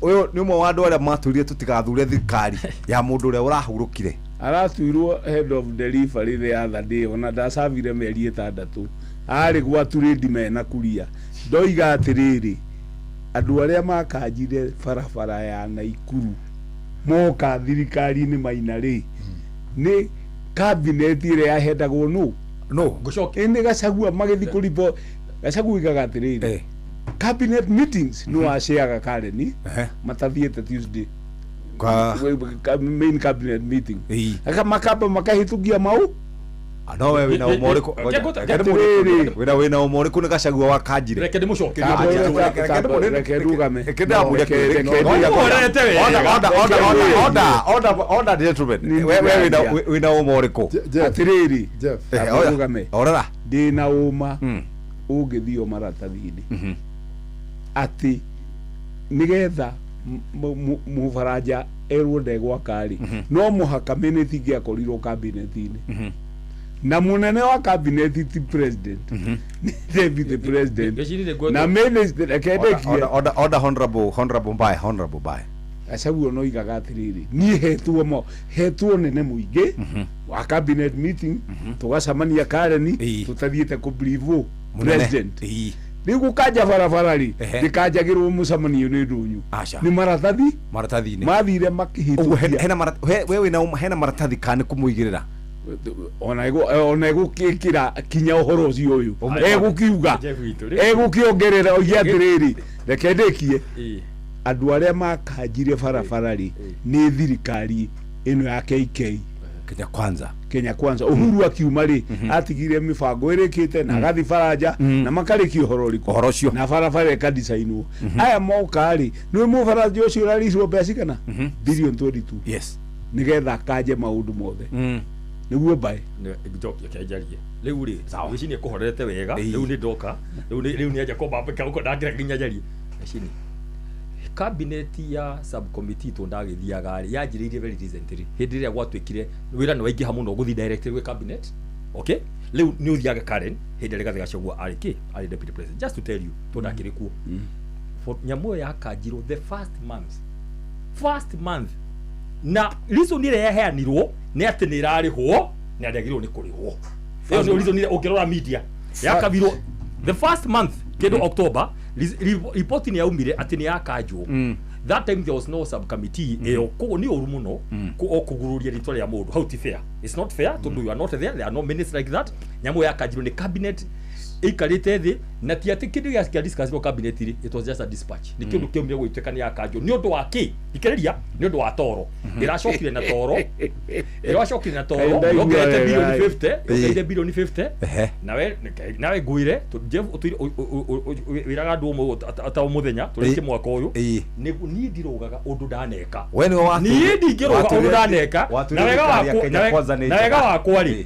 Speaker 11: Ũyũ nĩ ũmwe wa andũ arĩa matwĩrire tũtigathure thirikari ya mũndũ ũrĩa ũrahurũkire.
Speaker 17: Aratuirwo head of delivery the other day ona ndacabire mĩeri 6 arĩ gwa turĩndi mena kuria ndoiga atĩrĩrĩ andũ arĩa makanjire barabara ya Naikuru moka thirikari-inĩ Maina rĩ nĩ cabinet ĩrĩa yahendagwo nũ
Speaker 11: no
Speaker 17: nĩ Gachagua magĩthiĩ kũribo Gachagua oigaga atĩrĩrĩ cabinet meetings nĩ waceaga Karen matathiĩte Tuesday main cabinet meeting makamba makahĩtũkia mau
Speaker 11: No we wĩna ũma ũrĩkũ?
Speaker 17: Atĩrĩrĩ.
Speaker 11: Wĩna ũma ũrĩkũ nĩ Gachagua wa kanjire?
Speaker 15: Reke ndĩmũcokerie.
Speaker 17: Reke ndugame.
Speaker 11: Reke ndamũria
Speaker 17: Reke-
Speaker 11: kĩũria.
Speaker 17: reke-
Speaker 11: Order,
Speaker 15: Ũhorete wega.
Speaker 11: order, order, order, order, order, order, gentlemen. We wĩna ũma ũrĩkũ?
Speaker 17: Atĩrĩrĩ.
Speaker 16: Jeff.
Speaker 11: Eh, oya.
Speaker 17: Ndugame.
Speaker 11: Orera.
Speaker 17: Ndĩna ũma ũngĩthio maratathi-inĩ atĩ nĩgetha mũbaranja erwo ndegwaka rĩ, no mũhaka minute ingĩakorirwo kabineti-inĩ, na mũnene wa kabineti ti president, nĩ deputy president
Speaker 15: Ngeciria ngwetwo-
Speaker 17: na minister. Reke
Speaker 11: Order,
Speaker 17: ndĩkie.
Speaker 11: order, order, order, honorable, honorable Mbae, honorable Mbae.
Speaker 17: Gachagua no igaga atĩrĩrĩ, niĩ hetwo mo hetwo nene mũingĩ wa cabinet meeting, tũgacemania Karen, tũtathiĩte kũ
Speaker 11: Mũnene.
Speaker 17: president. Rĩu gũkanja barabara rĩ, ndĩkanjagĩrwo mũcemanio nĩ ndũnyũ.
Speaker 11: Aca.
Speaker 17: Nĩ maratathi.
Speaker 11: Maratathi-inĩ.
Speaker 17: Mathire
Speaker 11: Ũguo
Speaker 17: makĩhĩtũkia.
Speaker 11: We wĩna hena maratathi kana nĩ kũmũigĩrĩra?
Speaker 17: Ona egũkĩkĩra kinya ũhoro ũcio ũyũ egũkiuga,
Speaker 15: Jeff witũ, rĩu-
Speaker 17: egũkĩongerera oige atĩrĩrĩ, reke ndĩkie.
Speaker 15: Ĩĩ.
Speaker 17: Andũ arĩa makanjire barabara rĩ, nĩ thirikari ĩno ya KK.
Speaker 11: Kenya Kwanza.
Speaker 17: Kenya Kwanza. Uhuru akiuma rĩ, atigire mĩbango ĩrĩkĩte na agathi baranja na makarĩkia ũhoro ũrĩkũ?
Speaker 11: Ũhoro ũcio.
Speaker 17: Na barabara ĩkadicainwo. Aya moka rĩ, nĩ mũbaranja ũcio ũrarĩhwo mbeca cigana? Billion 22.
Speaker 11: Yes.
Speaker 17: Nĩgetha akanje maũndũ mothe nĩguo mbaĩ.
Speaker 15: Reke njarie rĩu rĩ, Gĩcini kũhorete wega. Rĩu nĩ ndoka, rĩu nĩ anja kũmbambĩka gũkũ ndangĩra nginya njarie. Gĩcini cabinet ya subcommittee tũ ndagĩthiaga rĩ, yanjĩrĩirie very recently hĩndĩ ĩrĩa gwatuĩkire wĩra nĩ waingĩha mũno gũthiĩ direct gwĩ cabinet. Okay, rĩu nĩ ũthiaga Karen hĩndĩ ĩrĩa Rigathĩ Gachagua arĩ kĩ arĩ deputy president. Just to tell you, tũ ndakĩrĩ kuo. For nyamũ ĩyo yakanjirwo the first month, first month, na reason ĩrĩa yaheanirwo nĩ atĩ nĩ ĩrarĩhwo na ndĩagĩrĩirwo nĩ kũrĩhwo. Ĩyo nĩ reason ĩrĩa ũngĩrora media yakabirwo the first month kĩndũ October. Report nĩ yaumire atĩ nĩ yakanjwo. That time there was no subcommittee ĩyo, koguo nĩ ũru mũno o kũgururia rĩtwa rĩa mũndũ hau. Ti fair, it's not fair, tondũ you are not there, there are no minutes like that. Nyamũ ĩyo yakanjirwo nĩ cabinet ĩikarĩte thĩ, na ti atĩ kĩndũ gĩa discuss cabinet rĩ, it was just a dispatch. Nĩ kĩndũ kĩaumire gũgĩtuĩka nĩ yakanjwo nĩ ũndũ wa kĩ thikĩrĩria, nĩ ũndũ wa toro. Ĩracokire na toro, ĩracokire na toro.
Speaker 17: Kaĩ ndaigua
Speaker 15: Yongerete
Speaker 17: wega,
Speaker 15: bilioni
Speaker 17: ĩ.
Speaker 15: 50, yongereire bilioni 50.
Speaker 11: Ehe.
Speaker 15: Nawe ngwĩre Jeff, wĩraga andũ ũmwe ta o mũthenya tũrĩkie mwaka ũyũ. Niĩ ndirũgaga ũndũ ndaneka.
Speaker 11: We nĩwe
Speaker 15: Niĩ ndingĩrũga ũndũ ndaneka.
Speaker 11: watũire
Speaker 15: Na wega
Speaker 11: thirikari ya
Speaker 15: wakwa
Speaker 11: Kenya Kwanza nĩ
Speaker 15: na wega
Speaker 11: njega.
Speaker 15: wakwa rĩ,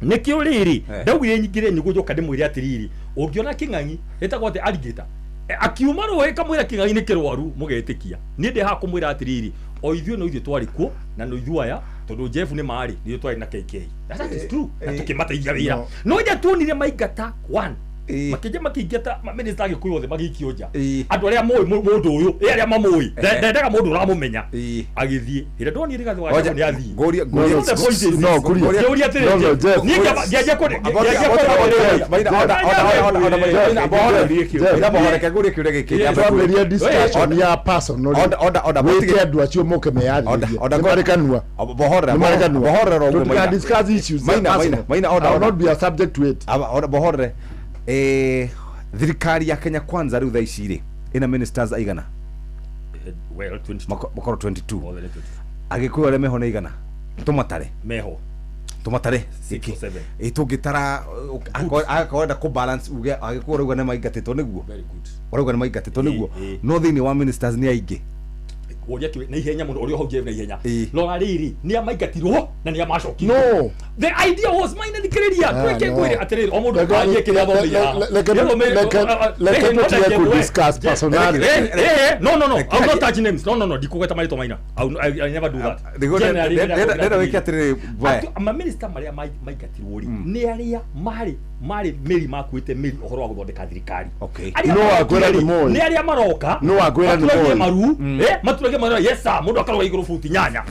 Speaker 15: nĩkĩo rĩrĩ
Speaker 11: Eh.
Speaker 15: ndaugire nyingĩre nyũngũ njoka ndĩmwĩre atĩrĩrĩ, ũngĩona kĩng'ang'i ĩtagwo atĩ alligator. Akiuma rũĩ kamwĩra kĩng'ang'i nĩ kĩrwaru, mũgetĩkia niĩ ndĩ haha kũmwĩra atĩrĩrĩ, o ithuĩ no ithuĩ twarĩ kuo na no ithuĩ aya, tondũ Jeff nĩ marĩ nĩ ithuĩ twarĩ na KK. That is true, na tũkĩmateithia wĩra. No ija tuonire maingata one makĩnja makĩingata minista Agĩkũyũ othe magĩikio nja, andũ arĩa moĩ mũndũ ũyũ, ĩ arĩa mamũĩ. Ndendaga mũndũ ũramũmenya agĩthiĩ. Hĩndĩ ndonire Rigathĩ wa Gachagua nĩ athiĩ.
Speaker 11: Ngũria-
Speaker 15: You know the point is this.
Speaker 16: No, Nguria.
Speaker 15: Ngĩũria atĩrĩ,
Speaker 16: No, no, Jeff.
Speaker 15: niĩ ngĩanjia ngĩanjia
Speaker 11: Maina, order, order, order, order, Maina, Maina, bohoreke, ngũrie kĩũria gĩkĩ. Nyambe
Speaker 16: Twambĩrĩria
Speaker 11: ngũrie.
Speaker 16: discussion ya personal.
Speaker 11: Order, order, order,
Speaker 16: wĩke andũ acio moke meyarĩrĩrie.
Speaker 11: Order,
Speaker 16: Nĩ marĩ kanua.
Speaker 11: Bohorera,
Speaker 16: Nĩ marĩ kanua.
Speaker 11: bohorera ũguo,
Speaker 16: Tũtiga
Speaker 11: Maina.
Speaker 16: discuss issues
Speaker 11: Maina, Maina,
Speaker 16: personal.
Speaker 11: Maina, order,
Speaker 16: I will
Speaker 11: order.
Speaker 16: not be a subject to it.
Speaker 11: Aba, order, bohorere. Thirikari ya Kenya Kwanza rĩu thaa ici rĩ, ĩna ministers aigana?
Speaker 15: Well, 22.
Speaker 11: Makorwo 22.
Speaker 15: Othe nĩ 22.
Speaker 11: Agĩkũyũ arĩa meho nĩ aigana? Tũmatare.
Speaker 15: Meho.
Speaker 11: Tũmatare.
Speaker 15: Six or seven.
Speaker 11: Ĩ tũngĩtara agakorwo enda kũ balance uge agĩkũyũ ũrauga nĩ maingatĩtwo nĩguo.
Speaker 15: Very good.
Speaker 11: Ũrauga nĩ maingatĩtwo nĩguo.
Speaker 15: Ĩ, ĩ.
Speaker 11: No thĩinĩ wa ministers nĩ aingĩ.
Speaker 15: Kũria kĩũria na ihenya mũno ũrĩa hau Jeff na ihenya. Rora rĩrĩ, nĩ amaingatirwo na nĩ amacokire.
Speaker 16: No.
Speaker 15: The idea was mine, thikĩrĩria.
Speaker 16: Ah,
Speaker 15: Twĩke
Speaker 16: no.
Speaker 15: ngwĩre atĩrĩrĩ, o mũndũ
Speaker 16: Reke-
Speaker 15: arie kĩrĩa athomeire haha.
Speaker 16: Reke tũtige kũ discuss personality.
Speaker 15: No, no, no, I will not touch names. No, no, no, ndikũgweta marĩtwa maina. I never do that.
Speaker 11: Nĩguo
Speaker 15: Generally,
Speaker 11: ndĩrenda wĩke atĩrĩrĩ, Mbae.
Speaker 15: Mamĩnĩsta marĩa maingatirwo rĩ, nĩ arĩa marĩ mĩri makuĩte mĩri ũhoro wa gũthondeka thirikari.
Speaker 11: Okay.
Speaker 15: Arĩa
Speaker 16: No wakwĩra
Speaker 15: marokire
Speaker 16: nĩ
Speaker 15: rĩ,
Speaker 16: moĩ.
Speaker 15: nĩ arĩa maroka
Speaker 16: No wakwĩra nĩ
Speaker 15: maturagie
Speaker 16: moĩ.
Speaker 15: maru, maturagie maru, yes sir, mũndũ akarũga igũrũ buti 8.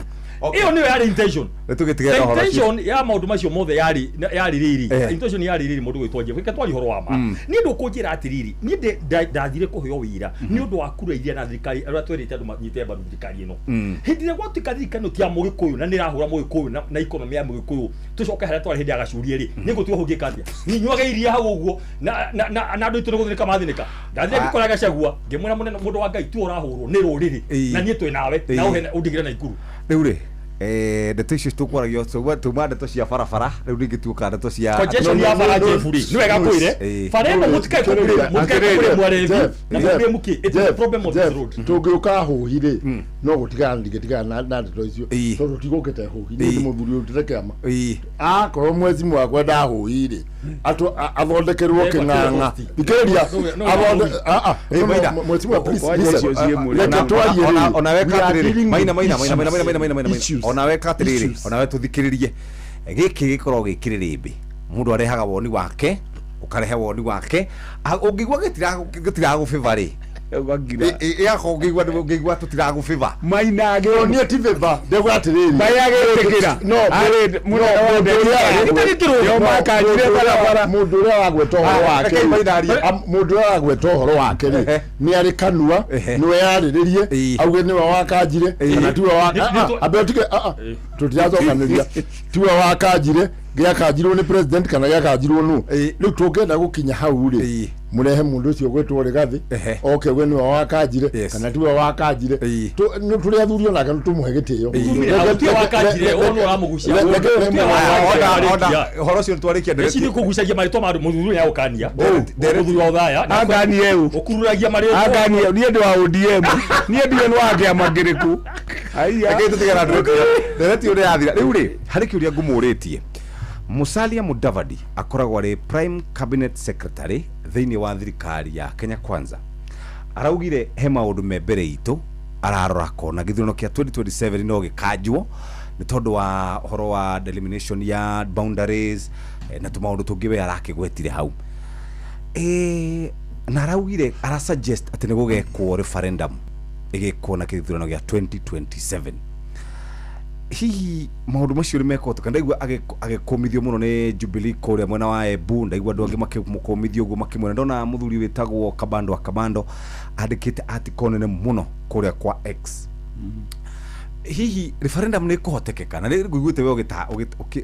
Speaker 15: Ĩyo nĩyo yarĩ intention.
Speaker 11: Nĩ tũgĩtige
Speaker 15: The
Speaker 11: na ũhoro ũcio.
Speaker 15: intention ya maũndũ macio mothe yarĩ rĩrĩ, intention yarĩ rĩrĩ, mũndũ gwĩtwo Jeff, reke twarie ũhoro wa ma. Niĩ ndũkũnjĩra atĩrĩrĩ, niĩ ndathire kũheo wĩra nĩ ũndũ wa kura iria na thirikari arĩa twerĩte andũ manyite mbaru thirikari ĩno. Hĩndĩ ĩrĩa gwatuĩka thirikari ĩno ti ya mũgĩkũyũ na nĩ ĩrahũra mũgĩkũyũ na economy ya mũgĩkũyũ, tũcoke harĩa twarĩ hĩndĩ ya gacurie rĩ, nĩ ngũtua hau ngĩka atĩa? Niĩ nyuaga iria hau ũguo na andũ aitũ nĩ gũthĩnĩka mathĩnĩka. Ndathire ngĩkora Gachagua ngĩmwĩra, mũnene mũndũ wa Ngai, tiwe ũrahũrwo nĩ rũrĩrĩ na niĩ twĩ nawe na ũhe ũndigĩre na ikuru.
Speaker 11: Rĩu rĩ, Ndeto icio tũkwaragia tuma ndeto cia barabara rĩu ningĩ tuoka ndeto cia
Speaker 15: Congestion ya bara Jeff rĩ, nĩ wega ngwĩre, bara ĩno mũtikae kũ-blame, mũtikae kũ-blame arevi na mũblame kĩ, it is the problem of this road.
Speaker 16: Tũngĩũka hũhi rĩ, no gũtigana ndingĩtigana na ndeto icio tondũ tigũkĩte hũhi nĩ mũthuri ũrutĩte kĩama. Akorwo mwezi wakwa ndahũhi rĩ, athondekerwo kĩng'ang'a. Thikĩrĩria, mwezi wa, please listen. Reke twarie rĩ.
Speaker 11: Ona weka
Speaker 16: We are
Speaker 11: atĩrĩrĩ,
Speaker 16: dealing
Speaker 11: maina
Speaker 16: with
Speaker 11: maina maina maina
Speaker 16: issues.
Speaker 11: maina maina maina.
Speaker 16: Issues.
Speaker 11: Ona weka atĩrĩrĩ,
Speaker 16: Issues.
Speaker 11: ona we tũthikĩrĩrie, gĩkĩ gĩkoragwo gĩ kĩrĩrĩmbĩ, mũndũ arehaga woni wake, ũkarehe woni wake. Ũngĩigua gĩtiragũbĩba rĩ, ĩgakorwo ũngĩigua tũtiragũbĩba.
Speaker 17: Maina
Speaker 16: No, niĩ ti bĩba, ndauga atĩrĩrĩ.
Speaker 17: Mbai agĩtĩkĩra.
Speaker 16: No,
Speaker 17: Arĩ
Speaker 16: no,
Speaker 17: mũnene wa
Speaker 16: mũndũ ũrĩa
Speaker 17: ndege.
Speaker 16: no,
Speaker 17: Yo makanjire
Speaker 16: mũndũ ũrĩa-
Speaker 17: barabara.
Speaker 16: Mũndũ ũrĩa wagweta ũhoro
Speaker 11: Ah,
Speaker 16: wake
Speaker 11: reke
Speaker 16: rĩ,
Speaker 11: Maina arie.
Speaker 16: mũndũ ũrĩa wagweta ũhoro wake rĩ, nĩ arĩ kanua, nĩwe yarĩrĩrie, auge nĩwe wakanjire kana tiwe wa ambe ũtige, tũtiracokanĩria, tiwe wakanjire, gĩakanjirwo nĩ president kana gĩakanjirwo nũ. Rĩu tũngĩenda gũkinya hau rĩ, mũrehe mũndũ ũcio ũgwĩtwo Rĩgathĩ oke auge nĩwe wakanjire kana tiwe wakanjire. Nĩ tũrĩ athuri onake nĩ tũmũhe gĩtĩo.
Speaker 15: Gũtirĩ wakanjire, ũyũ nĩ ũramũgucia.
Speaker 11: Ũhoro ũcio nĩtwarĩkia.
Speaker 15: Eci kũgucagia marĩtwa ma andũ, mũthuri ũyũ nĩagũkania. Mũthuri wa ũthaya.
Speaker 17: Anganie ũ?
Speaker 15: Ũkururagia marĩtwa.
Speaker 17: Anganie niĩ ndĩ wa ODM, niĩ ndiũĩ nĩ wa kĩama kĩrĩkũ. Aiya.
Speaker 11: Reke tũtige na ndereti ũrĩa yathira. Rĩu rĩ, harĩ kĩũria ngũmũrĩtie. Musalia Mudavadi akoragwo arĩ prime cabinet secretary thĩinĩ wa thirikari ya Kenya Kwanza. Araugire he maũndũ me mbere itũ ararora kona gĩthurano kĩa 2027 no gĩkanjwo nĩ tondũ wa ũhoro wa delimitation ya boundaries, na tũmaũndũ tũngĩ we arakĩgwetire hau. Na araugire ara suggest atĩ nĩ gũgekwo referendum ĩgĩkwo na gĩthurano gĩa 2027. Hihi maũndũ macio nĩ mekũhoteka? Ndaigua agĩkũmithio mũno nĩ Jubilee kũrĩa mwena wa Embu, ndaigua andũ angĩ makĩmũkũmithio ũguo makĩmwĩra. Ndona mũthuri wĩtagwo Kabando wa Kabando andĩkĩte article nene mũno kũrĩa kwa X. Hihi referendum nĩ ĩkũhotekeka? Na nĩ ngũiguĩte we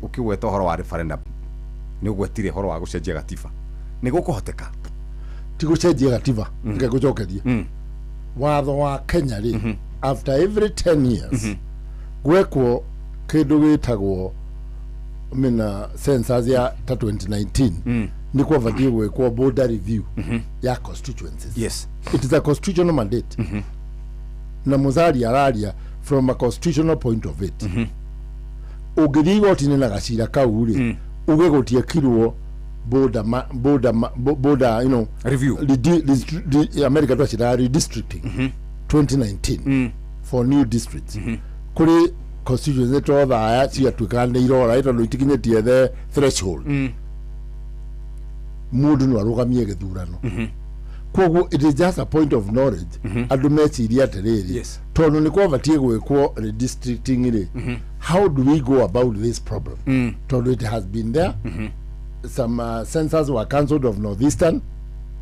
Speaker 11: ũkĩgweta ũhoro wa referendum, nĩ ũgwetire ũhoro wa gũcenjia gatiba, nĩ gũkũhoteka?
Speaker 16: Ti gũcenjia gatiba, reke ngũcokerie. Watho wa Kenya rĩ, after every 10 years gwekwo kĩndũ gĩtagwo mina census ya ta 2019, nĩ kwabatiĩ gwĩkwo border review ya constituencies. It is a constitutional mandate, na Musalia araria from a constitutional point of it. Ũngĩthiĩ igoti-inĩ na gacira kau rĩ, uge gũtiekirwo border border border
Speaker 11: review,
Speaker 16: America twaciraga redistricting 2019 for new districts. Kũrĩ constituency tothaya ciatuĩkaga nĩ irora tondũ itikinyĩtie the threshold, mũndũ no arũgamie gĩthurano. Koguo it is just a point of knowledge, andũ mecirie atĩrĩrĩ, tondũ nĩ kwabatiĩ gwĩkwo redistricting rĩ, how do we go about this problem? Tondũ it has been there, some census were cancelled of northeastern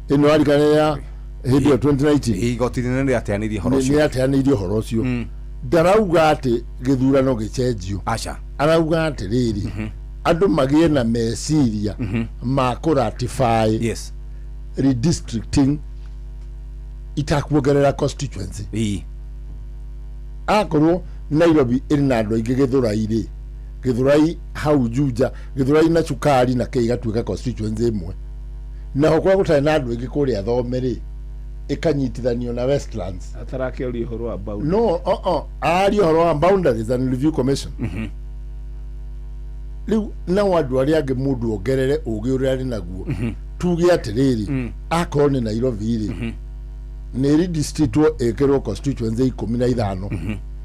Speaker 16: ĩno arikana ya hĩndĩ ĩyo 2019.
Speaker 11: Igoti rĩnene rĩateanĩirie ũhoro ũcio.
Speaker 16: Nĩ ateanĩirie ũhoro ũcio. Ndarauga atĩ gĩthurano gĩcenjio.
Speaker 11: Aca.
Speaker 16: Arauga atĩrĩrĩ, andũ magĩe na meciria ma kũratify redistricting itakuongerera constituency. Akorwo Nairobi ĩrĩ na andũ aingĩ Gĩthũrai rĩ, Gĩthũrai hau Juja, Gĩthũrai na Cukari na kĩ igatuĩka constituency ĩmwe, naho kwa gũtarĩ na andũ aingĩ kũrĩa Thome rĩ, ĩkanyitithanio na Westlands.
Speaker 17: Atarakĩaria ũhoro wa boundary.
Speaker 16: No, araria ũhoro wa Boundaries and Review Commission. Rĩu nao andũ arĩa angĩ, mũndũ ongerere ũgĩ ũrĩa arĩ naguo, tuge atĩrĩrĩ, akorwo nĩ Nairobi rĩ, nĩ redistrictwo ĩkĩrwo constituency 15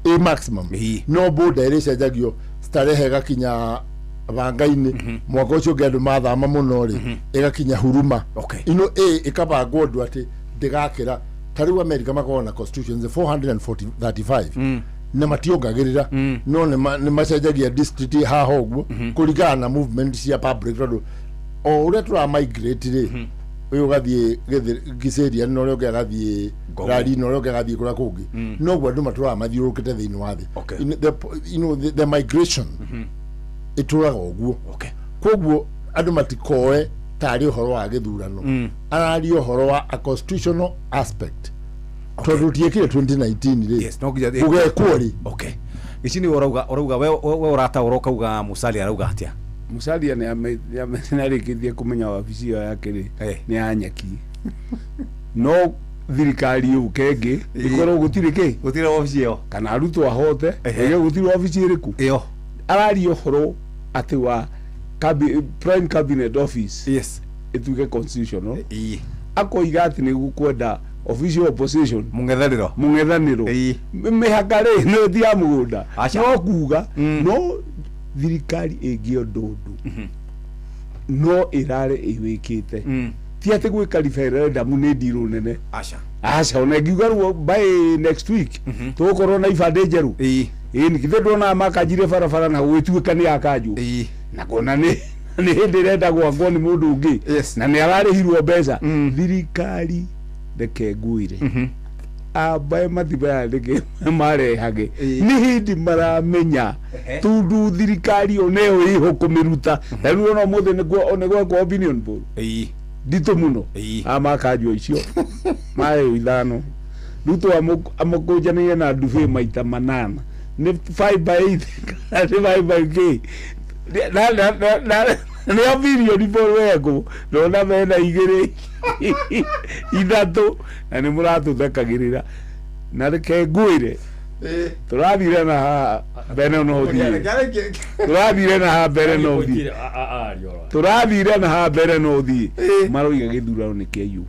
Speaker 16: ĩ maximum, no border ĩrĩcenjagio, Starehe ĩgakinya Bangainĩ, mwaka ũcio ũngĩ andũ mathama mũno rĩ, ĩgakinya Huruma. Ino ĩ ĩkabangwo ũndũ atĩ ndĩgakĩra. Ta rĩu America makoragwo na constituency 435 na mationgagĩrĩra, no nĩ macenjagia district haha ũguo kũringana na movement cia public, tondũ o ũrĩa tũra migrate rĩ, ũyũ ũgathiĩ Gĩcĩria na ũrĩa ũngĩ agathiĩ Rari na ũrĩa ũngĩ agathiĩ kũrĩa kũngĩ, noguo andũ matũraga mathiũrũrũkĩte thĩinĩ wa thĩ. In the, you know, the migration ĩtũraga ũguo. Koguo andũ matikoe tarĩ ũhoro wa gĩthurano, araria ũhoro wa a constitutional aspect, tondũ tiekire 2019 rĩ,
Speaker 11: no nginya
Speaker 16: gũgekwo rĩ.
Speaker 11: Okay, Gicini urauga we urataura ukauga Musalia arauga atia?
Speaker 17: Musalia ni amenarĩkĩtie kũmenya wabici ĩyo yake rĩ nĩ ya nyeki. No thirikari yũke ĩngĩ ĩkorwo gũtirĩ kĩ?
Speaker 11: Gũtirĩ wabici ĩyo.
Speaker 17: Kana arutwo ahote ĩge gũtirĩ wabici ĩrĩkũ?
Speaker 11: Ĩyo.
Speaker 17: Araria ũhoro atĩ wa Prime Cabinet Office.
Speaker 11: Yes.
Speaker 17: Ĩtuĩke constitutional. Akoiga atĩ nĩ gũkwenda official opposition.
Speaker 11: Mũng'ethanĩro.
Speaker 17: Mũng'ethanĩro. Mĩhaka rĩ nĩ ti ya mũgũnda. No kuga no thirikari ĩngĩonda ũndũ no ĩrare ĩwĩkĩte. Ti atĩ gwĩka referendum nĩ ndirũ nene.
Speaker 11: Aca.
Speaker 17: Aca ona ngiuga ruo by next week tũgũkorwo na ibandĩ njerũ. Ĩĩ nĩ ndona makanjire barabara na gũgĩtuĩka nĩ yakanjwo. Na kuona nĩ hĩndĩ ĩrenda gwakwo nĩ mũndũ ũngĩ. Na nĩ ararĩhirwo mbeca. Thirikari reke ngwĩre ambae matibayandĩke marehage nĩ hĩndĩ maramenya tundu thirikari oneyo ĩho kũmĩruta. Na rĩu ona ũmũthĩ nĩ gwekwo opinion poll nditũ mũno amakanjwo icio mayo 5 Ruto amũkũnjanĩire na ndube maita 8 nĩ 5 by 8 kana nĩ 5 by k na nĩ opinion poll wekwo ndona mena 2 3 na nĩ mũratũthekagĩrĩra. Na reke ngwĩre tũrathire na haha mbere no ũthiĩ. Tũrathire na haha mbere no ũthiĩ. Tũrathire na haha mbere no ũthiĩ. Maroiga gĩthurano nĩ kĩaiywo.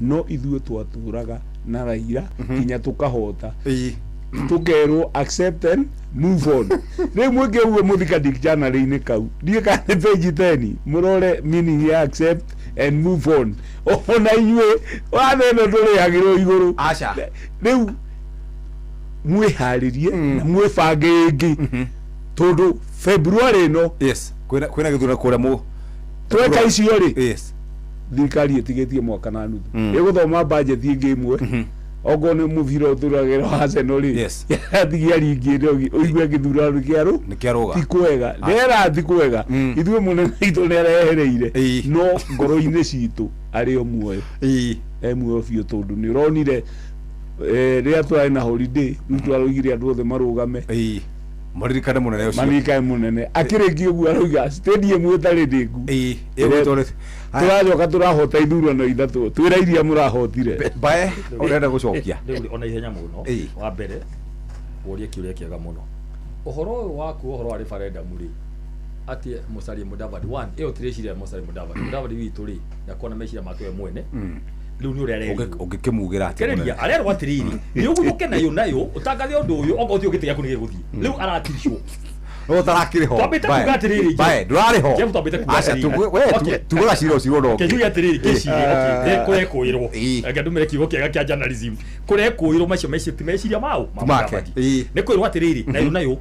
Speaker 17: No ithuĩ twatũraga na Raila nginya tũkahota. Tũkerwo accept and move on. Rĩu mwĩke ũguo mũthika dictionary-inĩ kau. Ndiũĩ kana nĩ page 10 mũrore meaning ya accept and move on. Ona inyuĩ watho ĩno ndũrĩhagĩrwo igũrũ.
Speaker 11: Aca.
Speaker 17: Rĩu mwĩharĩrie na mwĩbange ĩngĩ tondũ February ĩno
Speaker 11: yes kwĩna gĩthurano kũrĩa mũ
Speaker 17: tweka icio rĩ
Speaker 11: yes
Speaker 17: thirikari ĩtigĩtie mwaka na nuthu ĩgũthoma budget ĩngĩ ĩmwe okorwo nĩ mũbira ũtũragĩra wa Arsenal rĩ yatigia ringi ĩno ũigue gĩthurano kĩarũ
Speaker 11: nĩ kĩarũga
Speaker 17: ti kwega rĩera ti kwega ithuĩ mũnene witũ nĩ arehereire no ngoro-inĩ citũ arĩ o muoyo e muoyo biũ tondũ nĩ ũronire rĩrĩa twarĩ na holiday Ruto aroigire andũ othe marũgame
Speaker 11: maririkane mũnene ũcio
Speaker 17: maririkane mũnene akĩrĩkia ũguo aroiga stadium ĩtarĩ ndĩku tũracoka tũrahota ithurano 3 twĩra iria mũrahotire
Speaker 11: bae ũrenda gũcokia
Speaker 15: rĩu ona ihenya mũno wa mbere ũrie kĩũria kĩega mũno ũhoro ũyũ waku ũhoro wa referendum rĩ atĩ Musalia Mudavadi one ĩyo tireciria Musalia Mudavadi Mudavadi witũ rĩ ndakona meciria make we mwene rĩu nĩ ũrĩa arerwo
Speaker 11: ũngĩkĩmugĩra atĩa
Speaker 15: kereria arerwo atĩrĩrĩ nĩ ũguthũke nayo nayo ũtangathe ũndũ ũyũ okorwo ti ũgĩtĩ gĩaku nĩ gĩgũthiĩ rĩu aratiricwo
Speaker 11: no ũtarakĩrĩ ho
Speaker 15: twambĩte kuga atĩrĩrĩ
Speaker 11: bae ndũrarĩ ho
Speaker 15: Jeff twambĩte kuga
Speaker 11: aca we tugaga cira ũcio ũroke
Speaker 15: kĩnjuge atĩrĩrĩ kĩcirie kũrekũĩrwo reke ndũmĩre kiugo kĩega kĩa journalism kũrekũĩrwo macio ti meciria mao
Speaker 11: make
Speaker 15: nĩ kwĩrwo atĩrĩrĩ nayo nayo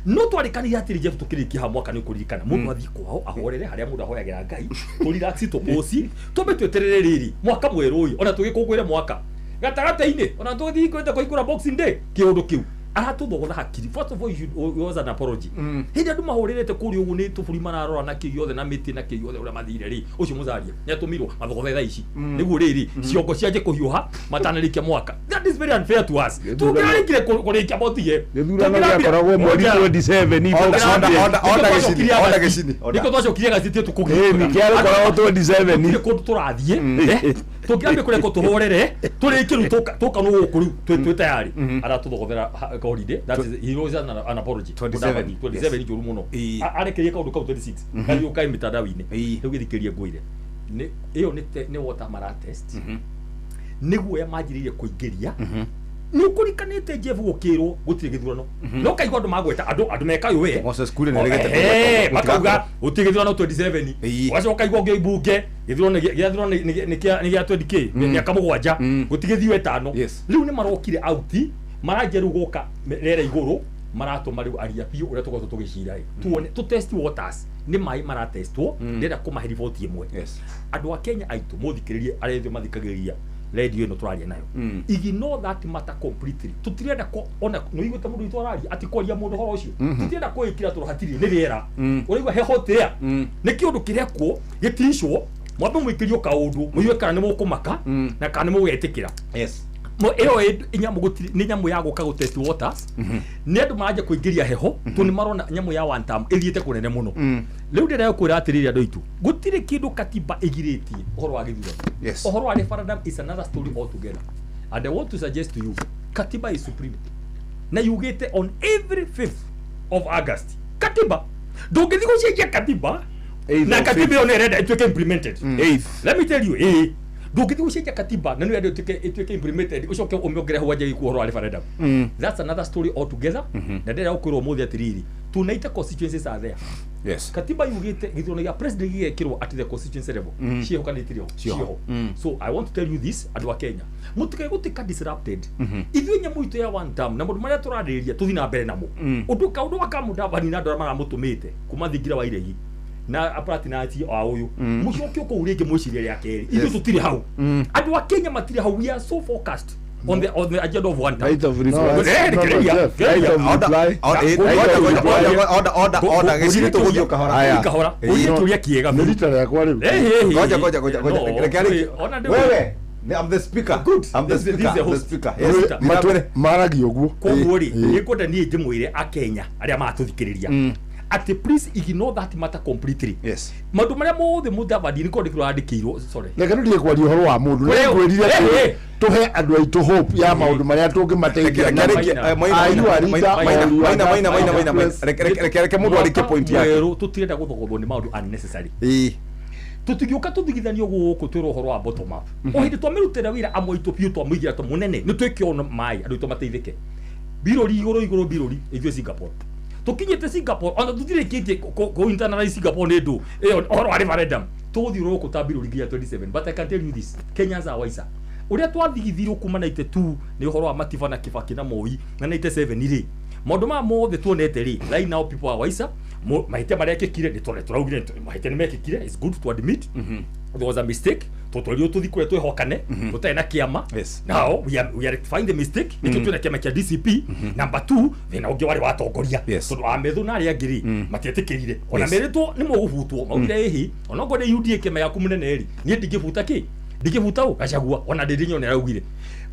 Speaker 15: no twarĩkanire atĩrĩ Jeff tũkĩrĩkia haha mwaka nĩ ũkũririkana mũndũ athiĩ kwao ahorere harĩa mũndũ ahoyagĩra Ngai tũrelax tũpũci twambe tweterere rĩrĩ mwaka mwerũ ũyũ ona tũgĩkũngũĩre mwaka gatagatĩ-inĩ ona tũgĩthiĩ kwenda kũhingũra Boxing Day kĩũndũ kĩu aratũthogotha hakiri. First of all you should was an apology hĩndĩ andũ mahũrĩrĩte kũrĩa ũguo nĩ tũbũri mararora na kĩ giothe na mĩtĩ na kĩ giothe ũrĩa mathire rĩ ũcio Musalia nĩ atũmirwo mathogothe thaa ici nĩguo rĩrĩ ciongo cianjie kũhiũha matanarĩkia mwaka. That is very unfair to us. Tũngĩrarĩkire kũrĩkia motige
Speaker 17: gĩthurano gĩakoragwo mweri 27
Speaker 15: nĩkĩo twacokirie gaciti
Speaker 17: tũkũgĩra kĩarĩkoragwo 27
Speaker 15: nĩ kũndũ tũrathiĩ tũngĩambia kũrĩa tũhorere tũrĩkie rĩu tũka nũ gũkũ rĩu twĩ tayari aratũthogothera holiday. That is he was an apology 27 27 njũru mũno arekerie kaũndũ kau 26 kariũka mĩtandao-inĩ rĩu gĩthikĩrie ngwĩre ĩyo nĩ water mara test nĩguo ya manjĩrĩirie kũingĩria nĩ ũkũrikanĩte Jeff gũkĩrwo gũtirĩ gĩthurano no kaigua andũ magweta andũ mekayo we
Speaker 11: Moses Kuria nĩaregete
Speaker 15: makauga gũtirĩ gĩthurano 27 ũgacoka ũkaigua ũngĩ mbunge gĩthurano nĩ kĩa 20k mĩaka 7 gũtigĩthiĩ 5 rĩu nĩ marokire auti maranjia rĩu gũka rĩera igũrũ maratũma rĩu aria biũ ũrĩa tũkoretwo tũgĩcira tuone tũ test waters nĩ maĩ maratestwo ndĩrenda kũmahe riboti ĩmwe andũ a Kenya aitũ mũthikĩrĩrie arĩa ithuĩ mathikagĩrĩria radio ĩno tũraria nayo ignore that matter completely tũtirenda ona nĩ ũiguĩte mũndũ witũ araria atĩ kwaria mũndũ ũhoro ũcio tũtirenda kwĩkĩra tondũ hatirĩ nĩ rĩera ũraigua he hot air nĩ kĩũndũ kĩrekwo gĩticwo mwambe mwĩkĩrio kaũndũ mũigue kana nĩ mũkũmaka na kana nĩ mũgetĩkĩra Ĩyo nyamũ gũtirĩ nĩ nyamũ ya gũka gũ test waters. Nĩ andũ maranjia kũingĩria heho tondũ nĩ marona nyamũ ya one term ĩthiĩte kũnene mũno. Rĩu ndĩrenda kwĩra atĩrĩrĩ, andũ aitũ, gũtirĩ kĩndũ katiba ĩgirĩtie ũhoro wa gĩthurano. Ũhoro wa referendum is another story altogether, and I want to suggest to you, katiba is supreme na yugĩte on every 5th of August. Katiba ndũngĩthiĩ gũcenjia katiba na katiba ĩyo nĩ ĩrenda ĩtuĩke implemented. Let me tell you, ndũngĩthiĩ gũcenjia katiba na nĩ ĩrenda ĩtuĩke implemented, ũcoke ũmĩongerere hau wanjia gĩkuo ũhoro wa referendum. That's another story altogether. Na ndĩrenda gũkwĩra ũmũthĩ atĩrĩrĩ, 290 constituencies are there. Katiba yugĩte gĩthurano gĩa president gĩgekĩrwo at the constituency level. Ciĩho kana itirĩ ho?
Speaker 11: Ciĩho.
Speaker 15: Ciĩho. So I want to tell you this, andũ a Kenya, mũtikae gũtuĩka disrupted. Ithuĩ nyamũ itũ ya one term na maũndũ marĩa tũrarĩrĩria tũthiĩ na mbere namo. Ũndũ kaũndũ wa Kamũndavani na andũ arĩa maramũtũmĩte kuma thingira wa iregi na aplatinati a ũyũ, mũcoke kũu rĩngĩ mwĩcirie rĩa kerĩ. Ithuĩ tũtirĩ hau. Andũ a Kenya matirĩ hau. We are so focused on the agenda of one term.
Speaker 17: Right of reply.
Speaker 15: No,
Speaker 17: No,
Speaker 15: rekereria,
Speaker 17: Jeff, right
Speaker 15: rekereria.
Speaker 17: of reply.
Speaker 11: Order,
Speaker 17: Right of
Speaker 11: order,
Speaker 17: reply.
Speaker 11: order, order, order, order. Gĩciri tũgũthiĩ o kahora.
Speaker 17: Aya.
Speaker 15: Kahora. Ũrie kĩũria kĩega
Speaker 16: Nĩ rita rĩakwa rĩu.
Speaker 11: Ngoja, ngoja, ngoja, ngoja.
Speaker 15: No,
Speaker 11: Reke arĩkie.
Speaker 15: ona ndĩ-
Speaker 11: Wewe, I'm the speaker.
Speaker 15: Good.
Speaker 11: I'm the
Speaker 15: This is
Speaker 11: speaker.
Speaker 15: the
Speaker 11: I'm the
Speaker 15: host.
Speaker 11: speaker. Yes.
Speaker 15: Yes.
Speaker 11: Thiĩ na mbere.
Speaker 16: Maragia ũguo.
Speaker 15: Koguo rĩ, nĩngwenda niĩ ndĩmwĩre akenya arĩa maratũthikĩrĩria atĩ please ignore that matter completely. Maũndũ marĩa mothe Mũdavadi nĩ kwandĩkĩrwo andĩkĩirwo, sorry.
Speaker 16: Reke tũtige kwaria ũhoro wa mũndũ.
Speaker 15: Kũrĩ-
Speaker 16: Nĩngwĩrire
Speaker 15: Eh, eh.
Speaker 16: tũhe andũ aitũ hope ya maũndũ marĩa tũngĩmateithia.
Speaker 11: Reke arĩkie, Maina,
Speaker 16: Are you a
Speaker 11: Maina,
Speaker 16: leader
Speaker 11: Maina,
Speaker 16: or you are
Speaker 11: Maina,
Speaker 16: just
Speaker 11: Maina, Maina,
Speaker 16: a
Speaker 11: Maina, Maina.
Speaker 16: press?
Speaker 11: Reke mũndũ arĩkie point yake.
Speaker 15: Mwerũ tũtirenda gũthogothwo nĩ maũndũ unnecessary. Tũtingĩũka tũthigithanio gũkũ twĩrwo ũhoro wa bottom up. O hĩndĩ twamĩrutĩra wĩra amwe aitũ biũ, twamũigĩra tũ mũnene nĩ twĩke ona maĩ andũ aitũ mateithĩke birũri igũrũ igũrũ birũri. Ithuĩ Singapore tũkinyĩte Singapore, ona tũtirĩkĩtie kũ internalize Singapore nĩ ndũ ĩyo ũhoro wa referendum tũgũthiũrũrũka ta birũri nginya 27. But I can tell you this, Kenyans are wiser. Ũrĩa twathigithirwo kuma 92 nĩ ũhoro wa Matiba na Kibaki na Moi na 97 rĩ, maũndũ maya mothe tuonete rĩ, right now people are wiser. Mahĩtia marĩa ekĩkire nĩ tũrĩa tũraugire mahĩtia nĩ mekĩkire. It's good to admit there was a mistake. Tũtwarirwo tũthi kũrĩa twĩhokane tũtarĩ na kĩama. Now we are rectifying the mistake, nĩkĩo twĩna kĩama kĩa DCP. Number 2, thĩna ũngĩ warĩ wa atongoria, tondũ amethu na arĩa angĩ rĩ matietĩkĩrire ona merĩtwo nĩ mũgũbutwo, maugire ĩhĩ onokorwo nĩ UDA kĩama yaku mũnene rĩ, niĩ ndingĩbuta kĩ, ndingĩbuta ũ Gachagua ona ndĩndĩ nyone araugire.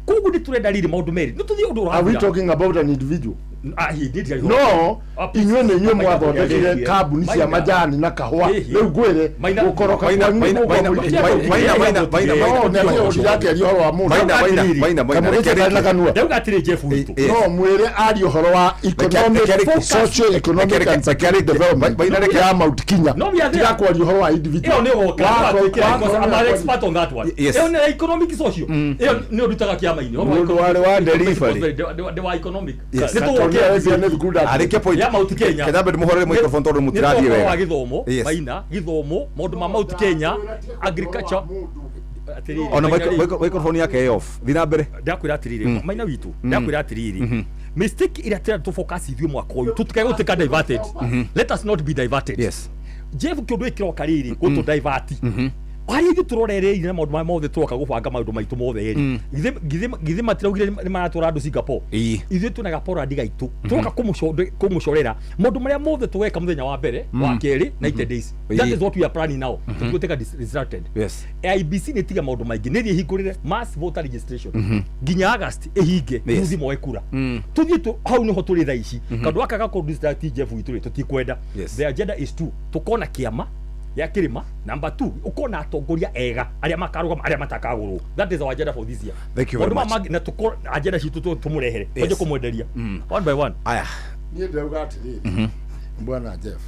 Speaker 15: Koguo nĩ tũrenda rĩrĩ maũndũ merĩ nĩ tũthiĩ ũndũ
Speaker 16: Are we
Speaker 15: ũrathira.
Speaker 16: talking about an individual?
Speaker 15: Ah, he did.
Speaker 16: No, inyuĩ nĩ inyuĩ mwathondekire kambuni cia majani na kahũa. Rĩu ngwĩre gũkoroka
Speaker 11: Maina,
Speaker 16: kwanyu
Speaker 11: Maina,
Speaker 16: gũkwa
Speaker 11: Maina,
Speaker 16: mũingĩ.
Speaker 11: Maina, Maina, Maina, Maina, Maina,
Speaker 16: No, nĩ atĩ ndĩrakĩaria ũhoro wa mũndũ.
Speaker 11: Maina, Maina, Maina, Maina,
Speaker 16: Kamũgĩte
Speaker 11: reke
Speaker 16: karĩ na
Speaker 11: arĩkie.
Speaker 16: kanua.
Speaker 15: Ndauga atĩrĩ, Jeff witũ.
Speaker 16: No mwĩre arie ũhoro wa economic, socio economic and security development ya Mount Kenya.
Speaker 15: No, we are there.
Speaker 16: Tiga kwaria ũhoro wa individual.
Speaker 15: Ĩyo nĩ ũgoka. I'm an expert on that one.
Speaker 11: Yes.
Speaker 15: Ĩyo nĩ economic social. Ĩyo nĩ ũndutaga kĩama-inĩ. Ũhoro wa
Speaker 17: Mũndũ warĩ wa
Speaker 15: economic-
Speaker 17: delivery.
Speaker 15: Ndĩ wa economic.
Speaker 11: Yes.
Speaker 15: Nĩ tũgũkĩra
Speaker 16: Nĩ thukuru
Speaker 11: Arĩkie point.
Speaker 15: ya Mount Kenya.
Speaker 11: Kenya ndĩmũhorere microphone tondũ mũtirathiĩ
Speaker 15: Nĩ
Speaker 11: wega.
Speaker 15: wa gĩthomo,
Speaker 11: Yes.
Speaker 15: Maina, gĩthomo, maũndũ ma Mount Kenya, agriculture. Atĩrĩrĩ,
Speaker 11: Ona
Speaker 15: Maina rĩ,
Speaker 11: microphone yake ĩ off. Thiĩ na mbere.
Speaker 15: Ndakwĩra atĩrĩrĩ, Maina witũ, ndakwĩra atĩrĩrĩ, mistake ĩrĩa tĩrenda tũfocus ithuĩ mwaka ũyũ, tũtikae gũtuĩka diverted. Let us not be diverted. Jeff, kĩũndũ gĩkĩroka rĩrĩ gũtũ divert harĩa ithuĩ tũrorereirie na maũndũ maya mothe tũroka gũbanga maũndũ maitũ mothe rĩ, githĩ matiraugire nĩ maratwara andũ Singapore? Ithuĩ twĩna gaporandi gaitũ tũroka kũmũcorera maũndũ marĩa mothe tũgeka mũthenya wa mbere, wa kerĩ, 90 days. That is what we are planning now. Tũtigũtuĩka distracted. IBC nĩ tiga maũndũ maingĩ, nĩ thiĩ ĩhingũrĩre mass voter registration nginya August ĩhinge. Thuthi moe kura tũthiĩ hau nĩho tũrĩ thaa ici. Kaũndũ gaka gakũ distract Jeff witũ rĩ, tũtikwenda. The agenda is two, tũkona kĩama ya kĩrĩma. Number 2, ũkona atongoria ega arĩa makarũgama, arĩa matakagũrwo. That is our agenda for this year.
Speaker 11: Thank you very
Speaker 15: Maũndũ maya
Speaker 11: much.
Speaker 15: mangĩ- na tũko agenda citũ tũmũrehere twanjie kũmwenderia one by one.
Speaker 11: Aya.
Speaker 16: Niĩ ndĩrauga atĩrĩrĩ, bwana Jeff,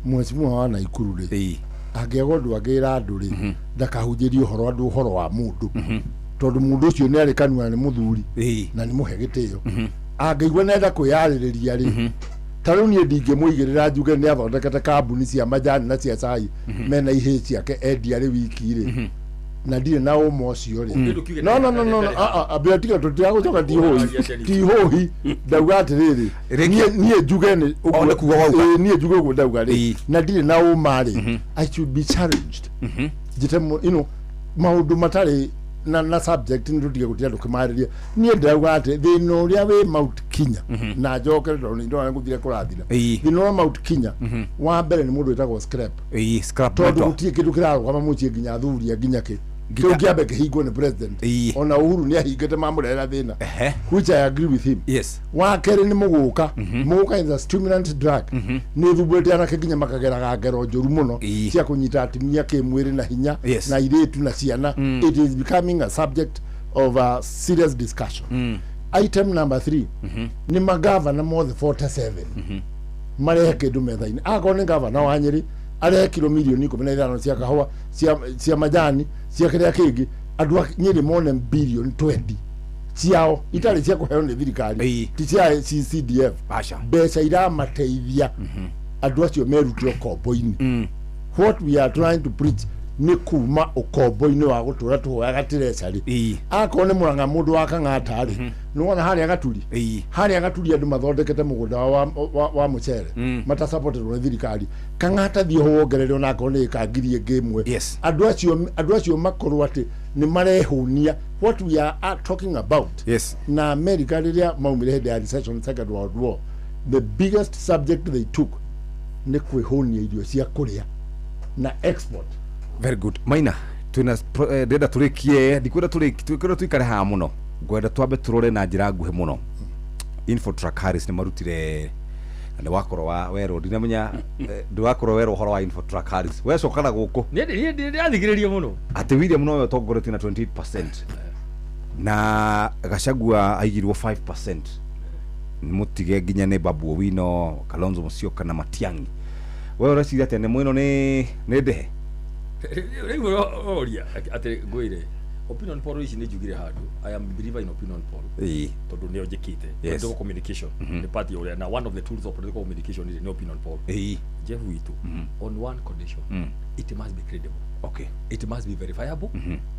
Speaker 16: mheshimiwa wa Naikuru rĩ, angĩaga ũndũ angĩra andũ rĩ, ndakahunjĩrie ũhoro andũ ũhoro wa mũndũ, tondũ mũndũ ũcio nĩ arĩ kanua, nĩ mũthuri na nĩ mũhe gĩtĩo. Angĩigua nenda kwĩyarĩrĩria rĩ, ta rĩu niĩ ndingĩmũigĩrĩra njuge nĩ athondekete kambuni cia majani na cia cai mena ihĩĩ ciake endia rĩ wiki rĩ, na ndirĩ na ũma ũcio rĩ. No, no, no, no, no, ah, ah, ambia tiga tũtiragũcoka. Ti hũhi ndauga atĩrĩrĩ, niĩ njuge nĩ
Speaker 11: O, nĩ kuga wauga.
Speaker 16: Ĩĩ, niĩ njuge ũguo ndauga rĩ, na ndirĩ na ũma rĩ, I should be challenged njĩte maũndũ matarĩ na subject nĩ tũtige gũtinda tũkĩmarĩria. Niĩ ndĩrauga atĩ thĩna ũrĩa wĩ Mount Kenya, na njokere tondũ nĩ ndona gũthire kũrathira, thĩna ũrĩa Mount Kenya wa mbere nĩ mũndũ wĩtagwo scrap,
Speaker 11: Ĩĩ, scrap
Speaker 16: tondũ
Speaker 11: metal.
Speaker 16: Gũtirĩ kĩndũ kĩrarũgama mũciĩ nginya athuri a nginya kĩ. Kĩu kĩambe kĩhingwo nĩ president. Ona Uhuru nĩ ahingĩte mamũrehera thĩna, which I agree with him. Wa kerĩ nĩ mũgũka. Mũgũka is a stimulant drug, nĩ thumbũrĩte anake nginya makageraga ngero njũru mũno cia kũnyita atumia kĩmwĩrĩ na hinya na airĩtu na ciana. It is becoming a subject of a serious discussion. Item number 3 nĩ magavana mothe 47 marehe kĩndũ metha-inĩ. Akorwo nĩ gavana wa Nyĩrĩ, arehe kilo mirioni 15 cia kahũa, cia majani, cia kĩrĩa kĩngĩ, andũ a Nyĩrĩ mone bilioni 20 ciao itarĩ cia kũheo nĩ thirikari, ti cia CCDF, mbeca iramateithia andũ acio merute ũkombo-inĩ. What we are trying to preach nĩ kuma ũkombo-inĩ wa gũtũra tũhoyaga treasury. Akorwo nĩ Mũrang'a, mũndũ wa Kang'ata rĩ, nĩwona harĩa Gaturi, harĩa Gaturi andũ mathondekete mũgũnda wa mũcere matasupportedwo nĩ thirikari. Kang'ata thiĩ ho wongerere onakorwo nĩ ĩka 1000 andũ acio makorwo atĩ nĩ marehũnia. What we are talking about, na America rĩrĩa maumire hĩndĩ ya recession, Second World War, the biggest subject they took nĩ kwĩhũnia irio cia kũrĩa na export.
Speaker 11: Very good. Maina, twina ndĩrenda tũrĩkie, ndikwenda tũrĩkie, tuikare haha mũno, ngwenda twambe tũrore na njĩra nguhĩ mũno. Infotrack Harris nĩ marutire na nĩ wakorwo wa werwo, ndinamenya ndwakorwo werwo ũhoro wa Infotrack Harris, wecoka na gũkũ.
Speaker 15: Niĩ ndĩrathikĩrĩria mũno.
Speaker 11: Atĩ William nowe ũtongoretie na 28% na Gachagua aigirwo 5%, nĩ mũtige nginya nĩ Babu Owino, Kalonzo Musyoka na Matiang'i. We ũreciria atĩa? Nĩ mwĩno nĩ ndehe?
Speaker 15: Rĩu ũroria atĩ ngwĩre opinion poll ici, nĩ njugire handũ, I am believer in opinion poll tondũ nĩyo njĩkĩte political communication, nĩ part ya ũrĩa, na one of the tools of political communication nĩ opinion poll. Jeff witũ, on one condition: it must be credible, it must be verifiable,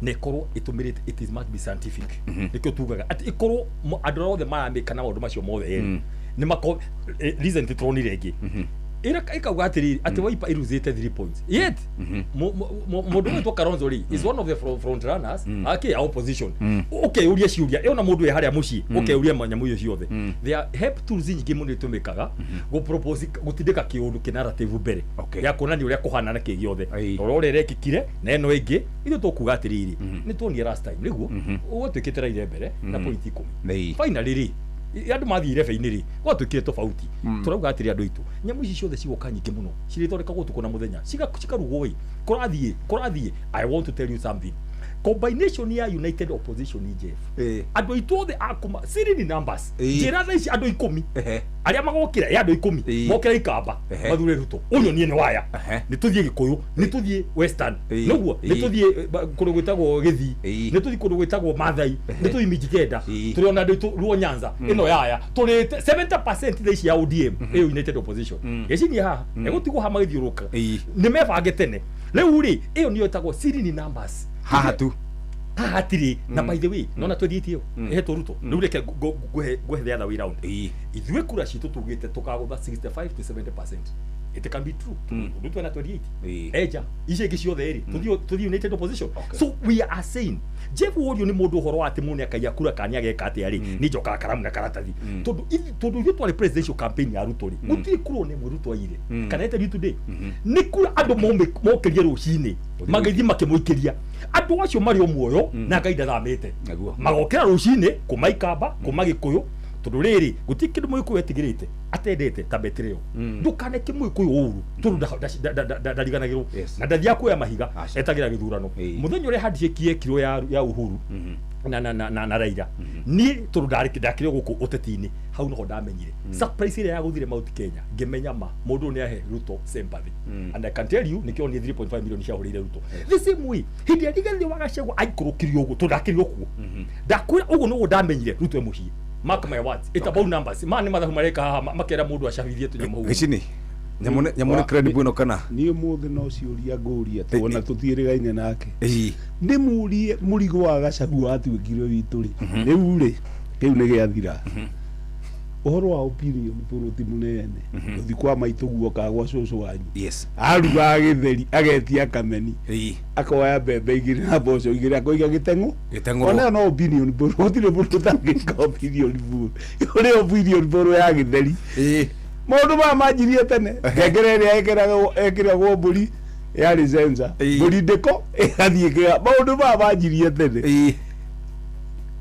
Speaker 15: na ĩkorwo ĩtũmĩrĩte, it is must be scientific. Nĩkĩo tugaga atĩ ĩkorwo andũ arĩa othe maramĩka na maũndũ macio mothe erĩ nĩ mako recently tũronire ĩngĩ ĩra ĩkauga atĩrĩrĩ atĩ Wiper ĩruzĩte 3 points, yet mũndũ ũgwĩtwo Kalonzo rĩ is one of the front runners ake ya opposition. Ũkeyũria ciũria ĩyo na mũndũ wĩ harĩa mũciĩ ũkeyũria manyamũ icio ciothe. There are help tools nyingĩ mũno itũmĩkaga gũ-propose, gũtindĩka kĩũndũ kĩ narrative mbere ya kuonania ũrĩa kũhana na kĩ gĩothe. Rora ũrĩa ĩrekĩkire na ĩno ĩngĩ, ithuĩ tũkuga atĩrĩrĩ, nĩ tuonire last time nĩguo gwatuĩkĩte Raila mbere na point 10. Finally rĩ, andũ mathiĩ irebe-inĩ rĩ, gwatuĩkire tofauti. Tũrauga atĩrĩ, andũ aitũ, nyamũ ici ciothe cigoka nyingĩ mũno, cirĩthondekagwo ũtukũ na mũthenya, cikarugwo ĩ kũrathiĩ kũrathiĩ. I want to tell you something, combination ya united opposition, Jeff, andũ aitũ othe akuma siri ni numbers. Njĩra thaa ici andũ 10 arĩa magokĩra ya andũ 10 mokĩra ikamba mathure Ruto, ũnyonie nĩ waya. Nĩ tũthiĩ Gĩkũyũ, nĩ tũthiĩ Western, nĩguo nĩ tũthiĩ kũndũ gwĩtagwo Gĩthii, nĩ tũthiĩ kũndũ gwĩtagwo Mathai, nĩ tũthiĩ Mijikenda, tũrĩ ona andũ aitũ Luo Nyanza ĩno yaya tũrĩte 70% thaa ici ya ODM ĩyo united opposition. Gĩcinie haha ĩgũtigwo haha magĩthiũrũrũka, nĩ mebange tene. Rĩu rĩ, ĩyo nĩyo ĩtagwo siri ni numbers.
Speaker 11: Haha tu.
Speaker 15: Haha hatirĩ na by the way, nona 28 ĩyo ĩhetwo Ruto. Rĩu reke ngũhe the other way round. Ithuĩ kura citũ tugĩte tũkagũtha 65 to 70%. It can be true. Ruto ena 28, eja icio ingĩ ciothe rĩ, tũthiĩ united opposition. So we are saying, Jeff Worio nĩ mũndũ ũhoro wa atĩ mũndũ nĩakaiya kura kana nĩageka atĩa rĩ, nĩ njokaga karamu na karatathi, tondũ ithuĩ twarĩ presidential campaign ya Ruto rĩ, gũtirĩ kura ona ĩmwe Ruto aire. Kana I tell you today, nĩ kura andũ mokĩrie rũcinĩ magĩthiĩ makĩmũikĩria, andũ acio marĩ o muoyo na Ngai ndathamĩte. Magokĩra rũcinĩ kuma Ikamba, kuma Gĩkũyũ, tondũ rĩrĩ gũtirĩ kĩndũ Mũgĩkũyũ etigĩrĩte atendete ta betrayal. Ndũkaneke Mũgĩkũyũ ũru tondũ ndariganagĩrwo na ndathiaga kuoya mahiga, etagĩra gĩthurano. Mũthenya ũrĩa handshake yekirwo ya Uhuru na Raila, niĩ tondũ ndakĩrĩ o gũkũ ũteti-inĩ, hau noho ndamenyire surprise ĩrĩa yagũthire Mount Kenya, ngĩmenya ma mũndũ ũyũ nĩahe Ruto sympathy. And I can tell you, nĩkĩo niĩ 3.5 million ciahũrĩire Ruto. The same way hĩndĩ ĩrĩa Rigathĩ wa Gachagua aikũrũkirio ũguo, tondũ ndakĩrĩ o kuo, ndakwĩra ũguo nĩguo ndamenyire Ruto e mũciĩ. Mark my words, it's about numbers. Ma nĩ mathabu mareka haha makera mũndũ acabithie tũnyamũ hau.
Speaker 11: Gĩcini, nyamũ nĩ credible ĩno kana?
Speaker 17: Niĩ mũthĩ no ciũria ngũria, tuona tũtiĩrĩgaine nake. Nĩ mũrie mũrigo wa Gachagua watuĩkire witũ rĩ, rĩu rĩ, kĩu nĩ gĩathira. Ũhoro wa opinion poll ti mũnene, gũthi kwa maitũ guoka gwa cũcũ wanyu arugaga gĩtheri, agetia kameni, akoya mbembe 2 na mboco 2, akoiga gĩteng'ũ.
Speaker 11: Gĩteng'ũrwo.
Speaker 17: Ona no opinion poll, gũtirĩ mũndũ ũtangĩka opinion poll. Ũrĩ opinion poll ya gĩtheri, maũndũ maya manjirie tene, ngengere ĩrĩa ĩkĩragwo mbũri Yarĩ cenza mbũri ndĩko ĩgathiĩ kĩga maũndũ maya manjirie tene.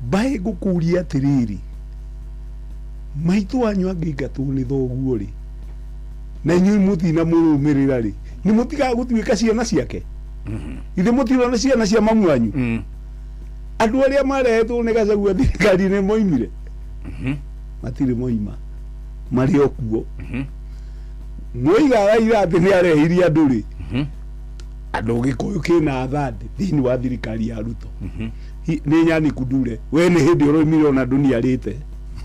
Speaker 17: Mbaĩ ngũkũria atĩrĩrĩ, maitũ wanyu angĩingatwo nĩ thoguo rĩ, na inyuĩ mũtina mũrũmĩrĩra rĩ, nĩ mũtigaga gũtuĩka ciana ciake? Ithe mũtirona ciana cia mamu wanyu? Andũ arĩa marehetwo nĩ Gachagua thirikari-inĩ moimire? Matirĩ moima, marĩ o kuo. Mwoiga Raila atĩ nĩ arehirie andũ rĩ, andũ Gĩkũyũ kĩna thandi thĩinĩ wa thirikari ya Ruto. Nĩ nyani kundure we nĩ hĩndĩ ũroimire ona ndũniarĩte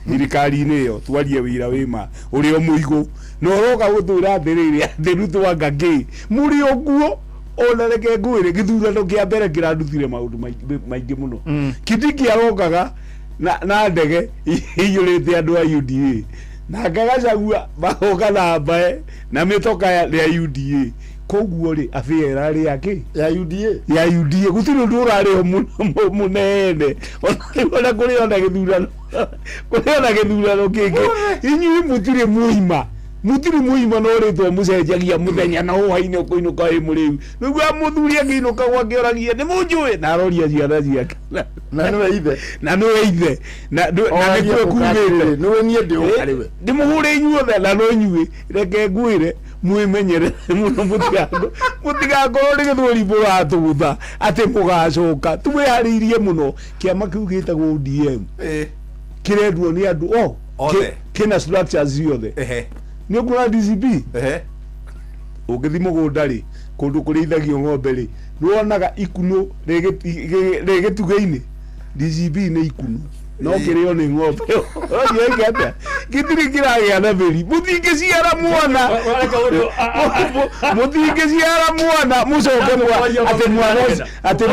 Speaker 17: thirikari-inĩ ĩyo, twarie wĩra wĩma ũrĩa mũigũ, na ũroka gũtwĩra atĩrĩrĩ atĩ Ruto anga kĩ mũrĩ o kuo. Ona reke ngwĩre, gĩthurano kĩa mbere kĩrandutire maũndũ maingĩ mũno. Kindiki arokaga na ndege iyũrĩte andũ a UDA, na Gachagua magoka na mbae na mĩtoka ya UDA. Koguo rĩ, affair ĩrarĩ ya kĩ?
Speaker 16: Ya UDA.
Speaker 17: Ya UDA. Gũtirĩ ũndũ ũrarĩho mũnene. Ona kũrĩ ona gĩthurano, kũrĩ ona gĩthurano kĩngĩ. Inyuĩ mũtirĩ mũima, mũtirĩ mũima, no rĩtwa mũcenjagia mũthenya na hwaĩ-inĩ ũkũinũka wĩ mũrĩu. Nĩguo mũthuri akĩinũka gwake oragia nĩ mũnjũĩ, na aroria ciana ciake.
Speaker 16: Na nĩwe ithe.
Speaker 17: Na nĩwe ithe. Na
Speaker 16: Oragia
Speaker 17: nĩkuo
Speaker 16: kũka
Speaker 17: kumĩte.
Speaker 16: atĩrĩrĩ, nĩwe niĩ ndĩ ũka rĩwe.
Speaker 17: Ndĩmũhũre inyuothe na no inyuĩ. Reke ngwĩre mwĩmenyerere mũno, mũtigakorwo nĩ gĩthweri mũratũgũtha atĩ mũgacoka. Twĩharĩirie mũno. Kĩama kĩu gĩtagwo ODM kĩrendwo nĩ andũ o
Speaker 11: Othe.
Speaker 17: Kĩna structures ciothe. Nĩ ũkuona DCP ũngĩthiĩ mũgũnda rĩ, kũndũ kũrĩithagio ng'ombe rĩ, nĩwonaga ikunũ rĩ gĩtugĩ-inĩ. DCP nĩ ikunũ no kĩrĩo nĩ ng'ombe. Ũrathiĩ atĩa? Gĩtirĩ kĩragĩa na mĩri. Mũtingĩciara mwana, mũtingĩciara mwana mũcoke atĩ mwana ũcio, atĩ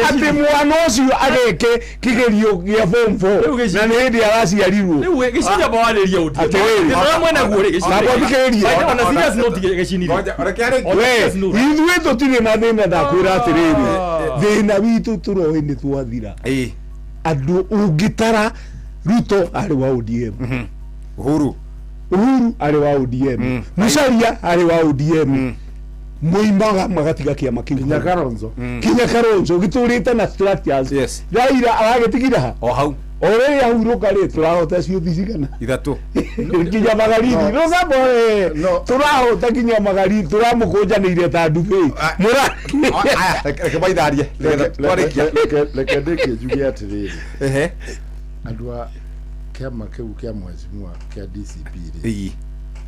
Speaker 17: atĩ mwana ũcio ageke kĩgerio gĩa form 4 na nĩ hĩndĩ araciarirwo.
Speaker 15: Rĩu gĩciria mawarĩria ũndũ.
Speaker 17: Atĩrĩrĩ.
Speaker 15: Gĩthara mwena guo rĩ, gĩciria.
Speaker 17: Namba thikĩrĩria.
Speaker 15: Ona serious note gĩcinire.
Speaker 17: We, ithuĩ tũtirĩ na thĩna, ndakwĩra atĩrĩrĩ, thĩna witũ tũroĩ nĩ twathira. Andũ ũngĩtara Ruto arĩ wa ODM,
Speaker 11: Uhuru
Speaker 17: Uhuru arĩ wa ODM, Musalia arĩ wa ODM, moimaga magatiga kĩama kĩu.
Speaker 16: Kinya Kalonzo.
Speaker 17: Kinya Kalonzo gĩtũrĩte na structures. Raila aragĩtigire ha?
Speaker 11: O hau.
Speaker 17: O rĩrĩa ahurũka rĩ, tũrahota ciũthi cigana?
Speaker 11: Ithatũ.
Speaker 17: Kinya magharibi rũgamo tũrahota kinya magharibi, tũramũkũnjanĩire ta ndubĩ.
Speaker 11: Aya, reke maitharie.
Speaker 16: Reke ndĩkie njuge atĩrĩrĩ, andũ a kĩama kĩu kĩa mheshimiwa kĩa DCP rĩ,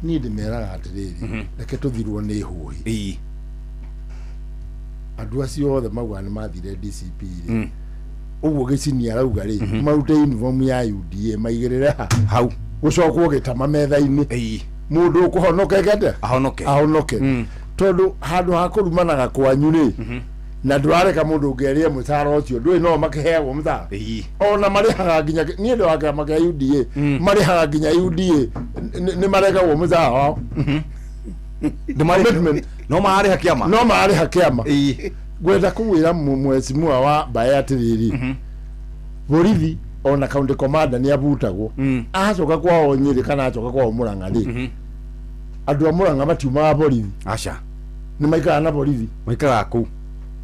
Speaker 16: niĩ ndĩmeraga atĩrĩrĩ, reke tũthirwo nĩ hũhi. Andũ acio othe maugaga nĩ mathire DCP rĩ, ũguo gĩcini arauga rĩ, marute uniform ya UDA maigĩrĩre ha
Speaker 11: hau,
Speaker 16: gũcokwo gĩtama metha-inĩ, mũndũ ũkũhonoka eke atĩa?
Speaker 11: Ahonoke.
Speaker 16: Ahonoke, tondũ handũ ha kũrumanaga kwanyu rĩ, na ndũrareka mũndũ ũngĩ arĩe mũcara ũcio, ndũĩ no makĩheagwo mũcara ona marĩhaga nginya niĩ ndĩ wa kĩama kĩa UDA, marĩhaga nginya UDA nĩ maregagwo mũcara wao. Commitment.
Speaker 11: No mararĩha kĩama.
Speaker 16: No mararĩha kĩama. Ngwenda kũgwĩra mheshimiwa wa mbae atĩrĩrĩ, borithi ona county commander nĩ abutagwo acoka kwao Nyĩrĩ kana acoka kwao Mũrang'a rĩ, andũ a Mũrang'a matiumaga borithi.
Speaker 11: Aca.
Speaker 16: Nĩ maikaraga na borithi.
Speaker 11: Maikaraga kũu.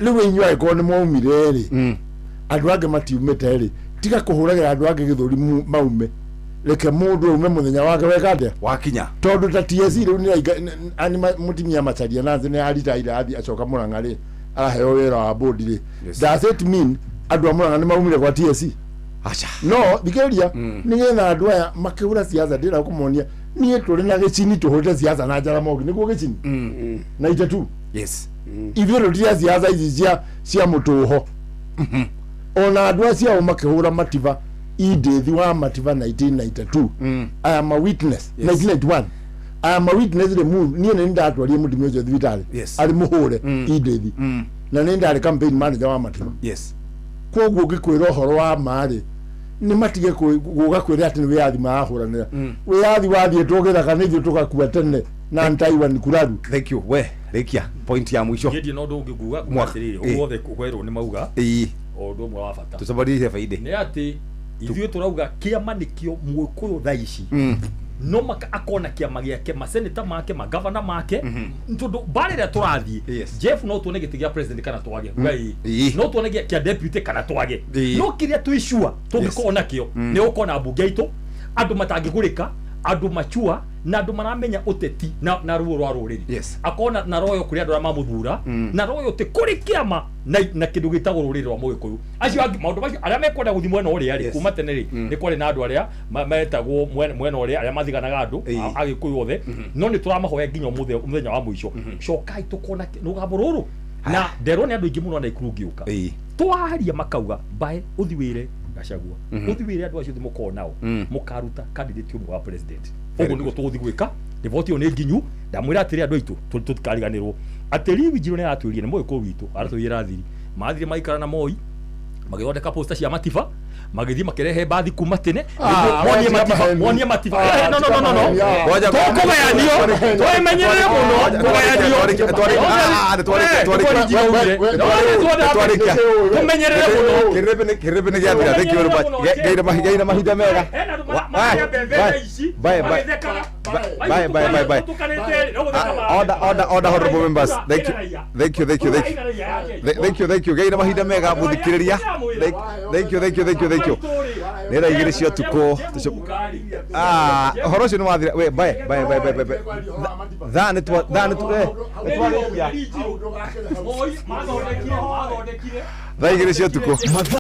Speaker 16: Rĩu inyuĩ angĩkorwo nĩ mwaumire rĩ, andũ angĩ matiumĩte rĩ, tiga kũhũragĩra andũ angĩ gĩthũri maume, reke mũndũ aume mũthenya wake weka atĩa?
Speaker 11: Wakinya.
Speaker 16: Tondũ ta TSC rĩu nĩ ani mũtumia Macharia Nancy nĩ aritaire athi acoka Mũrang'a rĩ, araheo wĩra wa board rĩ. Does it mean andũ a Mũrang'a nĩ maumire kwa TSC?
Speaker 11: Aca.
Speaker 16: No thikĩrĩria, nĩgetha andũ aya makĩhũra siasa, ndĩrenda kũmonia niĩ tũrĩ na gĩcini, tũhũrĩte siasa na Jaramogi nĩguo gĩcini na itetu. Ithuĩ tũtirĩ siasa ici cia mũtũho. Ona andũ acio ao makĩhũra Matiba, Edith wa Matiba 1992, I am a witness. 1991, I am a witness. The move niĩ nĩ ndatwarire mũtumia ũcio thibitarĩ arĩ mũhũre Edith, na nĩ ndarĩ campaign manager wa Matiba. Koguo ngĩkwĩra ũhoro wa ma rĩ, nĩ matige gũka kwĩra atĩ nĩ wĩyathi marahũranĩra. Wĩyathi wathiĩtwo gĩthaka nĩ ithuĩ tũgakua tene na Taiwan kuraru.
Speaker 11: Thank you. We rĩkia point ya mũico.
Speaker 15: Niĩ ndirĩ na ũndũ ũngĩ nguga atĩrĩrĩ, ũguo wothe kwerwo nĩ mauga o ũndũ ũmwe wa bata
Speaker 11: Tũcemanie bainde.
Speaker 15: Nĩ atĩ ithuĩ tũrauga kĩama nĩkĩo mũgĩkũyũ thaa ici. No maka akona kĩama gĩake, maseneta make, magavana make, tondũ mbara ĩrĩa tũrathiĩ, Jeff, no tuone gĩtĩ gĩa president kana twage. Uga ĩĩ. No tuone kĩa deputy kana twage. No kĩrĩa twĩ sure tũngĩkorwo nakĩo nĩ gũkorwo na mbunge aitũ, andũ matangĩgũrĩka, andũ machua na andũ maramenya ũteti na ruo rwa rũrĩrĩ. Akona na royo kũrĩ andũ arĩa mamũthura, na royo tĩ kũrĩ kĩama na kĩndũ gĩtagwo rũrĩrĩ rwa mũgĩkũyũ. Acio angĩ maũndũ macio arĩa mekwenda gũthiĩ mwena ũrĩa rĩ, kuma tene rĩ, nĩ kwarĩ na andũ arĩa metagwo mwena ũrĩa, arĩa mathiganaga andũ agĩkũyũ othe, no nĩ tũramahoya nginya ũmũthĩ, mũthenya wa mũico, cokai tũkona rũgambo rũrũ. Na nderwo nĩ andũ aingĩ mũno na Nakuru ngĩũka twaria makauga mbae ũthi wĩre Gachagua, ũthi wĩre andũ acio othe mũkorwo nao, mũkaruta candidate ũmwe wa president. Ũguo nĩguo tũgũthiĩ gwĩka. Riboti ĩyo nĩ nginyu. Ndamwĩra atĩrĩ, andũ aitũ, tũtikariganĩrwo atĩ Riwi Njirũ nĩ aratwĩrire nĩ mũgĩkũyũ witũ, aratwĩrire rathiri mathire maikara na Moi, magĩthondeka poster cia Matiba, magĩthiĩ makĩrehe mbathi kuma tene nĩguo monie
Speaker 16: tiga
Speaker 15: Matiba,
Speaker 16: maheni.
Speaker 15: monie Matiba. No, no, no, no, no.
Speaker 11: Ngoja,
Speaker 15: Tũkũgayanio, twĩmenyerere mũno kũgayanio. Tũmenyerere mũno.
Speaker 11: Kĩrĩbĩ nĩ gĩathira. Thank you very much. Ngeire mahinda mega.
Speaker 15: Marĩa mbembe ici
Speaker 11: Bye, bye.
Speaker 15: magĩthekaga.
Speaker 11: Bye, bye, bye, bye. Order, order, order, honorable members. Thank you, thank you, thank you, thank you. Thank you, thank you. Ngeire mahinda mega mũthikĩrĩria. Thank you, thank you, thank you, thank you. Nĩ thaa 2 cia ũtukũ. Ah, ũhoro ũcio nĩ wathira. We, bye, bye, bye, bye, bye, bye. Thaa nĩ twa, thaa nĩ twa, nĩ twarĩkia.
Speaker 15: Moi mathondekire
Speaker 11: Thaa 2 cia ũtukũ.